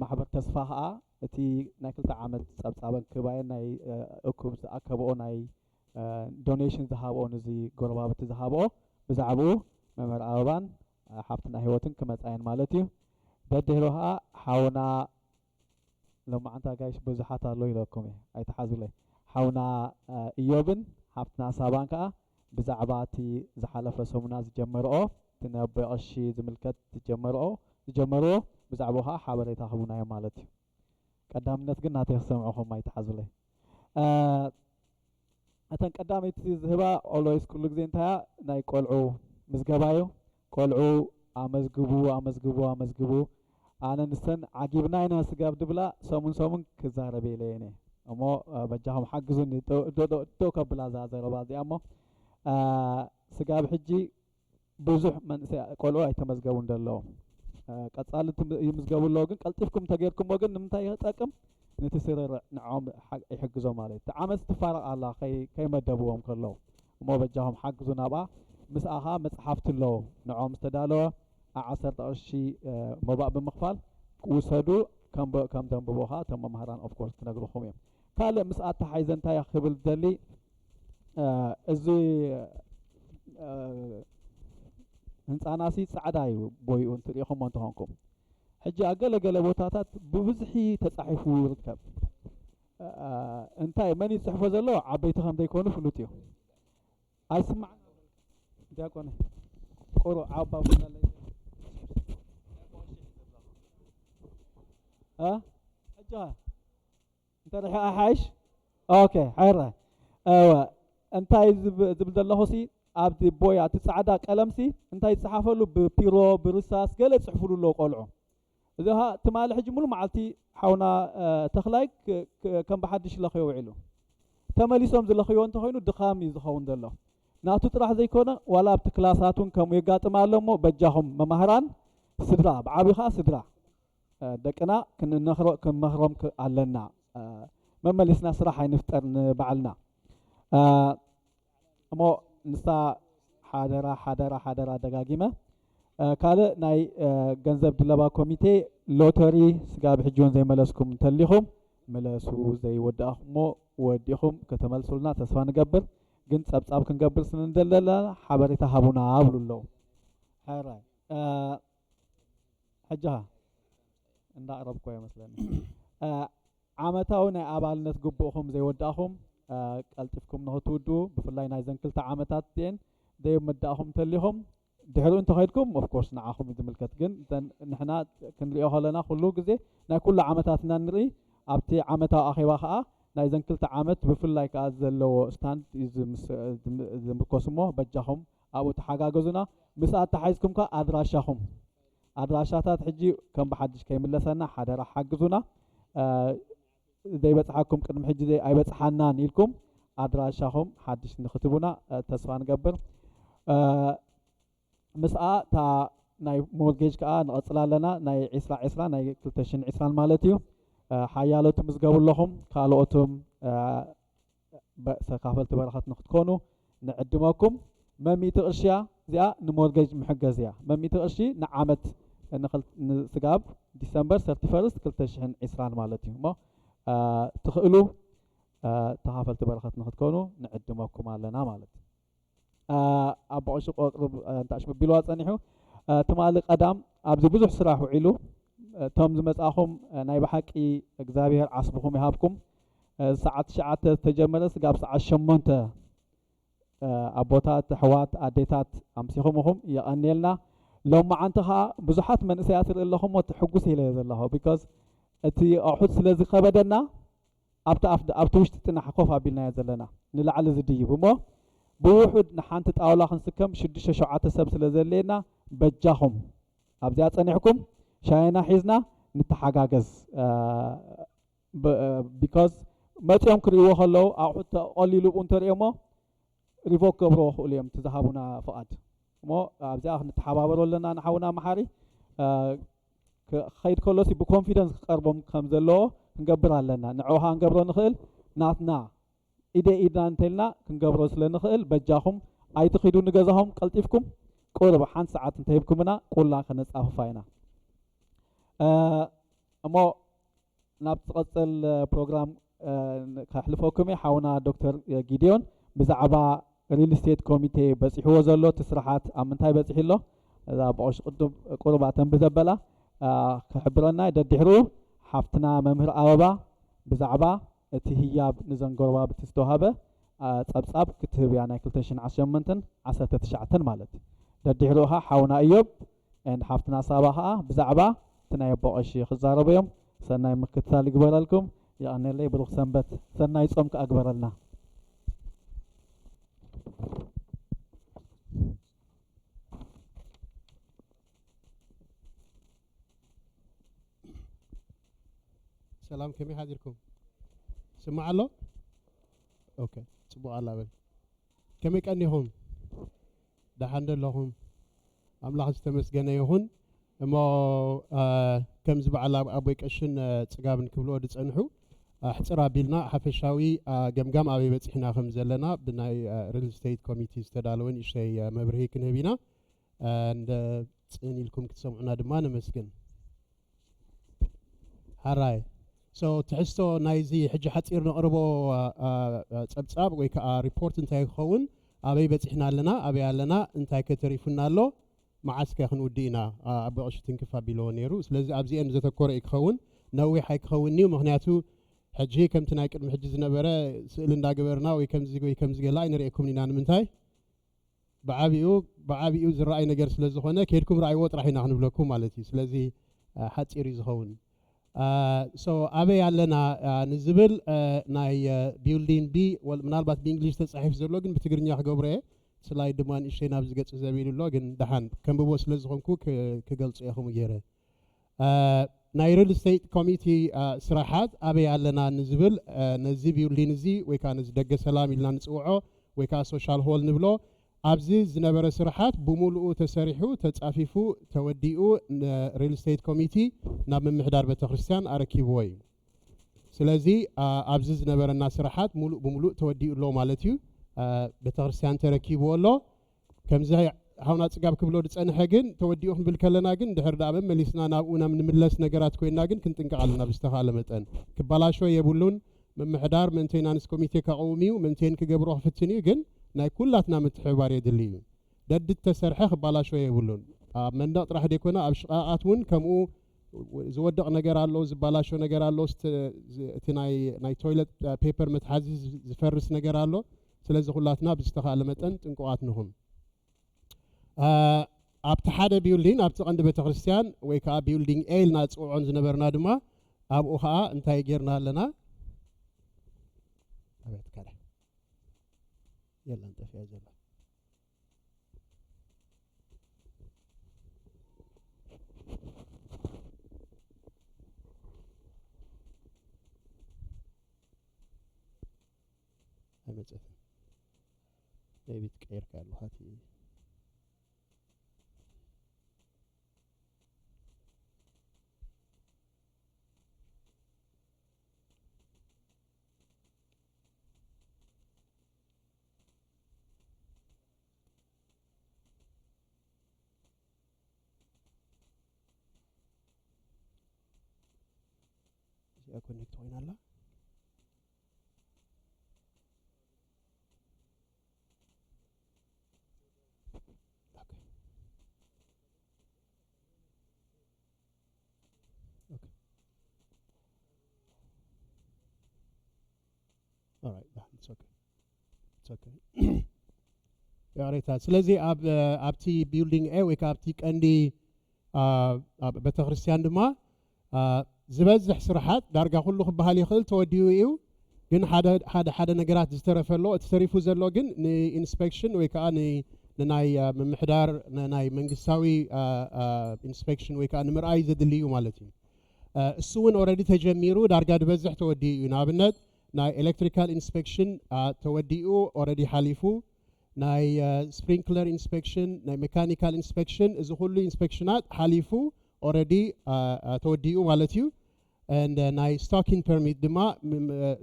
ማሕበር ተስፋ ከኣ እቲ ናይ ክልተ ዓመት ጸብጻበን ክባየን ናይ፣ እ፣ እኩብ ዝኣከብኦ ናይ፣ እ፣ ዶኔሽን ዝሃብኦ፣ ነዚ ጎረባብቲ ዝሃብኦ፣ ብዛዕባኡ መምህር ኣበባን፣ እ፣ ሓፍትና ህይወትን ክመጻ እየን ማለት እዩ። ደድሕሪኡ ከኣ ሓውና ሎማዓንቲ ኣጋይሽ ብዙሓት ኣሎ ኢለኩም እየ፣ ኣይትሓዙለይ። ሓውና፣ እ፣ እዮብን ሓፍትና ሳባን ከኣ ብዛዕባ እቲ ዝሓለፈ ሰሙና ዝጀመርኦ፣ እቲ ነቦይ ቀሺ ዝምልከት ዝጀመርኦ፣ ዝጀመርዎ፣ ብዛዕባኡ ከኣ ሓበሬታ ክህቡና እዮም ማለት እዩ። ቀዳምነት ግን ናተይ ክሰምዑኹም ኣይትሓዙለይ። እ፣ እተን ቀዳመይቲ ዝህባ ኦልዌይስ ኩሉ ግዜ እንታይ እያ? ናይ ቆልዑ ምዝገባ እዩ። ቆልዑ ኣመዝግቡ፣ ኣመዝግቡ፣ ኣመዝግቡ። ኣነ ንሰን ዓጊብና ኢና ስጋብ ድብላ ሰሙን ሰሙን ክዛረብ ኢለ እየ እሞ፣ እ፣ በጃኹም ሓግዙኒ፣ ደው፣ ደው፣ ደው፣ ደው ከብላ እዛ ዘረባ እዚኣ እሞ፣ እ፣ ስጋብ ሕጂ ብዙሕ መንእሰይ ቆልዑ ኣይተመዝገቡን ዘለዉ። እ፣ ቀጻሊ ትም-፣ ይምዝገቡ ኣለዉ፣ ግን ቀልጢፍኩም እንተጌርኩሞ ግን ንምንታይ ይጠቅም? ነቲ ስርርዕ ንዕኦም ሓ-፣ ይሕግዞ ማለት እዩ። እቲ ዓመት ትፋረቕ ኣላ ከይ-፣ ከይመደብዎም ከለዉ። እሞ በጃኹም ሓግዙ ናብኣ። ምስኣ ኸኣ መጽሓፍቲ ኣለዉ። ንዕኦም ዝተዳለወ ዓ-፣ ዓሰርተ ቅርሺ፣ እ፣ መባእ ብምኽፋል ውሰዱ። ከም በ-፣ ከም ተንብቦ ኸኣ እቶም መማህራን ኦፍ ኮርስ ክነግርኹም እዮም። ካልእ ምስኣ ኣተሓሒዘ እንታይ ክብል ዝደሊ፣ እ፣ እዚ፣ እ፣ ህንጻናሲ ጻዕዳ እዩ ቦይኡ እንትሪኢኹሞ እንተኾንኩም። ሕጂ ኣብ ገለ ገለ ቦታታት ብብዝሒ ተጻሒፉ ይርከብ። እ፣ እንታይ መን እዩ ዝጽሕፎ ዘሎ? ዓበይቲ ከም ዘይኮኑ ፍሉጥ እዩ። ኣይስማዕን። ዲያቆነ ቁሩብ ዓባ ቡና ኣለይ። እ? ሕጂ ኸ? እንተ ርሒቕ ኣይሓይሽ? ኦኬ፣ ሕረ። እወ፣ እንታይ ዝብ-፣ ዝብል ዘለኹ ሲ፣ ኣብቲ ቦያ፣ እቲ ጻዕዳ ቀለም ሲ፣ እንታይ ዝጸሓፈሉ? ብፒሮ፣ ብርሳስ፣ ገለ ይጽሕፉሉ ኣለዉ ቆልዑ። እዚ ኸኣ ትማሊ ሕጂ ሙሉ መዓልቲ ሓውና፣ እ፣ ተኽላይ ክ-፣ ክ-፣ ከም ብሓድሽ ለኽዮ ውዒሉ። ተመሊሶም ዝለኽይዎ እንተኾይኑ ድኻም እዩ ዝኸውን ዘሎ። ናቱ ጥራሕ ዘይኮነ፣ ዋላ ኣብቲ ክላሳት እውን ከምኡ የጋጥም ኣሎ እሞ፣ በጃኹም መማህራን፣ ስድራ፣ ብዓብዩ ኸኣ ስድራ፣ እ፣ ደቅና ክንነኽሮ-፣ ክንመኽሮም ክ-፣ ኣለና። እ፣ መመሊስና ስራሕ ኣይንፍጠር ንባዕልና። እ፣ እሞ ንሳ ሓደራ፣ ሓደራ፣ ሓደራ ደጋጊመ። እ፣ ካልእ ናይ፣ እ፣ ገንዘብ ድለባ ኮሚቴ ሎተሪ ስጋብ ሕጂ እውን ዘይመለስኩም እንተሊኹም ምለሱ፣ ዘይወዳእኹሞ ወዲኹም ከተመልሱልና ተስፋ ንገብር። ግን ጸብጻብ ክንገብር ስለ እንደለና ሓበሬታ ሃቡና ብሉ ኣለዉ። ሕራይ። እ፣ ሕጂ ኸ እንዳቕረብኩ ይመስለኒ። እ፣ ዓመታዊ ናይ ኣባልነት ግቡእኹም ዘይወዳእኹም፣ እ፣ ቀልጢፍኩም ንኽትውድኡ፣ ብፍላይ ናይዘን ክልተ ዓመታት እዚኤን ዘይምዳእኹም እንተሊኹም፣ ድሕሪኡ እንተኸይድኩም፣ ኦፍ ኮርስ፣ ንዓኹም እዩ ዝምልከት። ግን እተን ንሕና ክንሪኦ ከለና፣ ኩሉ ግዜ ናይ ኩሉ ዓመታትና ንርኢ። ኣብቲ ዓመታዊ ኣኼባ ኸኣ ናይዘን ክልተ ዓመት ብፍላይ ከኣ ዘለዎ ስታንድ እዩ ዝምስ-፣ ዝም-፣ ዝምርኮስ እሞ፣ በጃኹም ኣብኡ ተሓጋገዙና። ምስ ኣተሓሒዝኩም ከኣ ኣድራሻኹም፣ ኣድራሻታት ሕጂ ከም ብሓድሽ ከይምለሰና ሓደራ ሓግዙና። እ፣ ዘይበጽሓኩም ቅድሚ ሕጂ ዘይ-፣ ኣይበጽሓናን ኢልኩም ኣድራሻኹም ሓድሽ ንክትቡና፣ እ፣ ተስፋ ንገብር። እ፣ ምስኣ እታ ናይ ሞርጌጅ ከኣ ንቐጽል ኣለና። ናይ ዒስራ ዒስራ፣ ናይ ክልተ ሽሕን ዒስራን ማለት እዩ። እ፣ ሓያሎ ትምዝገቡ ኣለኹም። ካልኦትም፣ እ፣ በ-፣ ተካፈልቲ በረኸት ንክትኮኑ ንዕድመኩም። መሚእቲ ቅርሺ እያ እዚኣ፣ ንሞርጌጅ ምሕገዝ እያ። መሚእቲ ቅርሺ ንዓመት ንኽል-፣ ንስጋብ ዲሰምበር ሰርቲ ፈርስት ክልተ ሽሕን ዒስራን ማለት እዩ። እሞ፣ እ፣ ትኽእሉ፣ እ፣ ተኻፈልቲ በረኸት ንክትኮኑ ንዕድመኩም ኣለና ማለት እዩ። እ፣ ኣቦ ቀሺ ቆቅርብ፣ እ፣ እንታሽ ምቢልዋ ጸኒሑ፣ እ፣ ትማሊ ቀዳም ኣብዚ ብዙሕ ስራሕ ውዒሉ፣ እ፣ እቶም ዝመጻኹም፣ እ፣ ናይ ብሓቂ እግዚኣብሔር ዓስብኹም ይሃብኩም። እ፣ ሰዓት ትሽዓተ ዝተጀመረ ስጋብ ሰዓት ሸሞንተ፣ እ፣ ኣቦታት፣ ኣሕዋት፣ ኣዴታት ኣምሲኹም ኢኹም፣ የቐንየልና። ሎማዓንቲ ኸኣ ብዙሓት መንእሰያት ርኢ ኣለኹ እሞ፣ ሕጉስ ኢለ እየ ዘለኹ። ቢኮዝ እቲ ኣቑሑት ስለ ዝኸበደና፣ ኣብቲ ኣፍ-፣ ኣብቲ ውሽጢ ጥራሕ ኮፍ ኣቢልናዮ ዘለና፣ ንላዕሊ ዝድይብ እሞ፣ ብውሑድ ንሓንቲ ጣውላ ክንስከም ሽዱሽተ ሸውዓተ ሰብ ስለ ዘድልየና፣ በጃኹም ኣብዚኣ ጸኒሕኩም ሻሂና ሒዝና ንተሓጋገዝ። እ፣ because መፂኦም ክርእይዎ ከለዉ ኣቑሑት ተቐሊሉ ብኡ እንተርእዮሞ ሪቮክ ገብርዎ ክእሉ እዮም እቲ ዝሃቡና ፍቓድ። እሞ ኣብዚኣ ክንተሓባበሮ ኣለና ንሓውና መሓሪ። ክኸይድ ከሎሲ ብኮንፊደንስ ክቀርቦም ከም ዘለዎ ክንገብር ኣለና። ንዕኡ ኸዓ ክንገብሮ ንኽእል ናትና ኢደ ኢድና እንተልና ክንገብሮ ስለ ንኽእል በጃኹም ኣይትኺዱ ንገዛኹም፣ ቀልጢፍኩም ቁርብ ሓንቲ ሰዓት እንተሂብኩምና ኩላ ከነጻፍፋ ኢና። እሞ ናብ ዝቐጽል ፕሮግራም ከሕልፈኩም እየ። ሓውና ዶክተር ጊዲዮን ብዛዕባ ሪል ስቴት ኮሚቴ በጺሕዎ ዘሎ እቲ ስራሓት ኣብ ምንታይ በጺሑ ኣሎ እዛ ብቐሽ ቅዱም ቁርባ ተንብብ ዘበላ ክሕብረና እዩ። ደድሕሩ ሓፍትና መምህር ኣበባ ብዛዕባ እቲ ህያብ ንዘን ጎረባብቲ ዝተዋህበ ጸብጻብ ክትህብ እያ፣ ናይ ክልተ ሽሕን ዓሰርተ ሸሞንተን ዓሰርተ ትሽዓተን ማለት እዩ። ደድሕሩ ኸዓ ሓውና እዮብ and ሓፍትና ሳባ ኸዓ ብዛዕባ እቲ ናይ ኣቦ ቀሺ ክዛረቡ እዮም። ሰናይ ምክትታል ይግበረልኩም። የቐንየለይ። ብሩኽ ሰንበት። ሰናይ ጾም ከኣ ግበረልና። ሰላም፣ ከመይ ሓዲርኩም? ስማዕ ኣሎ? ኦኬ፣ ጽቡቕ ኣላ በል። ከመይ ቀኒኹም? ደሓን ዶ ኣለኹም? ኣምላኽ ዝተመስገነ ይኹን። እሞ ከምዚ በዓል ኣቦይ ቀሽን ጽጋብን ክብልዎ ዝጸንሑ፣ ኣሕጽር ኣቢልና ሓፈሻዊ ገምጋም ኣበይ በጺሕና ከም ዘለና ብናይ ሪል ስቴት ኮሚቲ ዝተዳለወ ንእሽተይ መብርሂ ክንህብ ኢና። እንደ ጽን ኢልኩም ክትሰምዑና ድማ ነመስግን። ሓራይ so ትሕዝቶ ናይዚ ሕጂ ሓጺር ነቕርቦ ጸብጻብ ወይ ከዓ ሪፖርት እንታይ ክኸውን፣ ኣበይ በጺሕና ኣለና፣ ኣበይ ኣለና፣ እንታይ ከተሪፉና ኣሎ፣ መዓስ ከ ክንውድእ ኢና፣ ኣቦ ቀሺ ትንክፍ ኣቢልዎ ነይሩ። ስለዚ ኣብዚኤን ዘተኮረ እዩ ክኸውን፣ ነዊሕ ኣይክኸውን እዩ። ምኽንያቱ ሕጂ ከምቲ ናይ ቅድሚ ሕጂ ዝነበረ ስእሊ እንዳገበርና ወይ ከምዚ ወይ ከምዚ ገለ ኣይንርእየኩምን ኢና። ንምንታይ? ብዓቢኡ ብዓቢኡ ዝረኣይ ነገር ስለ ዝኾነ ኬድኩም ረኣይዎ ጥራሕ ኢና ክንብለኩም ማለት እዩ። ስለዚ ሓፂር እዩ ዝኸውን። so ኣበይ ኣለና ንዝብል ናይ building B ምናልባት ብእንግሊሽ ተፃሒፉ ዘሎ ግን ብትግርኛ ክገብሮ እየ። ስላይድ ድማ ንእሽተይ ናብዚ ገፅ ዘቢሉ ኣሎ ግን ደሓን ከንብቦ ስለ ዝኾንኩ ክገልፆ እየ ከምኡ ገይረ። ናይ ሪል ስቴት ኮሚቲ ስራሓት ኣበይ ኣለና ንዝብል ነዚ building እዚ ወይ ከዓ ነዚ ደገ ሰላም ኢልና ንፅውዖ ወይ ከዓ social hall ንብሎ ኣብዚ ዝነበረ ስራሓት ብሙሉኡ ተሰሪሑ ተፃፊፉ ተወዲኡ ንሪል ስቴት ኮሚቲ ናብ ምምሕዳር ቤተክርስትያን ኣረኪብዎ እዩ። ስለዚ ኣብዚ ዝነበረና ስራሓት ሙሉእ ብሙሉእ ተወዲኡ ኣሎ ማለት እዩ። ቤተክርስትያን ተረኪብዎ ኣሎ። ከምዚ ሓውና ፅጋብ ክብሎ ዝፀንሐ ግን ተወዲኡ ክንብል ከለና ግን ድሕር ደኣ መመሊስና ናብኡ ናብ ንምለስ ነገራት ኮይና ግን ክንጥንቀቕ ኣለና። ብዝተኻለ መጠን ክበላሾ የብሉን። ምምሕዳር መንቴናንስ ኮሚቴ ከቐውም እዩ፣ መንቴን ክገብሮ ክፍትን እዩ። ግን ናይ ኩላትና ምትሕብባር የድሊ እዩ። ደድት ተሰርሐ ክበላሾ የብሉን። ኣብ መንደቕ ጥራሕ ደይኮነ ኣብ ሽቓቓት እውን ከምኡ ዝወድቕ ነገር ኣሎ፣ ዝበላሾ ነገር ኣሎ። እቲ ናይ ቶይለት ፔፐር መትሓዚ ዝፈርስ ነገር ኣሎ። ስለዚ ኩላትና ብዝተኻእለ መጠን ጥንቁቓት ንኹን። ኣብቲ ሓደ building ኣብቲ ቀንዲ ቤተክርስትያን ወይ ከዓ building A ኢልና ዝፅውዖን ዝነበርና ድማ ኣብኡ ከዓ እንታይ ጌርና ኣለና? ኣቤት ከለ የለን ጠፊኣ ዘላ ኣይመፀትን። maybe ትቀይርካ ኣለኻ እቲ እዚኣ ኮኔክት ኮይና ኣላ። ይቕሬታ። ስለዚ ኣብቲ building A ወይ ከዓ ኣብቲ ቀንዲ ቤተክርስትያን ድማ ዝበዝሕ ስራሓት ዳርጋ ኩሉ ክበሃል ይኽእል ተወዲኡ እዩ። ግን ሓደ ሓደ ነገራት ዝተረፈ ኣሎ። እቲ ተሪፉ ዘሎ ግን ንኢንስፔክሽን ወይ ከዓ ንናይ ምምሕዳር ናይ መንግስታዊ ኢንስፔክሽን ወይ ከዓ ንምርኣይ ዘድሊ እዩ ማለት እዩ። እሱ እውን ኦረዲ ተጀሚሩ ዳርጋ ዝበዝሕ ተወዲኡ እዩ። ንኣብነት ናይ ኤሌክትሪካል ኢንስፔክሽን ተወዲኡ ኦረዲ ሓሊፉ፣ ናይ ስፕሪንክለር ኢንስፔክሽን፣ ናይ ሜካኒካል ኢንስፔክሽን፣ እዚ ኩሉ ኢንስፔክሽናት ሓሊፉ ኦረዲ ተወዲኡ ማለት እዩ። And ናይ ስቶኪንግ ፐርሚት ድማ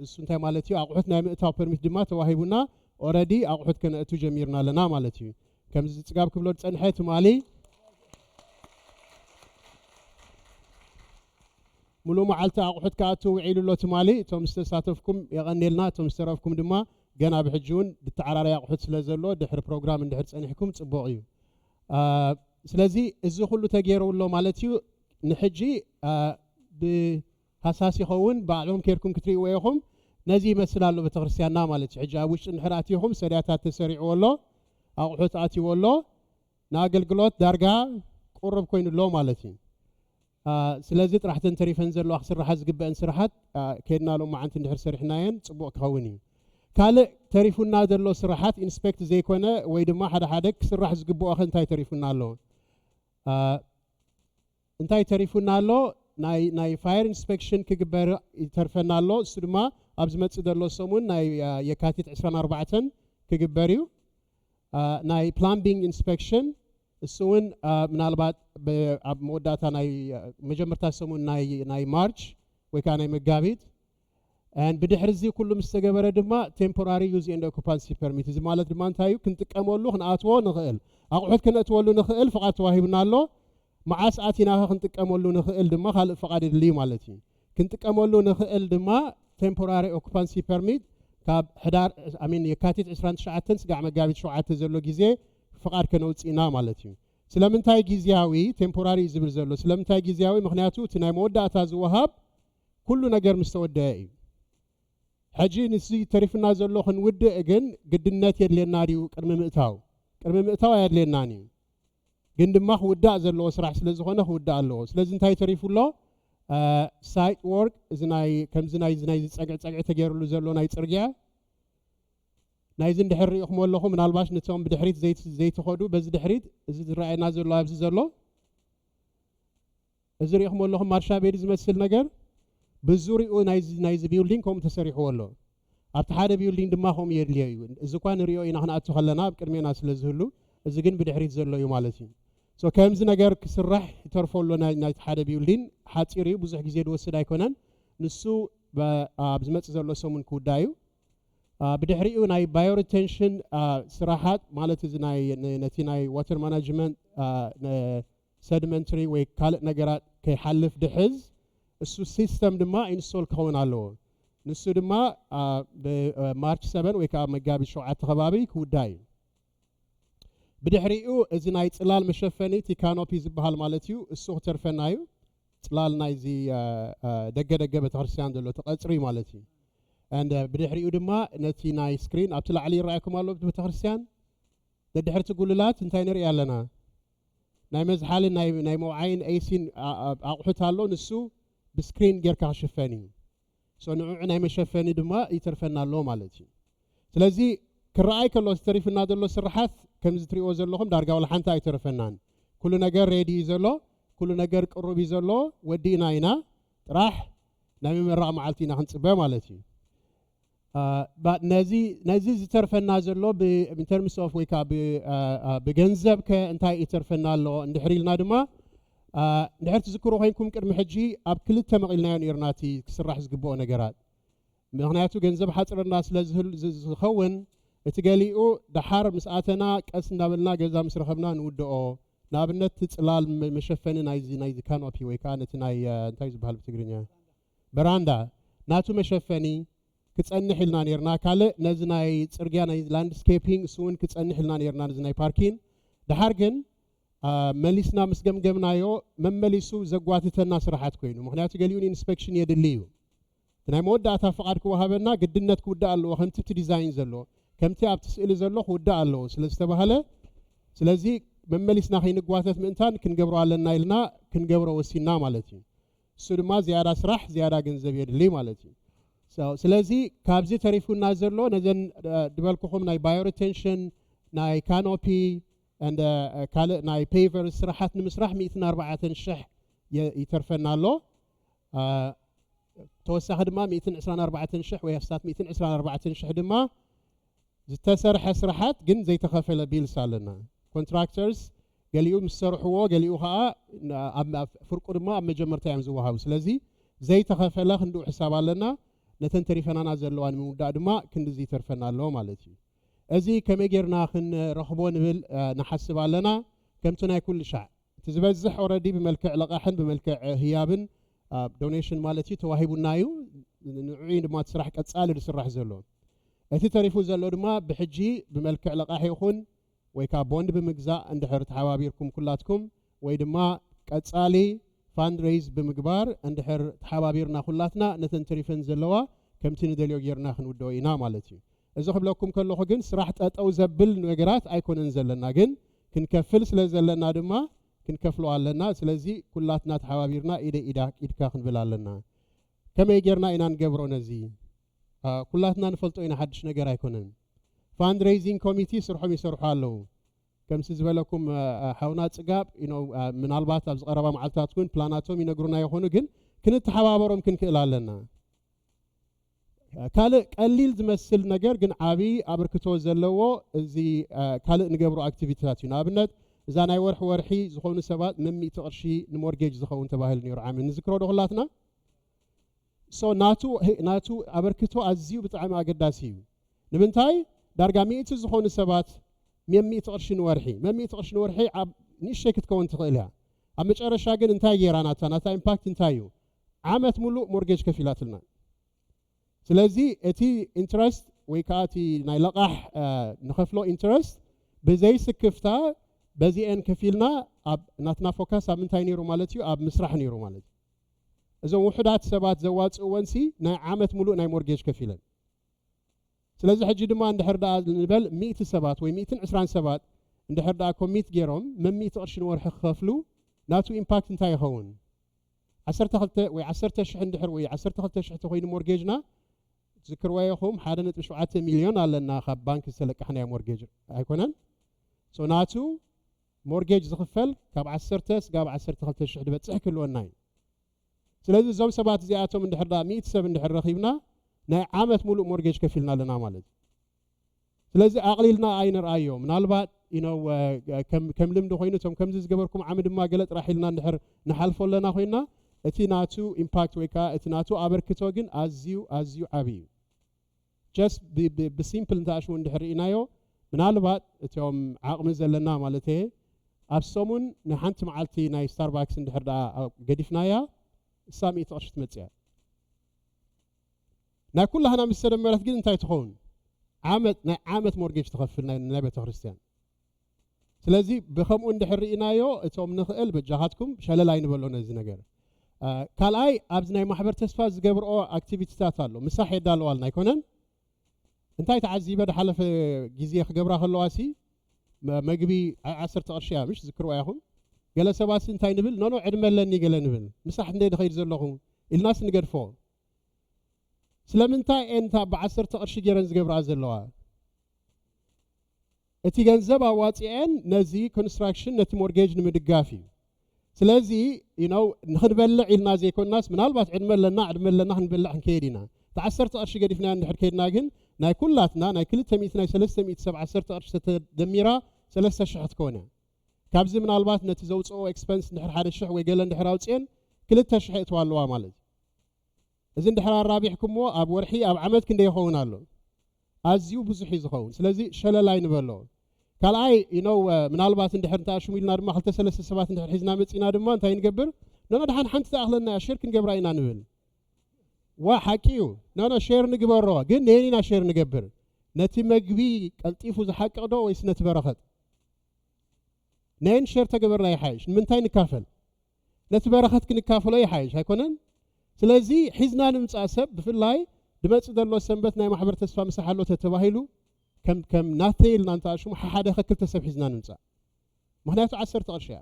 እሱ እንታይ ማለት እዩ? ኣቑሑት ናይ ምእታው ፐርሚት ድማ ተዋሂቡና ኦረዲ ኣቑሑት ከነእቱ ጀሚርና ኣለና ማለት እዩ። ከምዚ ጽጋብ ክብሎ ዝጸንሐ ትማሊ ሙሉ መዓልቲ ኣቑሑት ክኣቱ ውዒሉ ኣሎ ትማሊ። እቶም ዝተሳተፍኩም የቐኔልና፣ እቶም ዝተረፍኩም ድማ ገና ብሕጂ እውን ብተዓራራይ ኣቑሑት ስለ ዘሎ ድሕሪ ፕሮግራም እንድሕር ጸኒሕኩም ጽቡቕ እዩ። ስለዚ እዚ ኩሉ ተገይሩ ኣሎ ማለት እዩ። ንሕጂ ብሃሳስ ይኸውን ባዕልኹም ኬድኩም ክትርእይዎ ኢኹም። ነዚ ይመስል ኣሎ ቤተክርስትያንና ማለት እዩ። ሕጂ ኣብ ውሽጢ እንድሕር ኣቲኹም ሰድያታት ተሰሪዕዎ ኣሎ፣ ኣቑሑት ኣትይዎ ኣሎ፣ ንኣገልግሎት ዳርጋ ቁሩብ ኮይኑ ኣሎ ማለት እዩ። ስለዚ ጥራሕተን ተሪፈን ዘለዋ ክስራሓ ዝግበአን ስራሓት ከድና ሎም መዓንቲ እንድሕር ሰሪሕናየን ጽቡቕ ክኸውን እዩ። ካልእ ተሪፉና ዘሎ ስራሓት ኢንስፔክት ዘይኮነ ወይ ድማ ሓደ ሓደ ክስራሕ ዝግብኦ ከ እንታይ ተሪፉና ኣሎ? እንታይ ተሪፉና ኣሎ? ናይ ፋየር ኢንስፔክሽን ክግበር ይተርፈና ኣሎ። እሱ ድማ ኣብ ዝመጽእ ዘሎ ሰሙን ናይ የካቲት ዕስራን ኣርባዕተን ክግበር እዩ። ናይ ፕላምቢንግ ኢንስፔክሽን እሱ እውን ምናልባት ኣብ መወዳእታ ናይ መጀመርታ ሰሙን ናይ ማርች ወይ ከዓ ናይ መጋቢት። ብድሕሪ እዚ ኩሉ ምስ ተገበረ ድማ ቴምፖራሪ ዩዝ ኤንድ ኦኩፓንሲ ፐርሚት፣ እዚ ማለት ድማ እንታይ እዩ? ክንጥቀመሉ ክንኣትዎ ንኽእል፣ ኣቑሑት ክነእትወሉ ንኽእል ፍቓድ ተዋሂብና ኣሎ። መዓስ ኣቲናኸ ክንጥቀመሉ ንኽእል ድማ ካልእ ፍቓድ የድልዩ ማለት እዩ። ክንጥቀመሉ ንኽእል ድማ ቴምፖራሪ ኦኩፓንሲ ፐርሚት ካብ ሕዳር ኣሚን የካቲት ዕስራን ትሽዓተን ስጋዕ መጋቢት ሸውዓተ ዘሎ ግዜ ፍቓድ ከነውፅእ ኢና ማለት እዩ። ስለምንታይ ግዜያዊ ቴምፖራሪ እዩ ዝብል ዘሎ? ስለምንታይ ግዜያዊ? ምክንያቱ እቲ ናይ መወዳእታ ዝወሃብ ኩሉ ነገር ምስ ተወደአ እዩ። ሕጂ ንዚ ተሪፍና ዘሎ ክንውድእ ግን ግድነት የድልየና ድዩ? ቅድሚ ምእታው ቅድሚ ምእታው ኣየድልየናን እዩ። ግን ድማ ክውዳእ ዘለዎ ስራሕ ስለ ዝኾነ ክውዳእ ኣለዎ። ስለዚ እንታይ ተሪፉ ኣሎ? ሳይት ወርክ፣ እዚ ናይ ከምዚ ናይ እዚ ናይ ዝፀግዕ ፀግዒ ተገይሩሉ ዘሎ ናይ ፅርግያ ናይዚ እንድሕር ሪኢኹም ኣለኹም፣ ምናልባሽ ነቶም ብድሕሪት ዘይት- ዘይትኸዱ በዚ ድሕሪት እዚ ዝረኣየና ዘሎ ኣብዚ ዘሎ እዚ ሪኢኹም ኣለኹም ማርሻ ቤድ ዝመስል ነገር ብዙሪኡ ናይዚ ናይዚ ቢልዲንግ ከምኡ ተሰሪሕዎ ኣሎ። ኣብቲ ሓደ ቢልዲንግ ድማ ከምኡ የድልዮ እዩ። እዚ እኳ ንሪኦ ኢና ክንኣቱ ከለና ኣብ ቅድሜና ስለ ዝህሉ፣ እዚ ግን ብድሕሪት ዘሎ እዩ ማለት እዩ። ሶ ከምዚ ነገር ክስራሕ ይተርፎ ኣሎ። ናይ ናይቲ ሓደ ቢልዲንግ ሓፂር እዩ፣ ብዙሕ ግዜ ዝወስድ ኣይኮነን። ንሱ በ- ኣብ ዝመፅእ ዘሎ ሰሙን ክውዳ እዩ። ብድሕሪኡ ናይ ባዮሪቴንሽን ስራሓት ማለት እዚ ናይ ነቲ ናይ ዋተር ማናጅመንት ሰድመንትሪ ወይ ካልእ ነገራት ከይሓልፍ ድሕዝ እሱ ሲስተም ድማ ኢንስቶል ክኸውን ኣለዎ። ንሱ ድማ ማርች ሰበን ወይ ከዓ መጋቢት ሸውዓተ ከባቢ ክውዳ እዩ። ብድሕሪኡ እዚ ናይ ፅላል መሸፈኒ እቲ ካኖፒ ዝበሃል ማለት እዩ፣ እሱ ክተርፈና እዩ። ፅላል ናይዚ ደገ ደገ ቤተክርስትያን ዘሎ እቲ ቀፅሪ ማለት እዩ። And ብድሕሪኡ ድማ ነቲ ናይ ስክሪን ኣብቲ ላዕሊ ይረኣየኩም ኣሎ ቤተክርስትያን ደድሕርቲ ጉልላት እንታይ ንርኢ ኣለና? ናይ መዝሓልን ናይ ናይ መውዓይን ኤሲን ኣቑሑት ኣሎ። ንሱ ብስክሪን ጌርካ ክሽፈን እዩ። ሶ ንዕዑ ናይ መሸፈኒ ድማ ይተርፈና ኣሎ ማለት እዩ። ስለዚ ክረኣይ ከሎ ዝተሪፍና ዘሎ ስራሓት ከምዚ ትሪእዎ ዘለኹም ዳርጋ ዋላ ሓንቲ ኣይተረፈናን። ኩሉ ነገር ሬዲ እዩ ዘሎ፣ ኩሉ ነገር ቅሩብ እዩ ዘሎ። ወዲእና ኢና፣ ጥራሕ ናይ ምምራቕ መዓልቲ ኢና ክንፅበ ማለት እዩ። ነዚ ነዚ ዝተርፈና ዘሎ ብ- in terms of ወይ ከዓ ብ- ብገንዘብ ከ እንታይ ይተርፈና ኣሎ እንድሕር ኢልና ድማ እንድሕር ትዝክሩ ኮይንኩም ቅድሚ ሕጂ ኣብ ክልተ መቒልናዮ ነርና እቲ ክስራሕ ዝግብኦ ነገራት። ምክንያቱ ገንዘብ ሓፅርና ስለ ዝህል- ዝ- ዝኸውን እቲ ገሊኡ ደሓር ምስ ኣተና ቀስ እናበልና ገዛ ምስ ረኸብና ንውድኦ። ንኣብነት እቲ ፅላል መ- መሸፈኒ ናይዚ ናይዚ ካኖፒ ወይ ከዓ ነቲ ናይ እንታይ ዝበሃል ብትግርኛ በራንዳ ናቱ መሸፈኒ ክጸንሕ ኢልና ነርና። ካልእ ነዚ ናይ ጽርግያ ናይ ላንድስኬፒንግ እሱ እውን ክጸንሕ ኢልና ነርና፣ ነዚ ናይ ፓርኪን። ደሓር ግን መሊስና ምስ ገምገምናዮ መመሊሱ ዘጓትተና ስራሓት ኮይኑ፣ ምክንያቱ ገሊኡ ንኢንስፔክሽን የድሊ እዩ። እቲ ናይ መወዳእታ ፍቓድ ክወሃበና ግድነት ክውዳእ ኣለዎ፣ ከምቲ እቲ ዲዛይን ዘሎ ከምቲ ኣብቲ ስእሊ ዘሎ ክውዳእ ኣለዎ ስለ ዝተባህለ፣ ስለዚ መመሊስና ከይንጓተት ምእንታን ክንገብሮ ኣለና ኢልና ክንገብሮ ወሲና ማለት እዩ። እሱ ድማ ዝያዳ ስራሕ ዝያዳ ገንዘብ የድሊ ማለት እዩ። ስለዚ ካብዚ ተሪፉና ዘሎ ነዘን ዝበልኩኹም ናይ ባዮሪቴንሽን ናይ ካኖፒ ካልእ ናይ ፔቨር ስራሓት ንምስራሕ ሚእትን ኣርባዕተን ሽሕ ይተርፈና ኣሎ። ተወሳኺ ድማ ሚእትን ዕስራን ኣርባዕተን ሽሕ ወይ ኣስታት ሚእትን ዕስራን ኣርባዕተን ሽሕ ድማ ዝተሰርሐ ስራሓት ግን ዘይተኸፈለ ቢልስ ኣለና። ኮንትራክተርስ ገሊኡ ምስ ሰርሕዎ፣ ገሊኡ ከዓ ኣብ ፍርቁ ድማ ኣብ መጀመርታ እዮም ዝወሃቡ። ስለዚ ዘይተኸፈለ ክንድኡ ሕሳብ ኣለና። ነተን ተሪፈናና ዘለዋ ንምውዳእ ድማ ክንድዚ ይተርፈና ኣሎ ማለት እዩ። እዚ ከመይ ጌርና ክንረኽቦ ንብል ንሓስብ ኣለና። ከምቲ ናይ ኩሉ ሻዕ እቲ ዝበዝሕ ኦረዲ ብመልክዕ ለቓሕን ብመልክዕ ህያብን ዶኔሽን ማለት እዩ ተዋሂቡና እዩ። ንዕኡ ድማ እቲ ስራሕ ቀጻሊ ዝስራሕ ዘሎ። እቲ ተሪፉ ዘሎ ድማ ብሕጂ ብመልክዕ ለቓሕ ይኹን ወይ ከዓ ቦንድ ብምግዛእ እንድሕር ተሓባቢርኩም ኩላትኩም ወይ ድማ ቀጻሊ ፋንድሬይዝ ብምግባር እንድሕር ተሓባቢርና ኩላትና ነተን ተሪፈን ዘለዋ ከምቲ ንደልዮ ጌርና ክንውደኦ ኢና ማለት እዩ። እዚ ክብለኩም ከለኹ ግን ስራሕ ጠጠው ዘብል ነገራት ኣይኮነን ዘለና፣ ግን ክንከፍል ስለ ዘለና ድማ ክንከፍሎ ኣለና። ስለዚ ኩላትና ተሓባቢርና ኢደ ኢዳ ኢድካ ክንብል ኣለና። ከመይ ጌርና ኢና ንገብሮ ነዚ? ኩላትና ንፈልጦ ኢና፣ ሓድሽ ነገር ኣይኮነን። ፋንድሬይዚንግ ኮሚቲ ስርሖም ይሰርሑ ኣለዉ። ከምሲ ዝበለኩም ሓውና ጽጋብ ምናልባት ኣብዚ ቀረባ መዓልታት እውን ፕላናቶም ይነግሩና ይኾኑ፣ ግን ክንተሓባበሮም ክንክእል ኣለና። ካልእ ቀሊል ዝመስል ነገር ግን ዓብዪ ኣበርክቶ ዘለዎ እዚ ካልእ ንገብሮ ኣክቲቪቲታት እዩ። ንኣብነት እዛ ናይ ወርሒ ወርሒ ዝኾኑ ሰባት መሚእቲ ቅርሺ ንሞርጌጅ ዝኸውን ተባሂሉ ነይሩ ዓሚ ንዝክሮ ዶ ኩላትና? ሶ ናቱ ናቱ ኣበርክቶ ኣዝዩ ብጣዕሚ ኣገዳሲ እዩ። ንምንታይ ዳርጋ ሚእቲ ዝኾኑ ሰባት መሚእቲ ቅርሺ ንወርሒ መሚእቲ ቅርሺ ንወርሒ ኣብ ንእሽተይ ክትከውን ትኽእል እያ። ኣብ መጨረሻ ግን እንታይ ገይራ ናታ ናታ ኢምፓክት እንታይ እዩ? ዓመት ሙሉእ ሞርጌጅ ከፊላትልና። ስለዚ እቲ ኢንትረስት ወይ ከዓ እቲ ናይ ለቓሕ ንኸፍሎ ኢንትረስት ብዘይስክፍታ በዚአን ከፊልና ኣብ ናትና ፎካስ ኣብ ምንታይ ነይሩ ማለት እዩ? ኣብ ምስራሕ ነይሩ ማለት እዩ። እዞም ውሑዳት ሰባት ዘዋፅእወንሲ ናይ ዓመት ሙሉእ ናይ ሞርጌጅ ከፊለን። ስለዚ ሕጂ ድማ እንድሕር ደኣ ንበል ሚእቲ ሰባት ወይ ሚእትን ዕስራን ሰባት እንድሕር ደኣ ኮሚት ገይሮም መሚእቲ ቅርሺ ንወርሒ ክኸፍሉ ናቱ ኢምፓክት እንታይ ይኸውን? ዓሰርተ ክልተ ወይ ዓሰርተ ሽሕ እንድሕር ወይ ዓሰርተ ክልተ ሽሕ ተኮይኑ ሞርጌጅና ትዝክርዋ ኢኹም ሓደ ነጥቢ ሸውዓተ ሚልዮን ኣለና ካብ ባንክ ዝተለቃሕናዮ ሞርጌጅ ኣይኮነን? ሶ ናቱ ሞርጌጅ ዝኽፈል ካብ ዓሰርተ ስጋብ ዓሰርተ ክልተ ሽሕ ዝበፅሕ ክህልወና እዩ። ስለዚ እዞም ሰባት እዚኣቶም እንድሕር ደኣ ሚእቲ ሰብ እንድሕር ረኺብና ናይ ዓመት ሙሉእ ሞርጌጅ ከፊልና ኣለና ማለት እዩ። ስለዚ ኣቕሊልና ኣይንርኣዮ። ምናልባት you know ከም ልምዲ ኮይኑ እቶም ከምዚ ዝገበርኩም ዓሚ ድማ ገለ ጥራሕ ኢልና እንድሕር ንሓልፎ ኣለና ኮይና እቲ ናቱ ኢምፓክት ወይ ከዓ እቲ ናቱ ኣበርክቶ ግን ኣዝዩ ኣዝዩ ዓብዪ እዩ። ጀስት ብሲምፕል እንተኣሽሙ እንድሕር ርኢናዮ ምናልባት እቶም ዓቕሚ ዘለና ማለት እየ ኣብ ሰሙን ንሓንቲ መዓልቲ ናይ ስታርባክስ እንድሕር ደኣ ገዲፍናያ እሳ ሚእቲ ቅርሺ ትመፅያ። ናይ ኩላህና ምስ ተደመረት ግን እንታይ ትኸውን? ዓመት ናይ ዓመት ሞርጌጅ ትኸፍል ናይ ቤተ ክርስቲያን። ስለዚ ብኸምኡ እንድሕር ርኢናዮ እቶም ንኽእል በጃኻትኩም ሸለል ኣይንበሎ ነዚ ነገር። ካልኣይ ኣብዚ ናይ ማሕበር ተስፋ ዝገብርኦ ኣክቲቪቲታት ኣሎ ምሳሕ የዳለዋልና ኣይኮነን? እንታይ ተዓዚበ ድሓለፈ ግዜ ክገብራ ከለዋ ሲ መግቢ ዓሰርተ ቅርሺ እያ ምሽ ዝክርዋ ኢኹም። ገለ ሰባት ሲ እንታይ ንብል ኖኖ ዕድመ ኣለኒ ገለ ንብል ምሳሕ እንደ ድኸይድ ዘለኹ ኢልናስ ንገድፎ። ስለምንታይ እየን እታ ብዓሰርተ ቅርሺ ገይረን ዝገብርኣ ዘለዋ? እቲ ገንዘብ ኣዋፂአን ነዚ ኮንስትራክሽን ነቲ ሞርጌጅ ንምድጋፍ እዩ። ስለዚ you know ንክንበልዕ ኢልና ዘይኮንናስ ምናልባት ዕድመ ኣለና ዕድመ ኣለና ክንበልዕ ክንከይድ ኢና። እቲ ዓሰርተ ቅርሺ ገዲፍና እንድሕር ከይድና ግን ናይ ኩላትና ናይ ክልተ ሚእቲ ናይ ሰለስተ ሚእቲ ሰብ ዓሰርተ ቅርሺ ተደሚራ ሰለስተ ሽሕ ክትከውን እያ። ካብዚ ምናልባት ነቲ ዘውፅኦ ኤክስፐንስ እንድሕር ሓደ ሽሕ ወይ ገለ እንድሕር ኣውፅኤን ክልተ ሽሕ እትዋ ኣለዋ ማለት እዩ። እዚ እንድሕር ኣራቢሕኩምዎ ኣብ ወርሒ ኣብ ዓመት ክንደይ ይኸውን ኣሎ? ኣዝዩ ብዙሕ እዩ ዝኸውን። ስለዚ ሸለል ኣይንበሎ። ካልኣይ you know ምናልባት እንድሕር እንተኣሽሙ ኢልና ድማ ክልተ ሰለስተ ሰባት እንድሕር ሒዝና መፂና ድማ እንታይ ንገብር? ኖኖ ድሓን ሓንቲ ተኣኽለና እያ ሼር ክንገብራ ኢና ንብል። ዋ ሓቂ እዩ። ኖኖ ሼር ንግበሮ ግን ነየን ኢና ሼር ንገብር? ነቲ መግቢ ቀልጢፉ ዝሓቅቕ ዶ ወይስ ነቲ በረኸት? ነየን ሼር ተገበርና ይሓይሽ ንምንታይ ንካፈል? ነቲ በረኸት ክንካፈሎ ይሓይሽ ኣይኮነን? ስለዚ ሒዝና ንምፃእ ሰብ ብፍላይ ድመፂ ዘሎ ሰንበት ናይ ማሕበር ተስፋ ምሳሕ ኣሎ ተተባሂሉ ከም ከም ናተይ ኢልና እንተኣሽሙ ሓደ ከክልተ ሰብ ሒዝና ንምፃእ። ምክንያቱ ዓሰርተ ቅርሺ እያ።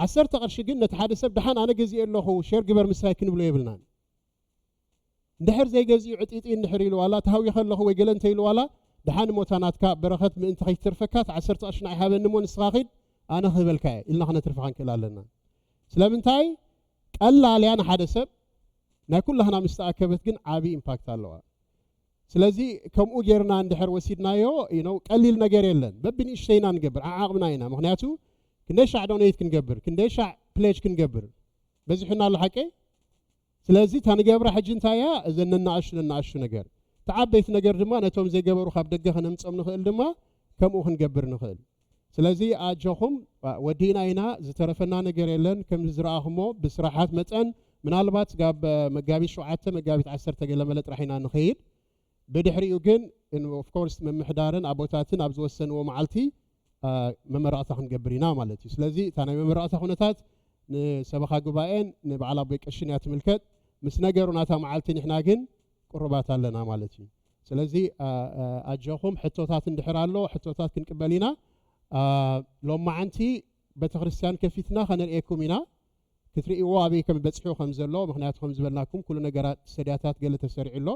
ዓሰርተ ቅርሺ ግን ነቲ ሓደ ሰብ ደሓን ኣነ ገዚኤ ኣለኹ ሼር ግበር ምሳይ ክንብሎ የብልናን። እንድሕር ዘይገዚኡ ዕጢጢ እንድሕር ኢሉ ዋላ ተሃዊኸ ኣለኹ ወይ ገለ እንተ ኢሉ ዋላ ደሓን ሞታ ናትካ በረኸት ምእንቲ ከይትተርፈካ እቲ ዓሰርተ ቅርሺ ንዓይ ሃበኒ እሞ ንስኻ ኺድ ኣነ ክህበልካ እየ ኢልና ክነትርፍኻ ንክእል ኣለና። ስለምንታይ ቀላል እያ ንሓደ ሰብ፣ ናይ ኩላህና ምስ ተኣከበት ግን ዓቢ ኢምፓክት ኣለዋ። ስለዚ ከምኡ ጌርና እንድሕር ወሲድናዮ፣ you know፣ ቀሊል ነገር የለን። በብንእሽተይና ንገብር፣ ዓዓቕምና ኢና። ምኽንያቱ ክንደይ ሻዕ ዶኔት ክንገብር፣ ክንደይ ሻዕ ፕሌጅ ክንገብር በዚሑና ኣሎ ሓቀይ። ስለዚ እታ ንገብራ ሕጂ እንታይ እያ? እዘን ነናእሹ ነናእሹ ነገር። እቲ ዓበይቲ ነገር ድማ ነቶም ዘይገበሩ ካብ ደገ ከነምጾም ንኽእል ድማ ከምኡ ክንገብር ንኽእል። ስለዚ ኣጆኹም፣ አ፣ ወዲእና ኢና፣ ዝተረፈና ነገር የለን። ከም ዝረኣኹሞ ብስራሓት መጠን ምናልባት ጋብ፣ አ፣ መጋቢት ሸውዓተ፣ መጋቢት ዓሰርተ ገለ መለ ጥራሕ ኢና ንኸይድ። ብድሕሪኡ ግን ኦፍ ኮርስ ምምሕዳርን ኣቦታትን ኣብ ዝወሰንዎ መዓልቲ፣ አ፣ መመረቕታ ክንገብር ኢና ማለት እዩ። ስለዚ እታ ናይ መመረቕታ ኩነታት ንሰበኻ ጉባኤን ንበዓል ኣቦይ ቀሽን እያ ትምልከት። ምስ ነገሩ ናታ መዓልቲ ንሕና ግን ቅሩባት ኣለና ማለት እዩ። ስለዚ፣ አ፣ አ፣ ኣጆኹም ሕቶታት እንድሕር ኣሎ፣ ሕቶታት ክንቅበል ኢና። አ፣ ሎማዓንቲ ቤተክርስትያን ከፊትና ከነርእየኩም ኢና። ክትርእይዎ ኣበይ ከም በጺሑ ከም ዘሎ፣ ምኽንያቱ ከም ዝበልናኩም ኩሉ ነገራት ሰድያታት ገለ ተሰሪዑ ኣሎ።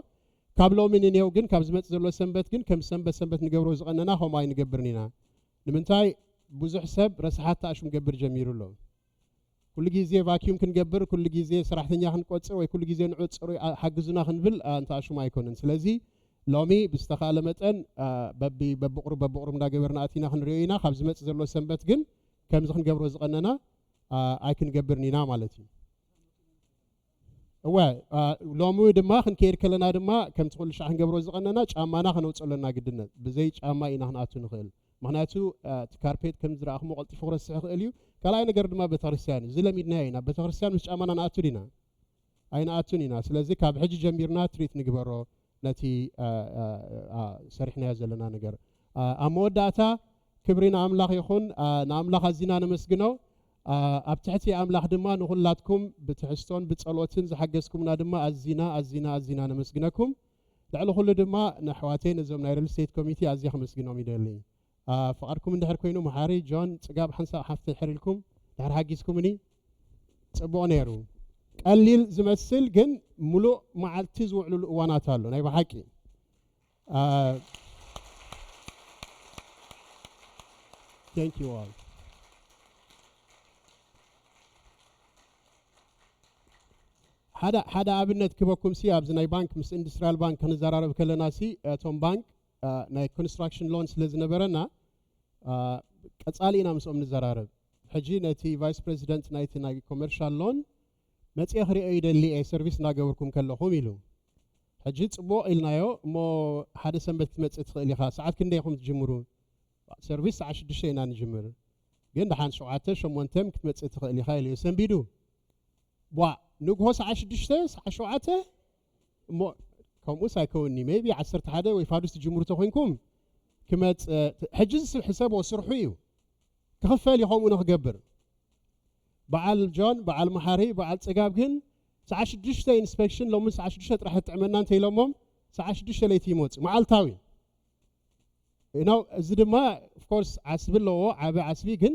ካብ ሎሚ ንኔው ግን ካብ ዝመጽእ ዘሎ ሰንበት ግን ከም ሰንበት ሰንበት ንገብሮ ዝቐነና ከምኡ ኣይንገብርን ኢና። ንምንታይ ብዙሕ ሰብ ረስሓት ተኣሽም ገብር ጀሚሩ ኣሎ። ኩሉ ግዜ ቫክዩም ክንገብር፣ ኩሉ ግዜ ሰራሕተኛ ክንቆጽር ወይ ኩሉ ግዜ ንዑ ጽሩይ ኣ-፣ ሓግዙና ክንብል፣ ኣ፣ እንተኣሽሙ ኣይኮነን። ስለዚ ሎሚ ብዝተኻእለ መጠን፣ ኣ፣ በቢ-፣ በብቑሩብ በብቑሩብ እንዳገበርና ኣቲና ክንሪኦ ኢና። ካብ ዝመጽእ ዘሎ ሰንበት ግን ከምዚ ክንገብሮ ዝቐነና፣ ኣ፣ ኣይክንገብርን ኢና ማለት እዩ። እወ፣ ኣ፣ ሎሚ ድማ ክንከይድ ከለና ድማ ከምቲ ኩሉ ሻዕ ክንገብሮ ዝቐነና ጫማና ከነውጽኦ ኣለና ግድነት። ብዘይ ጫማ ኢና ክንኣቱ ንኽእል። ምኽንያቱ፣ ኣ፣ እቲ ካርፔት ከም ዝረኣኹሞ ቀልጢፉ ክረስሕ ይኽእል እዩ። ካልኣይ ነገር ድማ ቤተክርስትያን እዩ። እዚ ለሚድናዮ ኢና። ቤተክርስትያን ምስ ጫማና ንኣቱ ዲና? ኣይንኣቱን ኢና። ስለዚ ካብ ሕጂ ጀሚርና ትሪት ንግበሮ ነቲ፣ ኣ፣ ኣ፣ ኣ፣ ሰሪሕናዮ ዘለና ነገር። ኣ፣ ኣብ መወዳእታ ክብሪ ንኣምላኽ ይኹን። ኣ፣ ንኣምላኽ ኣዚና ነመስግኖ። ኣ፣ ኣብ ትሕቲ ኣምላኽ ድማ ንኹላትኩም ብትሕዝቶን ብጸሎትን ዝሓገዝኩምና ድማ ኣዚና፣ ኣዚና፣ ኣዚና ነመስግነኩም። ልዕሊ ኩሉ ድማ ንኣሕዋተይ ነዞም ናይ ሪል ስቴት ኮሚቴ ኣዝየ ከመስግኖም ይደሊ። ኣ፣ ፍቓድኩም እንድሕር ኮይኑ፣ መሓሪ፣ ጆን፣ ጽጋብ ሓንሳብ ሓፍ እንድሕር ኢልኩም፣ እንድሕር ሓጊዝኩምኒ፣ ጽቡቕ ነይሩ። ቀሊል ዝመስል ግን፣ ምሉእ መዓልቲ ዝውዕሉሉ እዋናት ኣሎ፣ ናይ ብሓቂ። ኣ፣ thank you all። ሓደ፣ ሓደ ኣብነት ክበኩም ሲ፣ ኣብዚ ናይ ባንክ፣ ምስ ኢንዱስትሪያል ባንክ ክንዘራረብ ከለና ሲ፣ እቶም ባንክ፣ ኣ፣ ናይ ኮንስትራክሽን ሎን ስለ ዝነበረና፣ ኣ፣ ቀጻሊ ኢና ምስኦም ንዘራረብ። ሕጂ ነቲ ቫይስ ፕሬዚደንት ናይቲ ናይ ኮመርሻል ሎን መጽየ ክርእዮ ይደሊ እየ፣ ሰርቪስ እናገበርኩም ከለኹም ኢሉ። ሕጂ ጽቡቕ ኢልናዮ፣ እሞ ሓደ ሰንበት ክትመጽእ ትኽእል ኢኻ፣ ሰዓት ክንደይ ኢኹም ትጅምሩ? ሰርቪስ ሰዓት ሽዱሽተ ኢና ንጅምር፣ ግን ደሓን ሸውዓተ ሸሞንተ ክትመጽእ ትኽእል ኢኻ ኢሉ እዩ ሰንቢዱ። ቧ፣ ንግሆ ሰዓት ሽዱሽተ፣ ሰዓት ሸውዓተ፣ እሞ ከምኡስ ኣይከውንኒ፣ ሜይቢ ዓሰርተ ሓደ ወይ ፋዱስ ትጅምሩ ተኾይንኩም ክመጽእ፣ ሕጂ ዝስብ ሕሰብዎ ስርሑ እዩ። ክኽፈል እዩ ከምኡ ንኽገብር። በዓል ጆን፣ በዓል መሓሪ፣ በዓል ጽጋብ ግን ሰዓት ሽዱሽተ ኢንስፔክሽን፣ ሎሚ ሰዓት ሽዱሽተ ጥራሕ ትጥዕመና እንተ ኢሎሞም፣ ሰዓት ሽዱሽተ ለይቲ ይመጹ፣ መዓልታዊ። You know፣ እዚ ድማ ኦፍ ኮርስ ዓስቢ ኣለዎ፣ ዓቢ ዓስቢ፣ ግን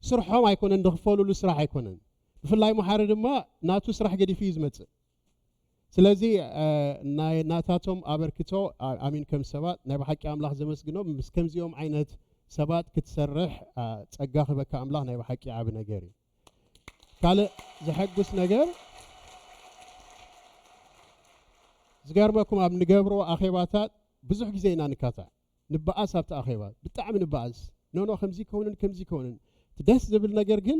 ስርሖም ኣይኮነን፣ ዝኽፈሉሉ ስራሕ ኣይኮነን። ብፍላይ መሓሪ ድማ ናቱ ስራሕ ገዲፉ እዩ ዝመጽእ። ስለዚ፣ እ፣ ናይ ናታቶም ኣበርክቶ፣ ኣ-፣ ኣሚን ከም ሰባት ናይ ብሓቂ ኣምላኽ ዘመስግኖም፣ ምስ ከምዚኦም ዓይነት ሰባት ክትሰርሕ፣ ኣ፣ ጸጋ ክህበካ ኣምላኽ ናይ ብሓቂ ዓቢ ነገር እዩ። ካልእ ዘሐጉስ ነገር፣ ዝገርመኩም ኣብ ንገብሮ ኣኼባታት ብዙሕ ግዜ ኢና ንካታዕ። ንበኣስ ኣብቲ ኣኼባ፣ ብጣዕሚ ንበኣስ። ኖ፣ ኖ፣ ከምዚ ይከውንን፣ ከምዚ ይከውንን። እቲ ደስ ዝብል ነገር ግን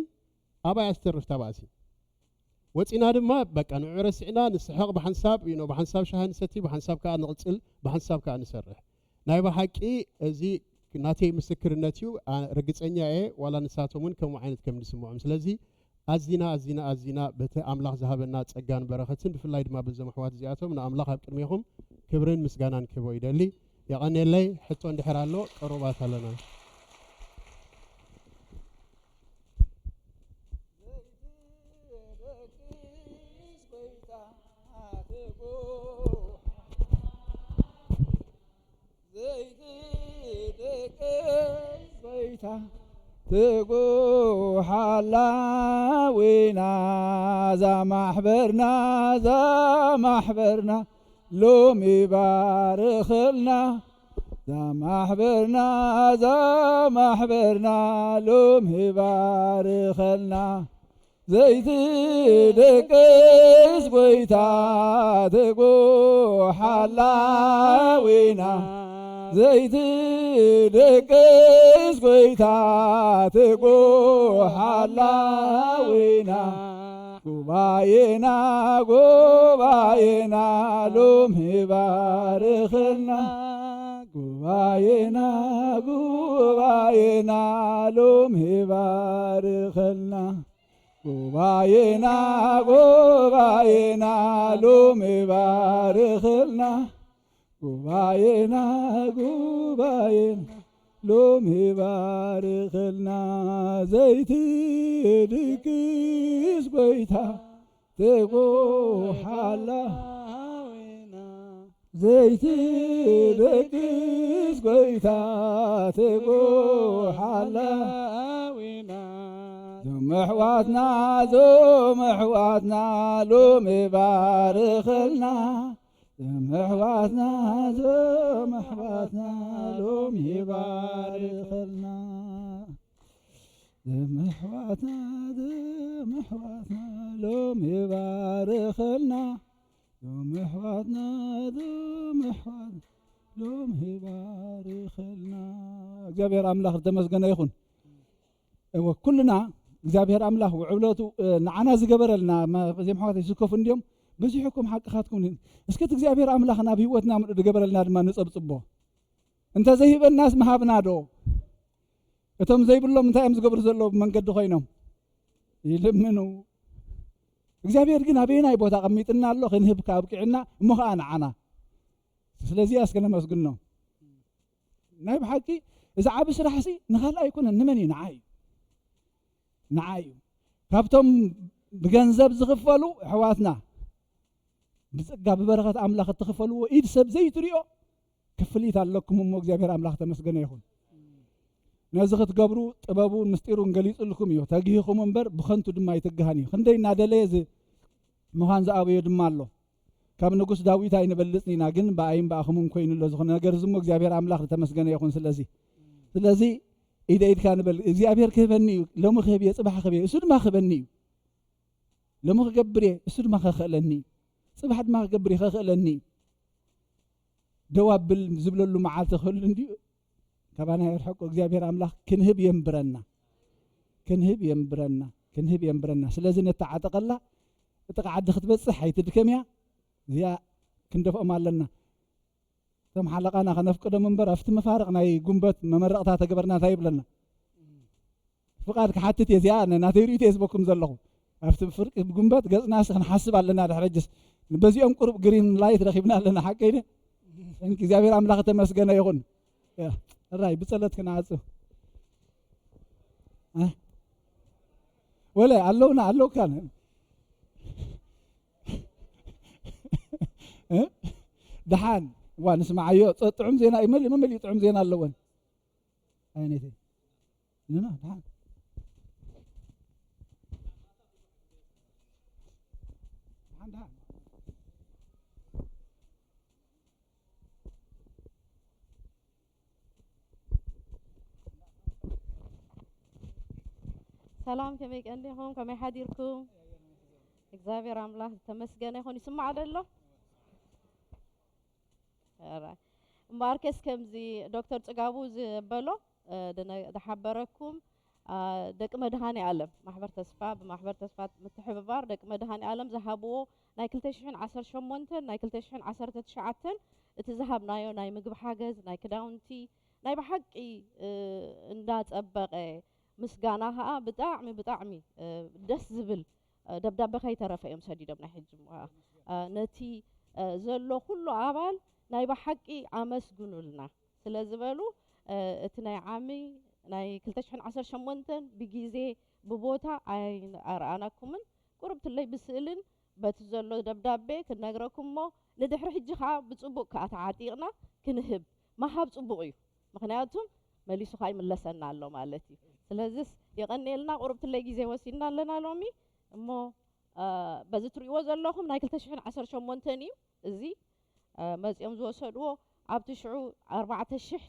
ኣባይ ኣስተርፍ እታ ባእሲ። ወጺና ድማ በቃ ንዑ ረሲዕና ንስሕቕ ብሓንሳብ፣ you know፣ ብሓንሳብ ሻሂ ንሰቲ፣ ብሓንሳብ ከኣ ንቕጽል፣ ብሓንሳብ ከኣ ንሰርሕ። ናይ ብሓቂ እዚ ናተይ ምስክርነት እዩ። ኣ-፣ ርግጸኛ እየ ዋላ ንሳቶም እውን ከምኡ ዓይነት ከም ዝስምዖም። ስለዚ ኣዚና፣ ኣዚና፣ ኣዚና በቲ ኣምላኽ ዝሃበና ጸጋን በረኸትን፣ ብፍላይ ድማ በዞም ኣሕዋት እዚኣቶም ንኣምላኽ ኣብ ቅድሜኹም ክብርን ምስጋናን ክህቦ ይደሊ። የቐንየለይ። ሕቶ እንድሕር ኣሎ፣ ቅሩባት ኣለና። ዘይትደቅስ ጎይታ ትጉሓላ ዊና ዛ ማሕበርና፣ ዛ ማሕበርና ሎሚ ባርኸልና። ዛ ማሕበርና፣ ዛ ማሕበርና ሎሚ ባርኸልና። ዘይትደቅስ ጎይታ ትጉሓላ ዊና፣ ዘይትደቅስ ጎይታ ትጉሓላ ዊና። ጉባኤና፣ ጉባኤና ሎሚ ባርኸልና። ጉባኤና፣ ጉባኤና ሎሚ ባርኸልና። ጉባኤና፣ ጉባኤና ሎሚ ባርኸልና። ጉባኤና፣ ጉባኤና ሎሚ ባርኸልና። ዘይትድቅስ ጎይታ ትጉሓላ፣ ዘይትደቅስ ጎይታ ትጉሓላ። ዞም ኣሕዋትና፣ ዞም ኣሕዋትና ሎሚ ባርኸልና። ዞም ኣሕዋትና፣ ዞም ኣሕዋትና ሎሚ ባርኸልና። ዞም ኣሕዋትና፣ ዞም ኣሕዋትና ሎሚ ባርኸልና። ዞም ኣሕዋትና፣ ዞም ኣሕዋትና ሎሚ ባርኸልና። እግዚኣብሔር ኣምላኽ ዝተመስገነ ይኹን። እወ፣ ኩልና እግዚኣብሔር ኣምላኽ ውዕብለቱ፣ እ፣ ንዓና ዝገበረልና፣ መ-፣ እዚኦም ኣሕዋት ይስከፉ እንድዮም፣ በዚሑኩም ሓቅኻትኩም። እስኪ እቲ እግዚኣብሔር ኣምላኽ ናብ ህይወትና ምልኡ ዝገበረልና ድማ ንጸብጽቦ። እንተ ዘይህበናስ ምሃብና ዶ? እቶም ዘይብሎም እንታይ እዮም ዝገብሩ ዘለዉ? ብመንገዲ ኮይኖም ይልምኑ። እግዚኣብሔር ግን ኣበየናይ ቦታ ኣቐሚጥና ኣሎ? ክንህብ ከኣ ኣብቂዕና፣ እሞ ኸኣ ንዓና። ስለዚ እስከ ነመስግኖ። ናይ ብሓቂ እዚ ዓቢ ስራሕሲ ንኻልእ ኣይኮነን፣ ንመን እዩ? ንዓይ እዩ። ንዓይ እዩ። ካብቶም ብገንዘብ ዝኽፈሉ ኣሕዋትና፣ ብጸጋ ብበረኸት ኣምላኽ እትኽፈልዎ ኢድ ሰብ ዘይትሪኦ ክፍሊት ኣለኩም እሞ እግዚኣብሔር ኣምላኽ ተመስገነ ይኹን። ነዚ ክትገብሩ ጥበቡን ምስጢሩን ገሊጹልኩም እዩ። ተግሂኹም እምበር ብኸንቱ ድማ ኣይትግሃን እዩ። ክንደይ እናደለየ ዝ-፣ ምዃን ዝኣበዮ ድማ ኣሎ። ካብ ንጉስ ዳዊት ኣይንበልጽን ኢና፣ ግን ብኣይን ብኣኹምን ኮይኑ ኣሎ ዝኾነ ነገር እዚ እሞ እግዚኣብሔር ኣምላኽ ዝተመስገነ ይኹን። ስለዚ፣ ስለዚ ኢደ ኢድካ ንበል። እግዚኣብሔር ክህበኒ እዩ፣ ሎሚ ክህብ እየ፣ ጽባሕ ክህብ እየ፣ እሱ ድማ ክህበኒ እዩ። ሎሚ ክገብር እየ፣ እሱ ድማ ከኽእለኒ እዩ። ጽባሕ ድማ ክገብር እየ፣ ከኽእለኒ እዩ። ደው ኣብል ዝብለሉ መዓልቲ ክህሉ እንድዩ። ካባና የርሕቆ እግዚኣብሔር ኣምላኽ። ክንህብ የንብረና፣ ክንህብ የንብረና፣ ክንህብ የንብረና። ስለዚ ነተዓጠቐላ፣ ጥቓ ዓዲ ክትበጽሕ ኣይትድከም እያ። እዚኣ ክንደፍኦም ኣለና። እቶም ሓለቓና ከነፍቅዶም እምበር፣ ኣብቲ መፋርቕ ናይ ጉንበት መመረቕታ ተገበርና እንታይ ይብለና? ፍቓድ ክሓትት እየ፣ እዚኣ ነ-፣ ናተይ ርእይቶ እየ ዝበኩም ዘለኹ። ኣብቲ ፍርቂ ጉንበት ገጽናስ ክንሓስብ ኣለና። ድሕሪ ሕጅስ በዚኦም ቁሩብ ግሪን ላይት ረኺብና ኣለና። ሓቀይ ድየ? እንኪ እግዚኣብሔር ኣምላኽ ተመስገነ ይኹን። ያ፣ እራይ ብጸሎት ክንዓጽው። እ? ወለ ኣለውና፣ ኣለውካ። እ? ደሓን፣ ዋ፣ ንስምዓዮ። ጸ-፣ ጥዑም ዜና እዩ። መሊ-፣ መመሊኡ ጥዑም ዜና ኣለወን። ኣይነተይ። ንና፣ ደሓን። ደሓን፣ ደሓን። ሰላም፣ ከመይ ቀኒኹም? ከመይ ሓዲርኩም? እግዚኣብሔር ኣምላኽ ዝተመስገነ ይኹን። ይስማዕ ዶ ኣሎ? ኣራይ። እምበኣርከስ ከምዚ ዶክተር ጽጋቡ ዝበሎ፣ እ፣ ድነ-፣ ድሓበረኩም፣ ኣ፣ ደቂ መድሃኔ ኣለም፣ ማሕበር ተስፋ፣ ብማሕበር ተስፋ ምትሕብባር ደቂ መድሃኔ ኣለም ዝሃብዎ ናይ ክልተ ሽሕን ዓሰርተ ሸሞንተን ናይ ክልተ ሽሕን ዓሰርተ ትሽዓተን እቲ ዝሃብናዮ ናይ ምግቢ ሓገዝ፣ ናይ ክዳውንቲ፣ ናይ ብሓቂ፣ እ፣ እንዳጸበቐ፣ ምስጋና ኸኣ ብጣዕሚ፣ ብጣዕሚ፣ እ፣ ደስ ዝብል፣ እ፣ ደብዳበ ከይተረፈ እዮም ሰዲዶም። ናይ ሕጂ እሞ ኸኣ፣ እ፣ ነቲ፣ እ፣ ዘሎ ኩሉ ኣባል ናይ ብሓቂ ኣመስግኑልና ስለ ዝበሉ፣ እ፣ እቲ ናይ ዓሚ ናይ ክልተ ሽሕን ዓሰርተ ሸሞንተን ብግዜ ብቦታ ኣይ-፣ ኣርኣናኩምን። ቁሩብ ትለይ ብስእልን በቲ ዘሎ ደብዳቤ ክንነግረኩም እሞ፣ ንድሕሪ ሕጂ ኸኣ ብጽቡቕ ከኣ ተዓጢቕና ክንህብ። ምሃብ ጽቡቕ እዩ፣ ምኽንያቱም መሊሱ ኸኣ ይምለሰና ኣሎ ማለት እዩ። ስለዚስ የቐንየልና፣ ቁሩብ ትለይ ግዜ ወሲድና ኣለና ሎሚ እሞ፣ እ፣ በዚ ትርእይዎ ዘለኹም ናይ ክልተ ሽሕን ዓሰርተ ሸሞንተን እዩ። እዚ፣ እ፣ መጺኦም ዝወሰድዎ ኣብቲ ሽዑ ኣርባዕተ ሽሕ፣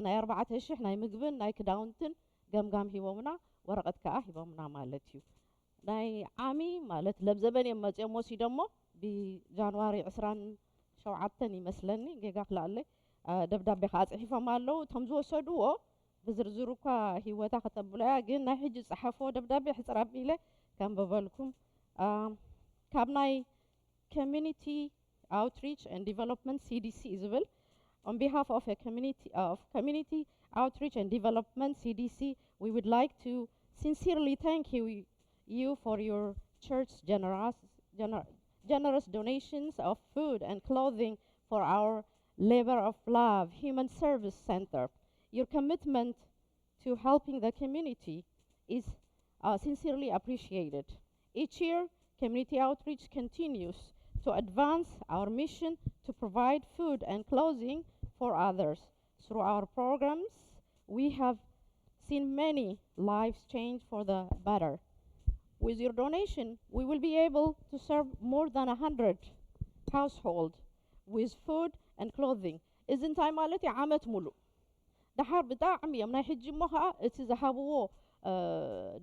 ናይ ኣርባዕተ ሽሕ ናይ ምግብን ናይ ክዳውንትን ገምጋም ሂቦምና፣ ወረቐት ከኣ ሂቦምና ማለት እዩ። ናይ ዓሚ ማለት ለብዘበን እዮም መጺኦም ወሲዶሞ። ብጃንዋሪ ዕስራን ሸውዓተን ይመስለኒ፣ ጌጋ ክልኣለይ፣ አ፣ ደብዳቤ ከዓ ጽሒፎም ኣለዉ። እቶም ዝወሰድዎ ብዝርዝሩ እኳ ህይወታ ከተብሎ እያ፣ ግን ናይ ሕጂ ዝጸሓፍዎ ደብዳቤ ሕጽር ኣቢለ ከንብበልኩም። አ፣ ካብ ናይ Community Outreach and Development, C D C, ዝብል, on behalf of a community of Community Outreach and Development, C D C, we would like to sincerely thank you, you for your church's generous, gener-, generous donations of food and clothing for our Labor of Love Human Service Center. Your commitment to helping the community is, uh, sincerely appreciated. Each year, community outreach continues to advance our mission to provide food and clothing for others. Through our programs, we have seen many lives change for the better. With your donation, we will be able to serve more than a hundred households with food and clothing. እዚ እንታይ ማለት እዩ? ዓመት ሙሉእ ደሓር ብጣዕሚ እዮም ናይ ሕጂ እሞ ከዓ እቲ ዝሃብዎ፣ እ፣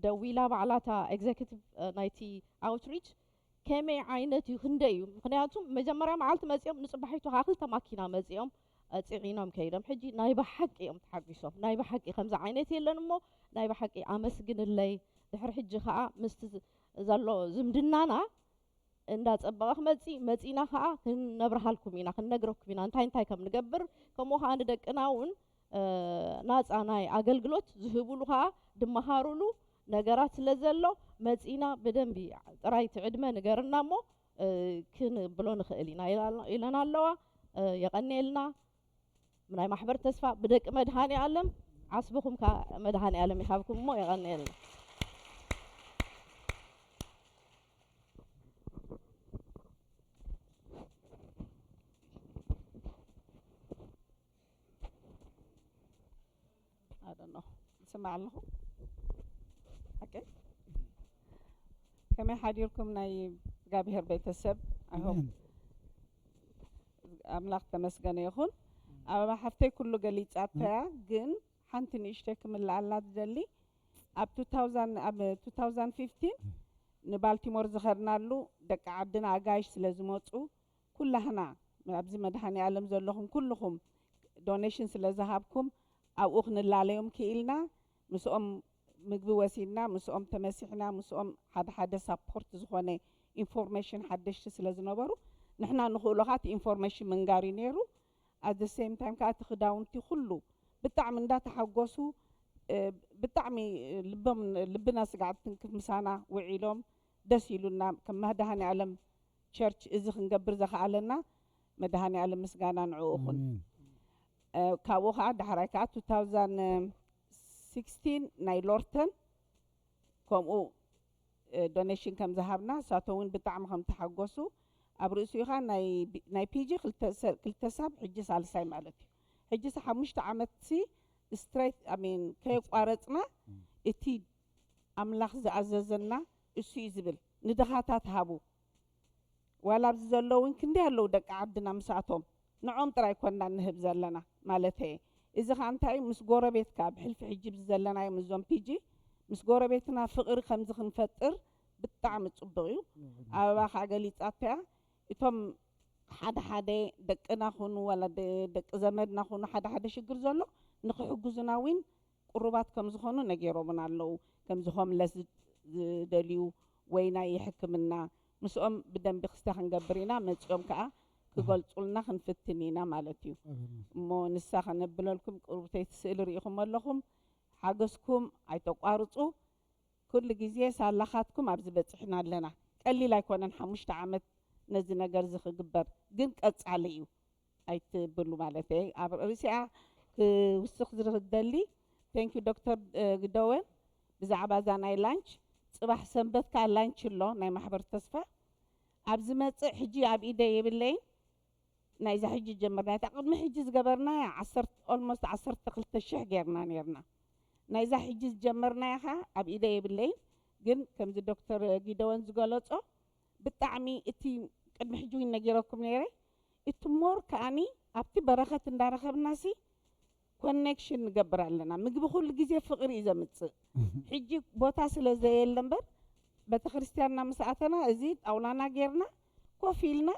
ደዊላ ባዕላታ ኤግዜኪቲቭ፣ እ፣ ናይቲ ኣውትሪች ከመይ ዓይነት እዩ፣ ክንደይ እዩ? ምክንያቱ መጀመርያ መዓልቲ መፂኦም ንፅባሒቱ ከዓ ክልተ ማኪና መፂኦም፣ እ፣ ፅዒኖም ከይዶም። ሕጂ ናይ ብሓቂ እዮም ተሓጒሶም። ናይ ብሓቂ ከምዚ ዓይነት የለን እሞ ናይ ብሓቂ ኣመስግንለይ። ድሕሪ ሕጂ ከዓ ምስቲ ዝ-፣ ዘሎ ዝምድናና እንዳጸበቐ ክመጽእ፣ መጺና ኸኣ ክንነብርሃልኩም ኢና፣ ክንነግረኩም ኢና እንታይ እንታይ ከም ንገብር። ከምኡ ኸኣ ንደቅና እውን፣ እ፣ ናጻ ናይ ኣገልግሎት ዝህብሉ ኸኣ ድመሃሩሉ ነገራት ስለ ዘሎ፣ መጺና ብደንቢ ጥራይ እቲ ዕድመ ንገርና እሞ፣ እ፣ ክንብሎ ንኽእል ኢና ኢላ-፣ ኢለን ኣለዋ። እ፣ የቐንየልና። ናይ ማሕበር ተስፋ ብደቂ መድሃኔ ኣለም፣ ዓስብኹም ከኣ መድሃኔ ኣለም ይሃብኩም እሞ የቐንየልና። I don't know. ይስማዕ ኣለኹ። ኦኬ። ከመይ ሓዲርኩም ናይ እግዚኣብሔር ቤተሰብ? I hope ኣሜን። ኣምላኽ ተመስገነ ይኹን። ኣበባ ሓፍተይ ኩሉ ገሊጻቶያ፣ ግን ሓንቲ ንእሽተይ ክምልኣልና ዝደሊ፣ ኣብ two thousand፣ ኣብ two thousand fifteen ንባልቲሞር ዝኸድናሉ ደቂ ዓድና ኣጋይሽ ስለ ዝመጹ፣ ኩላህና ኣብዚ መድሃኔ ዓለም ዘለኹም ኩልኹም ዶኔሽን ስለ ዝሃብኩም ኣብኡ ክንላለዮም ክኢልና። ምስኦም ምግቢ ወሲድና፣ ምስኦም ተመሲሕና፣ ምስኦም ሓደ ሓደ ሳፖርት ዝኾነ ኢንፎርሜሽን ሓደሽቲ ስለ ዝነበሩ ንሕና ንኽእሎ ኸኣ እቲ ኢንፎርሜሽን ምንጋር እዩ ነይሩ። At the same time ከኣ እቲ ክዳውንቲ ኩሉ ብጣዕሚ እንዳተሓጎሱ፣ እ፣ ብጣዕሚ ልቦም፣ ልብና ስጋዕ ትንክፍ ምሳና ውዒሎም ደስ ኢሉና። ከም መድሃኔ ዓለም ቸርች እዚ ክንገብር ዘኽኣለና መድሃኔ ዓለም ምስጋና ንዕኡ ይኹን። ኣሜን። እ፣ ካብኡ ኸዓ ዳሕራይ ከኣ two thousand sixteen ናይ ሎርተን ከምኡ፣ እ፣ ዶኔሽን ከም ዝሃብና፣ እሳቶም እውን ብጣዕሚ ከም ተሓጎሱ፣ ኣብ ርእሲኡ ኸዓ ናይ ቢ-፣ ናይ ፒጂ ክልተ ሰ-፣ ክልተ ሳብ፣ ሕጂ ሳልሳይ ማለት እዩ። ሕጂ ሲ ሓሙሽተ ዓመት ሲ ስትሬት፣ I mean፣ ከየቋረጽና እም። እቲ ኣምላኽ ዝኣዘዘና እሱ እዩ ዝብል፣ ንድኻታት ሃቡ። ዋላ ኣብዚ ዘለዉ እውን ክንደይ ኣለዉ ደቂ ዓድና ምስኣቶም፣ ንዖም ጥራይ ኮንና ንህብ ዘለና ማለተይ እየ። እዚ ኸኣ እንታይ እዩ? ምስ ጎረቤትካ ብሕልፊ ሕጂ ኣብዚ ዘለናዮ ምስዞም ፒጂ ምስ ጎረቤትና ፍቕሪ ከምዚ ክንፈጥር ብጣዕሚ ጽቡቕ እዩ። ኣበባ ኸኣ ገሊጻቶ እያ። እቶም ሓደ ሓደ ደቅና ኹኑ ዋላ ደ-፣ ደቂ ዘመድና ኹኑ ሓደ ሓደ ሽግር ዘሎ ንኽሕግዙና እውን ቅሩባት ከም ዝኾኑ ነጊሮምና ኣለዉ። ከምዚ ሆምለስ ዝ-፣ ዝደልዩ ወይ ናይ ሕክምና ምስኦም ብደንቢ ክስተ ክንገብር ኢና። መጺኦም ከኣ ክገልጹልና ክንፍትን ኢና ማለት እዩ። ኣሜን። እሞ ንሳ ከነብለልኩም ቅሩብተይቲ ስእሊ ርኢኹም ኣለኹም። ሓገዝኩም ኣይተቋርጹ። ኩሉ ግዜ ሳላኻትኩም ኣብዚ በጺሕና ኣለና። ቀሊል ኣይኮነን ሓሙሽተ ዓመት ነዚ ነገር እዚ ክግበር፣ ግን ቀጻሊ እዩ። ኣይትብሉ ማለት እየ። ኣብ ርእሲኣ ክውስኽ ዝደሊ፣ ቴንክ ዩ ዶክተር፣ እ፣ ግደወን፣ ብዛዕባ እዛ ናይ ላንች፣ ጽባሕ ሰንበት ከኣ ላንች ኣሎ ናይ ማሕበር ተስፋ። ኣብ ዝመጽእ ሕጂ ኣብ ኢደ የብለይን፣ ናይዛ ሕጂ ጀምርና፣ እታ ቅድሚ ሕጂ ዝገበርናያ ዓሰርተ፣ ኦልሞስት ዓሰርተ ክልተ ሽሕ ጌርና ኔርና። ናይዛ ሕጂ ዝጀመርናያ ኸኣ ኣብ ኢደ የብለይን፣ ግን ከምዚ ዶክተር ጊደወን ዝገለጾ፣ ብጣዕሚ እቲ ቅድሚ ሕጂ እውን ነጊረኩም ነይረ፣ እቲ ሞር ከኣኒ ኣብቲ በረኸት እንዳረኸብናሲ ኮኔክሽን ንገብር ኣለና። ምግቢ ኩሉ ግዜ ፍቕሪ እዩ ዘምጽእ። ሕጂ ቦታ ስለ ዘየለ እምበር፣ ቤተ ክርስቲያንና ምስ ኣተና እዚ ጣውላና ጌርና ኮፍ ኢልና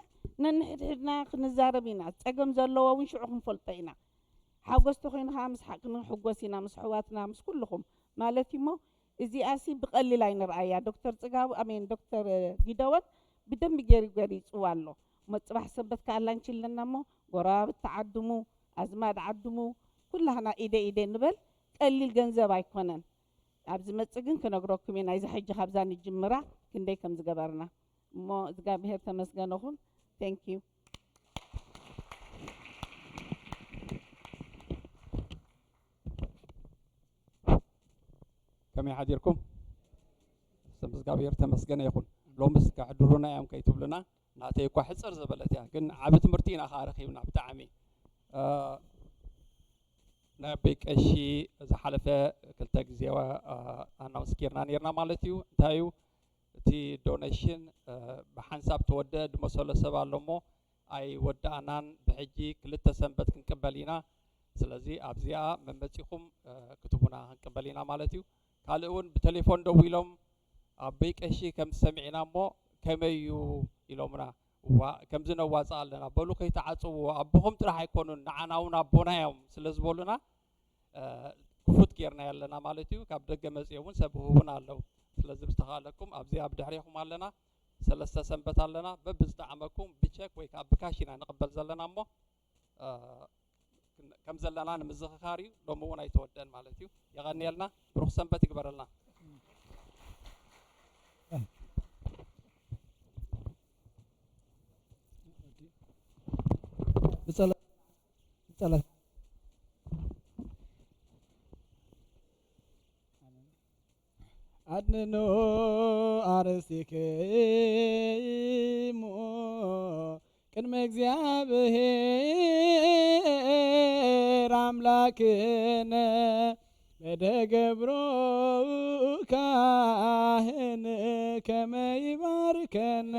ነንሕድሕድና ክንዛረብ ኢና። ጸገም ዘለዎ እውን ሽዑ ክንፈልጦ ኢና። ሓጎስ ተኾይኑ ከዓ ምስ ሓ- ክንሕጎስ ኢና ምስ ኣሕዋትና ምስ ኩልኹም ማለት እዩ። እሞ እዚኣሲ ብቐሊል ኣይንርኣያ። ዶክተር ጽጋቡ ኣሜን ዶክተር ጊደወን ብደንቢ ገይሩ ገሊጽዋ ኣሎ። እሞ ጽባሕ ሰንበት ከዓ ላንቺ ኣለና እሞ ጎረባብቲ ዓድሙ ኣዝማድ ዓድሙ ኩላህና ኢደ ኢደ ንበል። ቀሊል ገንዘብ ኣይኮነን። ኣብ ዝመጽእ ግን ክነግረኩም እየ። ናይዛ ሕጂ ካብዛ ንጅምራ ክንደይ ከም ዝገበርና እሞ እግዚኣብሔር ተመስገን ይኹን። Thank you። ከመይ ሓዲርኩም? ስም እግዚኣብሔር ተመስገነ ይኹን። ሎምስ ከሕድሩና እዮም ከይትብሉና፣ ናተይ እኳ ሕፅር ዝበለት እያ፣ ግን ዓቢ ትምህርቲ ኢና ከዓ ረኺብና ብጣዕሚ። እ፣ ናይ ኣቦይ ቀሺ ዝሓለፈ ክልተ ግዜ፣ እ፣ ኣናውንስ ጌርና ኔርና ማለት እዩ። እንታይ እዩ እቲ ዶኔሽን? እ፣ ብሓንሳብ ተወደአ ድመሰሎ ሰብ ኣሎ እሞ ኣይወዳእናን። ብሕጂ ክልተ ሰንበት ክንቅበል ኢና። ስለዚ ኣብዚኣ መመጺኹም፣ እ፣ ክትቡና ክንቅበል ኢና ማለት እዩ። ካልእ እውን ብቴሌፎን ደዊሎም ኣቦይ ቀሺ ከም ሰሚዕና እሞ ከመይ እዩ ኢሎምና። እዋ ከምዚ ነዋፅእ ኣለና በሉ ከይተዓፅዎ ኣቦኹም ጥራሕ ኣይኮኑን ንዓና እውን ኣቦና እዮም ስለ ዝበሉና እ፣ ክፉት ጌርና ኣለና ማለት እዩ። ካብ ደገ መፂኦም እውን ሰብ ህቡና ኣለዉ። ስለዚ ብዝተኻእለኩም ኣብዚ ኣብ ድሕሬኹም ኣለና። ሰለስተ ሰንበት ኣለና። በብዝጠዓመኩም ብቸክ ወይ ከዓ ብካሽ ኢና ንቕበል ዘለና እሞ እ፣ ከም ዘለና ንምዝኽኻር እዩ። ሎሚ እውን ኣይተወደአን ማለት እዩ። የቐንየልና። ብሩኽ ሰንበት ይግበረልና። ብጸሎት ብጸሎት ኣድንኖ ኣርእስቲክሙ ቅድመ እግዚኣብሔር ኣምላክነ በደገብሮ ካህን ከመ ይባርከነ።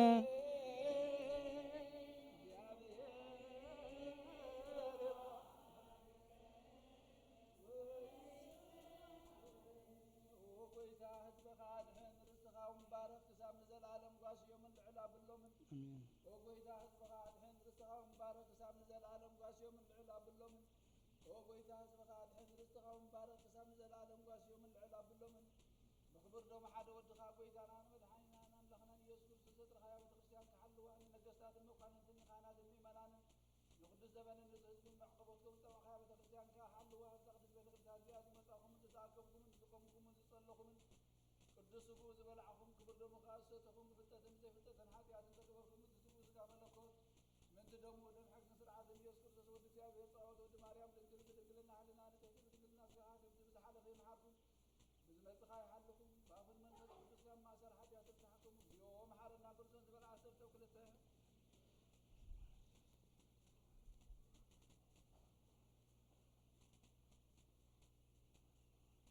ኦ ጎይታ፣ ህዝብኻ ኣድሕን፣ ርስትኻ እውን ባርኽ፣ ክሳብ ንዘለኣለም ጓስዮምን ልዕል ኣብሎምን። ኦ ጎይታ፣ ህዝብኻ ኣድሕን፣ ርስትኻ እውን ባርኽ፣ ክሳብ ንዘለኣለም ጓስዮምን ልዕል ኣብሎምን። ኦ ጎይታ፣ ህዝብኻ ኣድሕን፣ ርስትኻ እውን ባርኽ፣ ክሳብ ንዘለኣለም ጓስዮምን ልዕል ኣብሎምን። ብኽብር ደሙ ሓደ ወድኻ፣ ጎይታናን መድሓኒናን ኣምላኽናን ኢየሱስ ክርስቶስ ዘጥረኻያ ቤተ ክርስቲያን ክሓልዋ፣ ንነገስታትን መኳንንትን ንኻህናትን ምእመናንን ንቕዱስ ዘበንን ርእሲ ህዝብን መዕቆቦት ከም ዝጸዋዕኻያ ቤተ ክርስቲያን ከኣ ሓልዋ። ኣብዛ ቅድስት ቤተ ክርስቲያን እዚኣ ዝመጻእኩምን ዝተኣከብኩምን ዝጾምኩምን ዝጸለኹምን ቅዱስ ስግኡ ዝበላዕኹም ክቡር ደሙ ከኣ ዝሰተኹም ብፍልጠትን ብዘይፍልጠትን ሓጢኣትን ተገበርኩም። እቲ ስግኡ ስጋ መለኮት ምእንቲ ደሙ ደም ሕግን ስርዓትን ኢየሱስ ክርስቶስ ወዲ እግዚኣብሔር ጸባኦት ወዲ ማርያም ድንግል ብድንግልና ሕልና ንጽሕቲ ብድንግልና ስጋኻ ከምቲ ብዝሓለፈ ይምሓርኩም ብዝመጽእ ከኣ ይሓልኹም። ብኣፉን መንፈስ ቅዱስ ካብ ማእሰር ሓጢኣት ይፍትሓኩም። እግዚኦ መሓረና ክርስቶስ ዝበል ዓሰርተ ክልተ።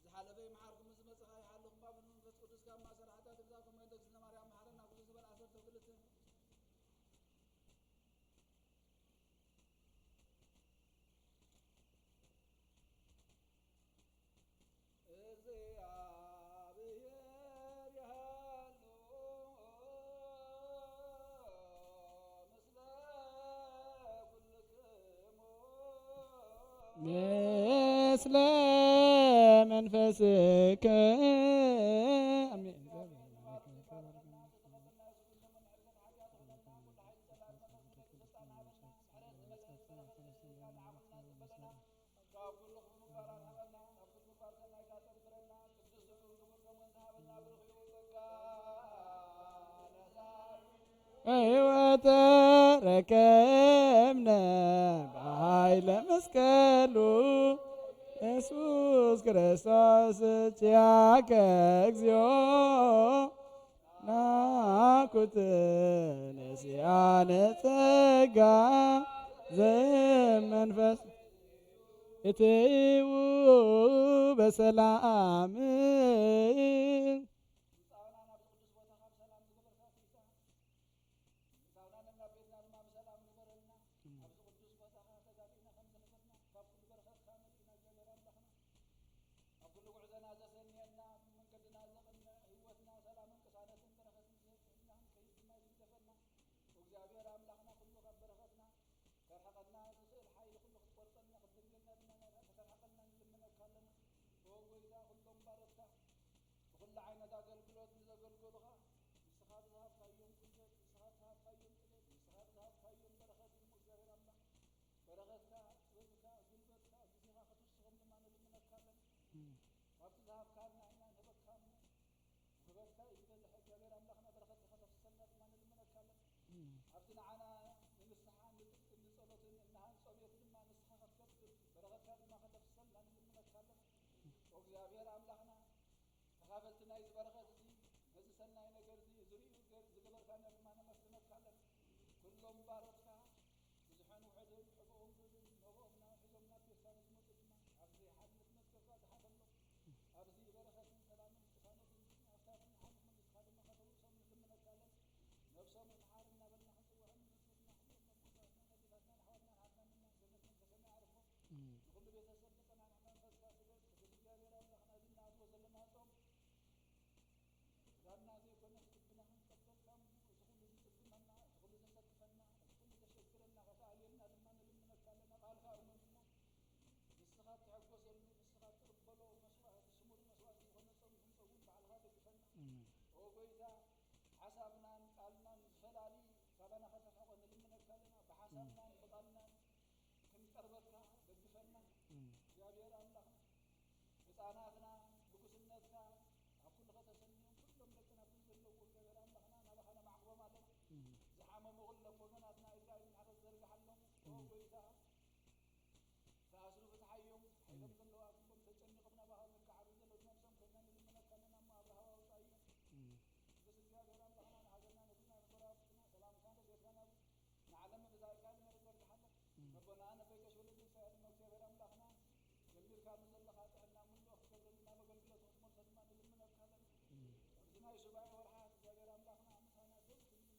ዝሓለፈ ይምሓርኩም፣ ዝመጽእ ከኣ ይሓልኹም። ብኣብ መንፈስ ቅዱስ ካብ ማእሰር ሓጢኣት ይግዛእኩም። በእንተ እግዝእትነ ማርያም መሓረና። ጉዞ ዝበል ዓሰርተ ክልተ። ምስለ መንፈስከ። ኣሜን። ሕይወተ ረከብነ በኃይለ መስቀሉ ኢየሱስ ክርስቶስ ኪያከ እግዚኦ ናኩት ነሲኣነ ጸጋ ዘመንፈስ እትዉ በሰላም። ዓይነት ኣገልግሎት ንዘገልገሉኻ ንስኻ ብዝሃብካዮም ጉልበት፣ ንስኻ ብዝሃብካዮም ጥበብ፣ ንስኻ ብዝሃብካዮም በረኸት እዩ እሞ እግዚኣብሔር ኣምላኽ በረኸትካ፣ ጥበብካ፣ ጉልበትካ፣ ግዜኻ ክትውስኾም ድማ ንልምነካ ኣለና። ካብቲ ዝሃብካና ኢና ንህበካ እሞ፣ ውህበትካ እዩ ዝበዝሕ። እግዚኣብሔር ኣምላኽና በረኸትካ ከተፍስሰልና ድማ ንልምነካ ኣለና። ኣብቲ ንዓና ንንስሓን ንጽድቅን ንጸሎትን እንሃንጾ ቤት ድማ ንስኻ ክትገብር፣ በረኸትካ ድማ ከተፍስሰልና ንልምነካ ኣለና። ኦ እግዚኣብሔር ኣምላኽና፣ ተኻፈልቲ ናይዚ በረኸት እዚ፣ ነዚ ሰናይ ነገር እዚ ዝርእዩ ገር-፣ ዝገበርካና ድማ ነመስግነካ ኣለና። ኩሎም ባሮትካ፣ ብዙሕን ውሑድን፣ ሕቡእን ብዙሕን፣ ነብኦም ናብ ሒዞም ናብ ቤትካ ንዝመጹ ድማ፣ ኣብዚ ሓድነት መዝገብካ ዝሓፈሎም፣ ኣብዚ በረኸትን ሰላምን ቅሳነትን ኣብታትን ሓሊፍ መንግስትኻ ድማ ከተውርሶም ንልምነካ ኣለና። ነብሶም ይምሓር እናበልና ክንጽውዖም ንህዝቢ ድማ ክብሎም ነቦታትና፣ ነዴታትና፣ ንኣሕዋትና፣ ንሓትና ምና ገነት መንፈሰና ያዕርፎ። ንኹሉ ቤተሰብ ንጽናን መንፈስካ ስደድ። ቅዱስ እግዚኣብሔር ኣምላኽና፣ እዚ እንኣትዎ ዘለና ጾም ዕዳና ዘይኮነስ ልብና ክንቀበልካ እሞ፣ እቲ ኩሉ ዝጽግመና፣ እቲ ኩሉ ዘሰክፈና፣ እቲ ኩሉ ዘሸግረና ከተኣልየልና ድማ ንልምነካ ኣለና። ቃልካ እሙን እሞ፣ ንስኻ እትሕጎሰሉ፣ ንስኻ እትቕበሎ መስዋዕቲ፣ ስሙር መስዋዕቲ ዝኾነ ጾም ክንጸውም ባዕልኻ ደግፈና። ኦ ጎይታ፣ ሓሳብናን ቃልናን ዝፈላሊ ካባና ከተርሕቖ ንልምነካ ኣለና። ብሓሳብናን ብቃልናን ክንቀርበካ ደግፈና። እግዚኣብሔር ኣምላኽና፣ ህፃናትና ብጉስነትና ኣብ ኩሉ ከተሰንዮም፣ ኩሎም ደቅና ኣብዚ ዘለዉ እግዚኣብሔር ኣምላኽና ናባኻ ነማዕቑቦም ኣለና። ዝሓመሙ ኩሎም ወገናትና ኢድካ ይምሓረት ዘርግሓሎም። ኦ ጎይታ፣ ተኣስሩ ፍትሓዮም። ሓይሎም ዘለዉ ኣክሎም ተጨኒቖም ናባኻ ዝከዓዱ ዘለዉ ነብሶም ኮይና ንልምነካ ኣለና እሞ ኣብርሃ ኣውፃእዮም። ቅዱስ እግዚኣብሔር ኣምላኽና ንሃገርና ንህዝብና ንጎረባብትና ሰላምካ ንቤትካ ናብ ንዓለም ብዛዕካ ንመርእ ዘርግሓሎም። ነቦና ነቦይ ቀሽ ወልደ ትንሳኤ ድማ እግዚኣብሔር ኣምላኽና ጀሚርካሉ ዘለኻ ጥዕና ምሉእ ክትገብረሉ ናብ ኣገልግሎት ክትመልሶ ድማ ንልምነካ ኣለና። ኣብዚ ናይ ሱባኤ ወርሓት እግዚኣብሔር ኣምላኽና ምሳና ደው ትብል እሞ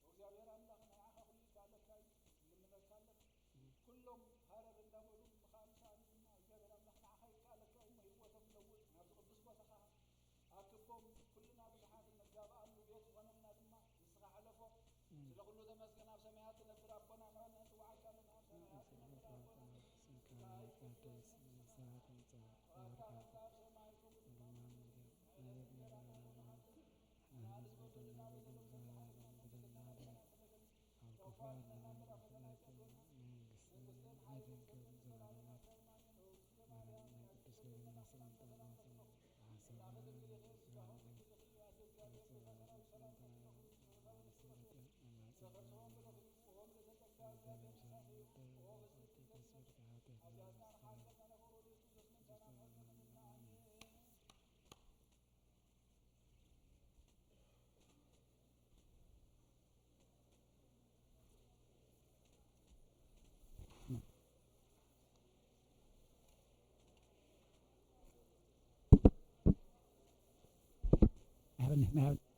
እግዚኣብሔር ኣምላኽ ንዓኻ ኩሉ ይከኣለካ እዩ፣ ንልምነካ ኣለና። ኩሎም ሃረር እንዳበሉ ምኻን ሰኣኑ ድማ እግዚኣብሔር ኣምላኽ ንዓኻ ይከኣለካ እዩ እሞ ህይወቶም ለውጥ፣ ናብዚ ቅዱስ ቦታኻ ኣክቦም። ኩልና ብዙሓት እንጋብኣሉ ቤት ዝኾነልና ድማ ንስኻ ሕለፎ። ስለ ኩሉ ተመስገን። ኣብ ሰማያት ትነብር ኣቦና፣ ንሕና ንጽውዓካ ኣለና። ኣብ ሰማያት ትነብር ኣቦና፣ ስምካ ይትቀደስ፣ መንግስትኻ ትምጻእ፣ ፍቃድካ ኣብ ሰማይ ከምኡ ድማ ኣብ ምድሪ። ሃበና ዘለናና በደልና በደልና በደልና በደልና ኣብ ክፉ ኣድሕነና፣ ምሕረትካ መንግስትን ሓይልን ክብርን ዘለዓለምን። ማርያም ናይ ቅዱስ ገብርኤል ሰላምታ ናጽን ሓሳብና ስጋና